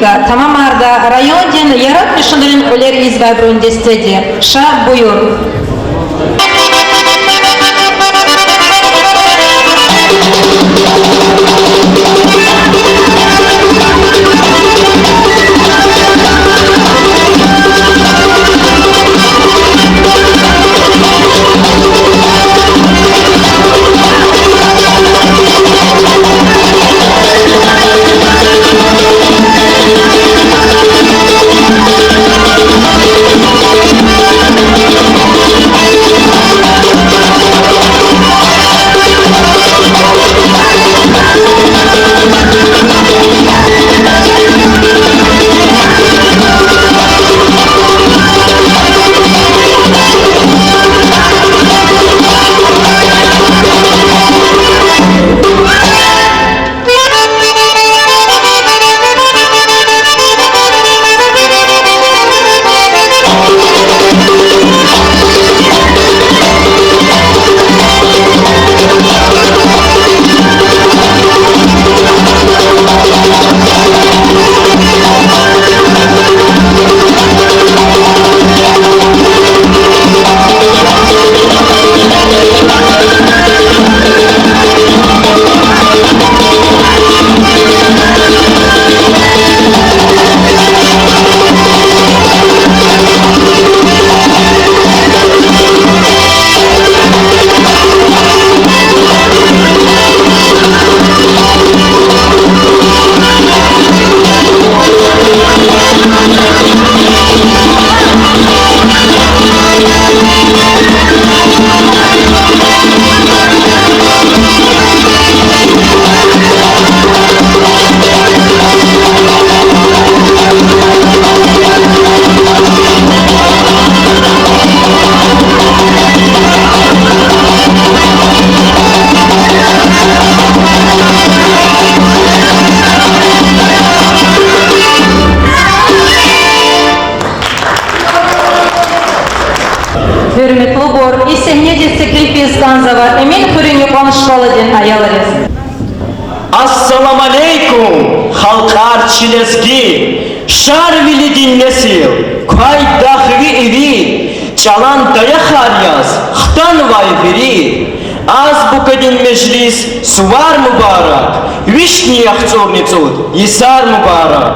Тамамарда райондин яратмишунрин кьуьлер ийизвайбурун дестеди. Ша буюр. Гьуьрметлубур, и сегьнедиз теклифиз кӀанзава Эминхуьруьн юкьван школадин аялриз. Ассаламу алейкум, халкьар чи лезги, Шарвилидин несил, квай дагъви иви, чӀалан даярар яз хтанвай вири. Азбукадин межлис сувар мубарак, вишни яхцӀурни цӀуд йисар мубарак.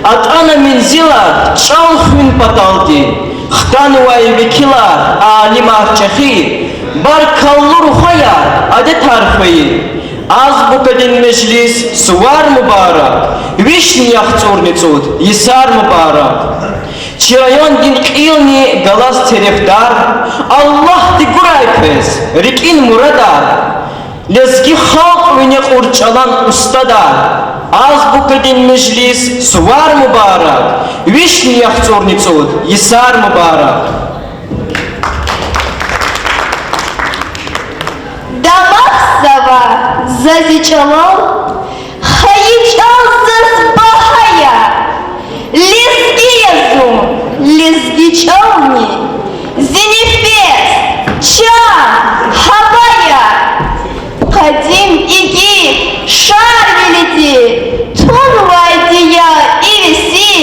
АтӀана мензилар чӀал хуьн паталди, хтанвай векилар, алимар чӀехи, баркаллу рухваяр, адетар хвейи. Азбукадин межлис сувар мубарак, вишни яхцӀурни цӀуд йисар мубарак. Чи райондин кьилни галаз терефдар, Аллагьди гурай квез рикӀин мурадар. Лезги халкь вине кьур чӀалан устадар, азбукадин межлис сувар мубарак, вишни яхцӀурни цӀуд йисар мубарак. Дамахзава за зи чӀалал, хайи чӀал заз багьа я. Лезги я зун, лезги чӀални зи нефес, чан, гьава я. Къадим игит Шарвилиди тунвайди я ивеси,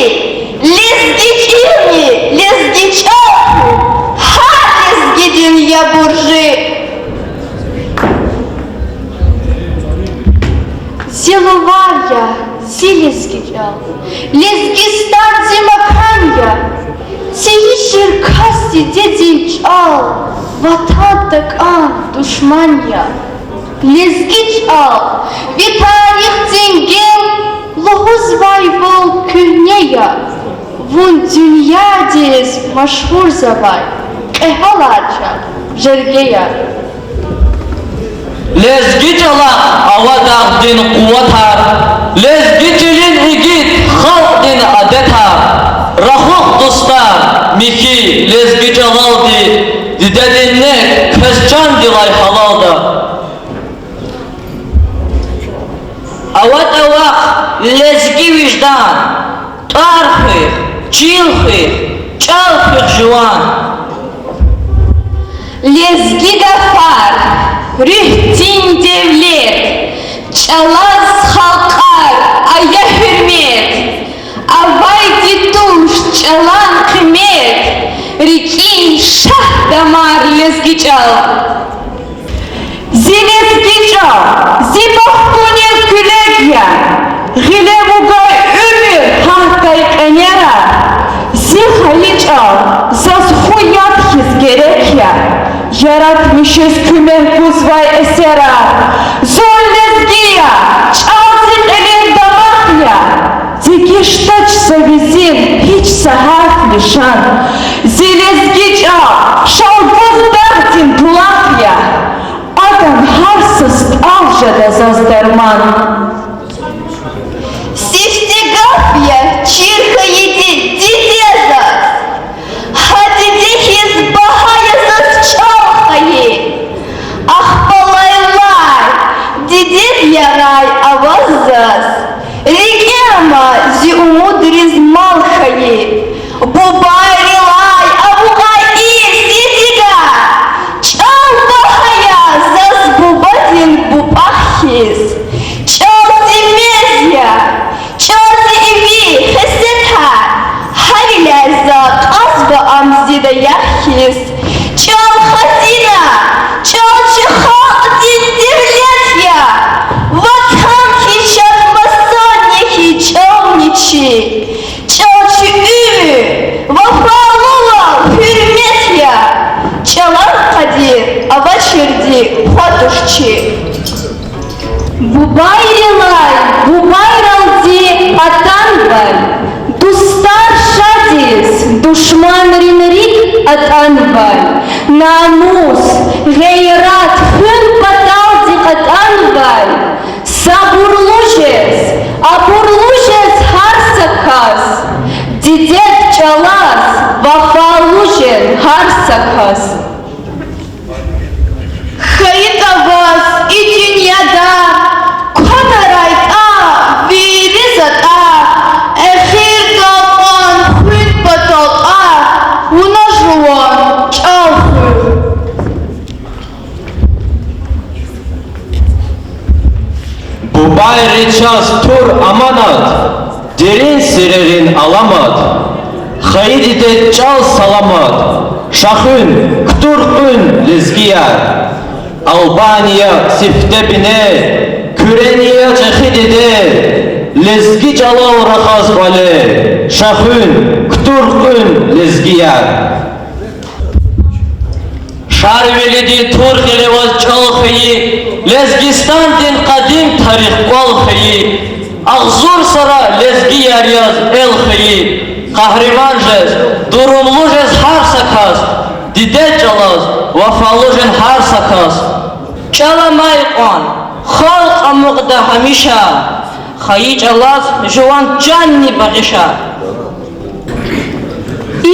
лезги чӀални, лезги чӀал хьун, гьар лезгидин я буржи. Зи лувар я, зи лезги чӀал, Лезгистан зи макан я. Цейи жер кас дидедин чӀал, ватан такӀан душман я. Лезги чӀал, ви тарихдин гел лугьузвайвал куьгьне я. Вун дуьньядиз машгьурзавай кьегьалар чахъ жерге я. Лезги чӀалахъ ава дагъдин къуватар, лезги чилин игит халкьдин адетар. Рахух, дустар, михьи лезги чӀалалди, дидедин нек квез чандилай гьалалда. АватӀа вахъ, лезги виждан, тӀвар хуьх, чил хуьх, чӀал хуьх жуван. Лезги гафар, руьгьдин девлет, чӀалаз халкьар ая гьуьрмет. чӀалан къимет, рикӀин шагь-дамар лезги чӀал. Зи лезги чӀал, зи бахтунин куьлег я, гъиле вугай уьмуьр гьатдай кьенера, зи хайи чӀал заз хьуят хьиз герек я, яратмишиз куьмек гузвай эсерар. Зун лезги я, чӀал зи кьилин дамах я, дегишдач за визив гьич са гьарф, лишан. Зи лезги чӀал Шалбуз дагъдин булах я, адан гьар са стӀал жеда заз дарман. Сифте гаф я чир хьайиди диде заз, гьа диде хьиз багьа я заз чӀал хайи. Ахпа лайлай дидед ярай аваз заз, рикӀе ама зи умудриз мал хайи. Бубайрилай амукьай и сидига, чӀал багьа я заз бубадин бубах хьиз. ЧӀал зи мез я, чӀал зи иви хесетар, гьавиляй за кьазва ам зи даях хьиз. ЧӀал хазина, чӀал чи халкьдин девлет я, ватан хьиз шад масан я хьи чӀални чи. ЧӀал чи уьмуьр, вафалувал, гьуьрмет я, чӀалан къадир авачирди хва туш чи. Бубайрилай бубайралди атанвай, дустар шадиз, душманрин рикӀ атӀанвай, намус, гъейрат хуьн паталди кьатӀанвай, сабурлу жез, абурлу жез гьар са кас, дидед чӀалаз вафалу жен гьар са кас. ХьайитӀа ваз и дуьньяда квадарайтӀа вири затӀар, эхирдал кьван хуьн патал тӀвар, вуна жуван чӀал хуьх. Бубайри чаз тур аманат, дерин сирерин аламат, хайи дидед чӀал саламат, Шахуьн, кутур къуьн, лезгияр. Албан я сифте бине, куьрен я чӀехи диде, лезги чӀалал рахаз кӀвале, Шахуьн, кутур къуьн, лезгияр. Шарвилидин тур кьиле аваз чӀал хьайи, Лезгистандин къадим тарих кӀвал хьайи, агъзур сара лезгияр яз эл хьайи, къагьриман жез, дурумлу жез гьар са кас, дидед чӀалаз вафалу жен гьар са кас. ЧӀал амай кьван халкь амукьда гьамиша, хайи чӀалаз жуван чанни багъиша.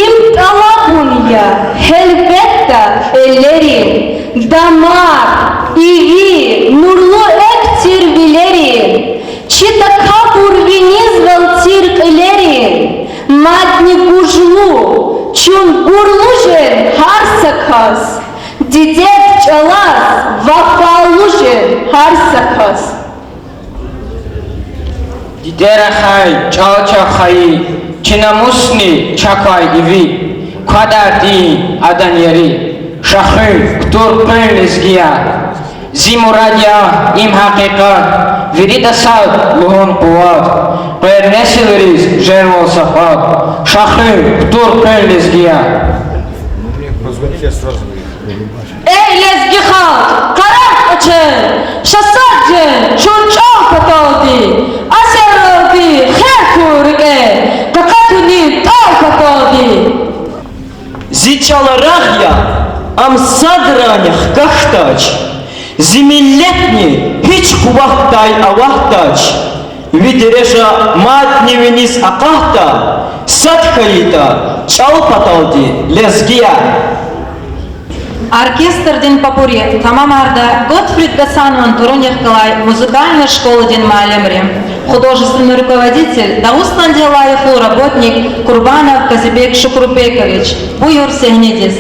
Им тӀалабун я, гьелбетда, эллерин, дамар, иви, нурлу экв тир вилерин, чи такабур винизвал тир кьилерин, мадни гужлу, чуьнгуьрлу жен гьар са кас, дидед чӀалаз вафалу жен гьар са кас. Диде рахай, чӀал чахъ хайи, чи намусни чакай иви, квадар дин, адан яри, Шахуьн, кутур къуьн, лезгияр. Зи мурад я им гьакъикъат, вирида сад лугьун къуват, къвер несилриз жервал са къват, Шахуьн, кутур къуьн, лезгияр. Эй, лезги халкь, къарагъ кьван, ша сад жен чун чӀал паталди, асирралди хер хьуй рикӀе, къакъатунин тӀал паталди. Зи чӀал рагъ я, ам садрани хкахьдач, зи миллетни гьич къуватдай аватдач. Ви дережа мадни виниз акъатда, сад хьайитӀа чӀал паталди, лезгияр. Оркестрдин попурри тамамарда Готфрид Гасанован турунихъ галай музыкальный школадин муаллимри. Художественный руководитель, Дагъустандин лайихлу работник Курбанов Казибек Шукрубекович. Буюр сегьнедиз.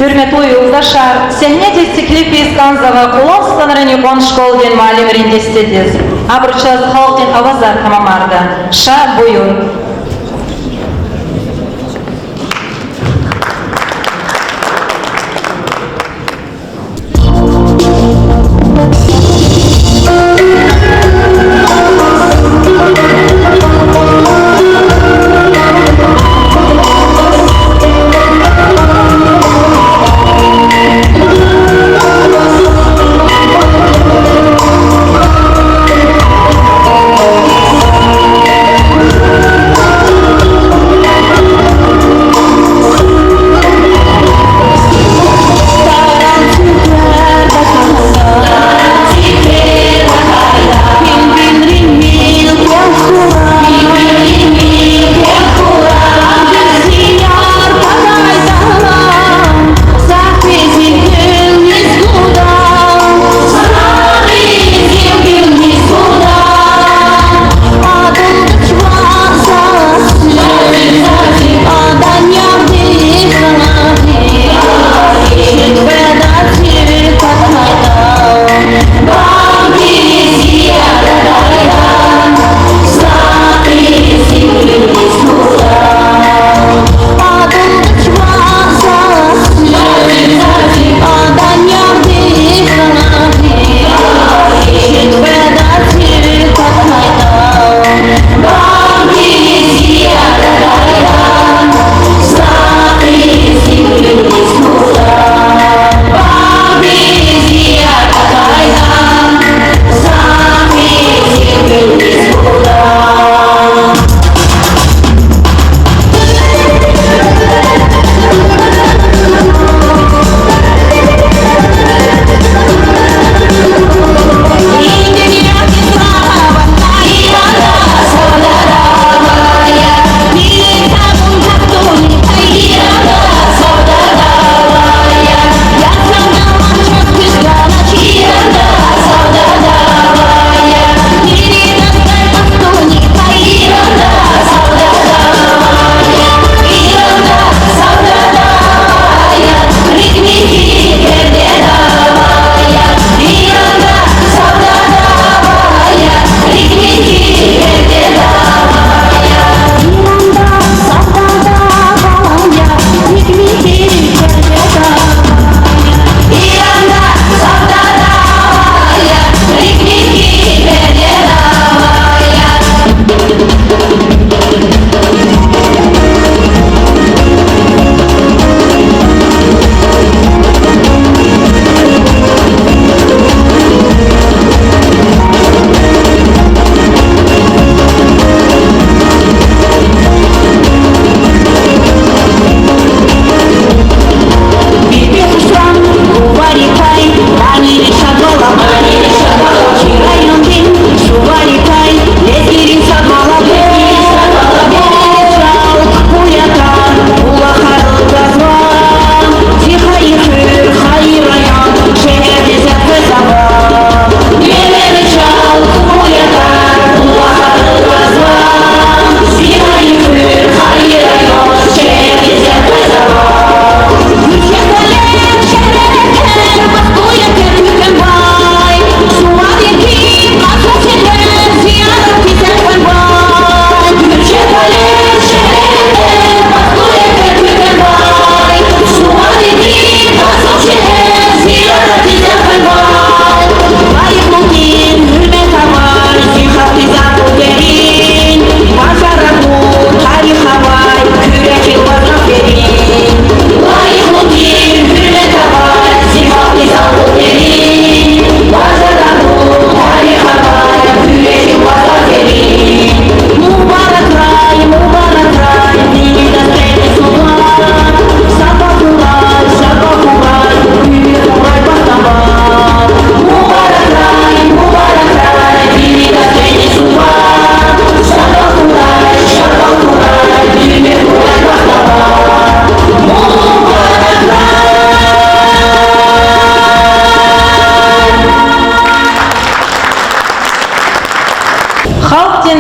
Гьуьрметлу юлдашар, сегьнедиз теклифиз кӀанзава Кьулан СтӀалрин юкьван школадин муаллимрин дестедиз. Абуру чаз халкьдин авазар тамамарда. Ша, буюр.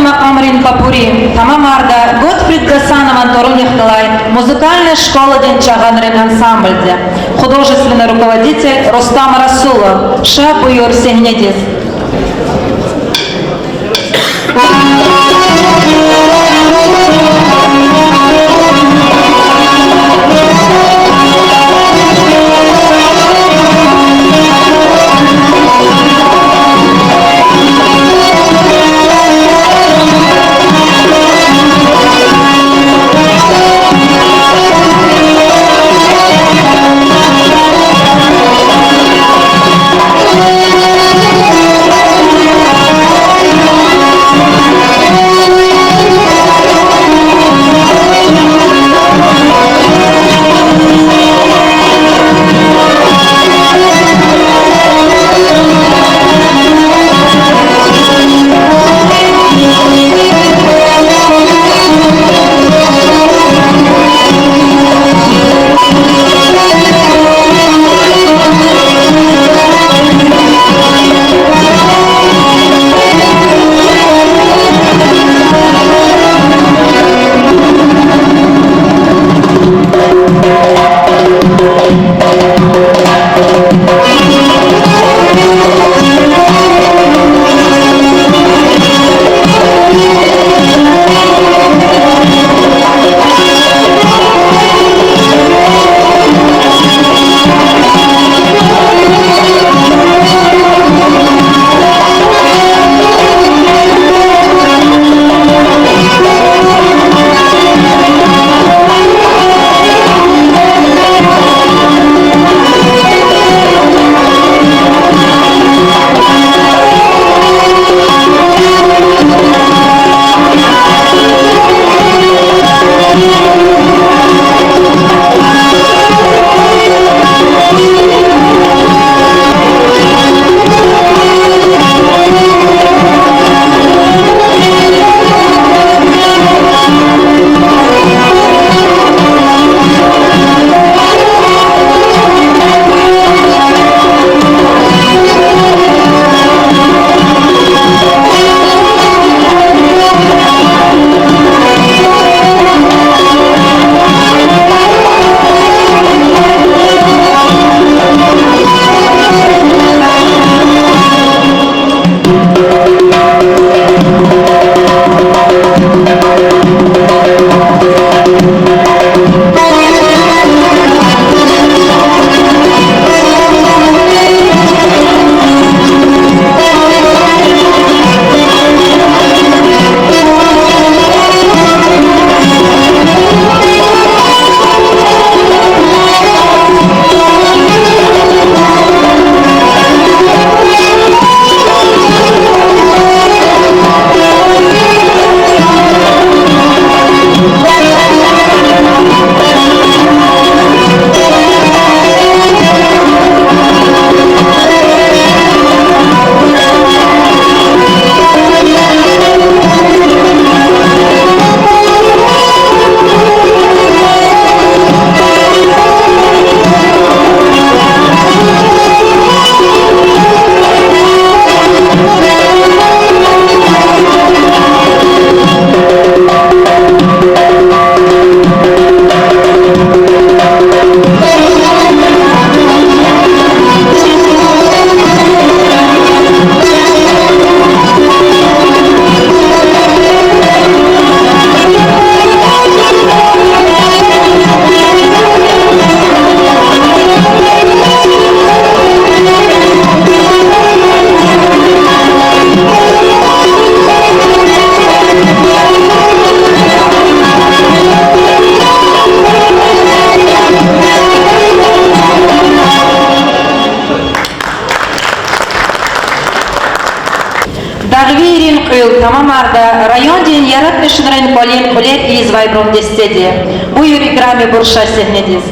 макьамрин попурри тамамарда Готфрид Гасанован тӀварунихъ галай музыкальный школадин чӀагъанрин ансамблди. Художественный руководитель Рустам Расулов. Ша, буюр сегьнедиз. Дагъвийрин кьуьл тамамарда райондин яратмишунрин кӀвалин кьуьлер ийизвайбурун дестеди. Буюр, играмибур, ша сегьнедиз.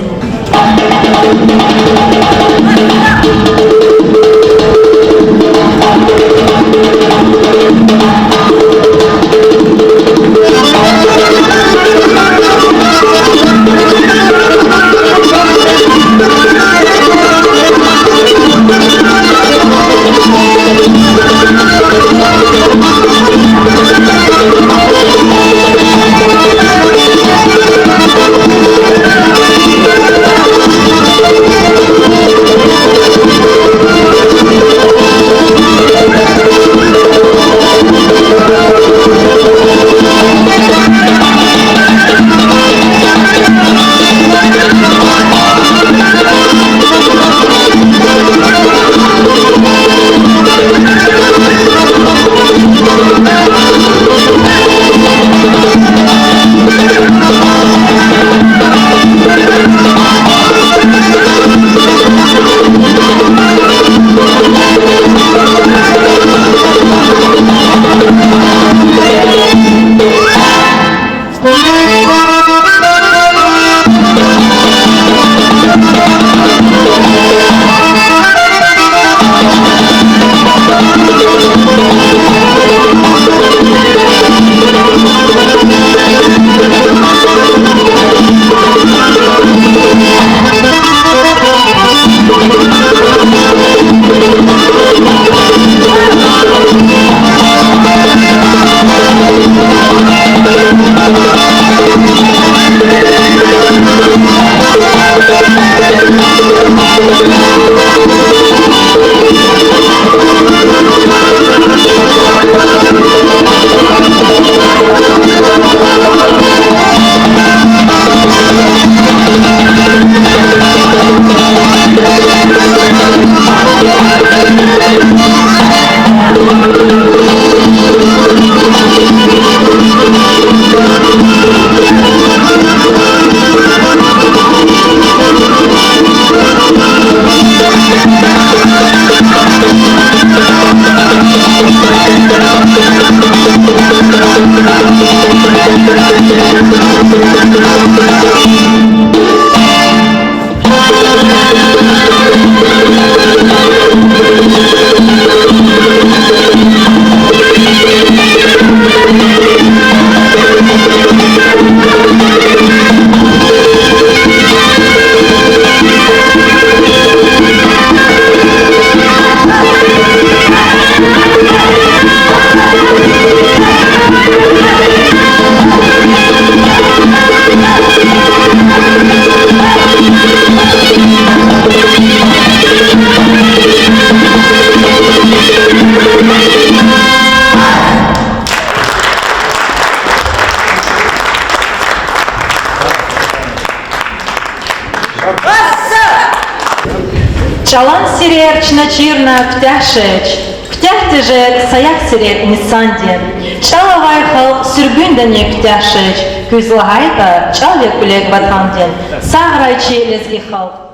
ЧӀалан сирер чна чирна куьтягь жеч, куьтягь тежер саягъ сирер инсандин. ЧӀал авай халкь суьргуьндани куьтягь жеч, куьз лагьайтӀа чӀал я куьлег ватандин. Сагърай чи лезги халкь!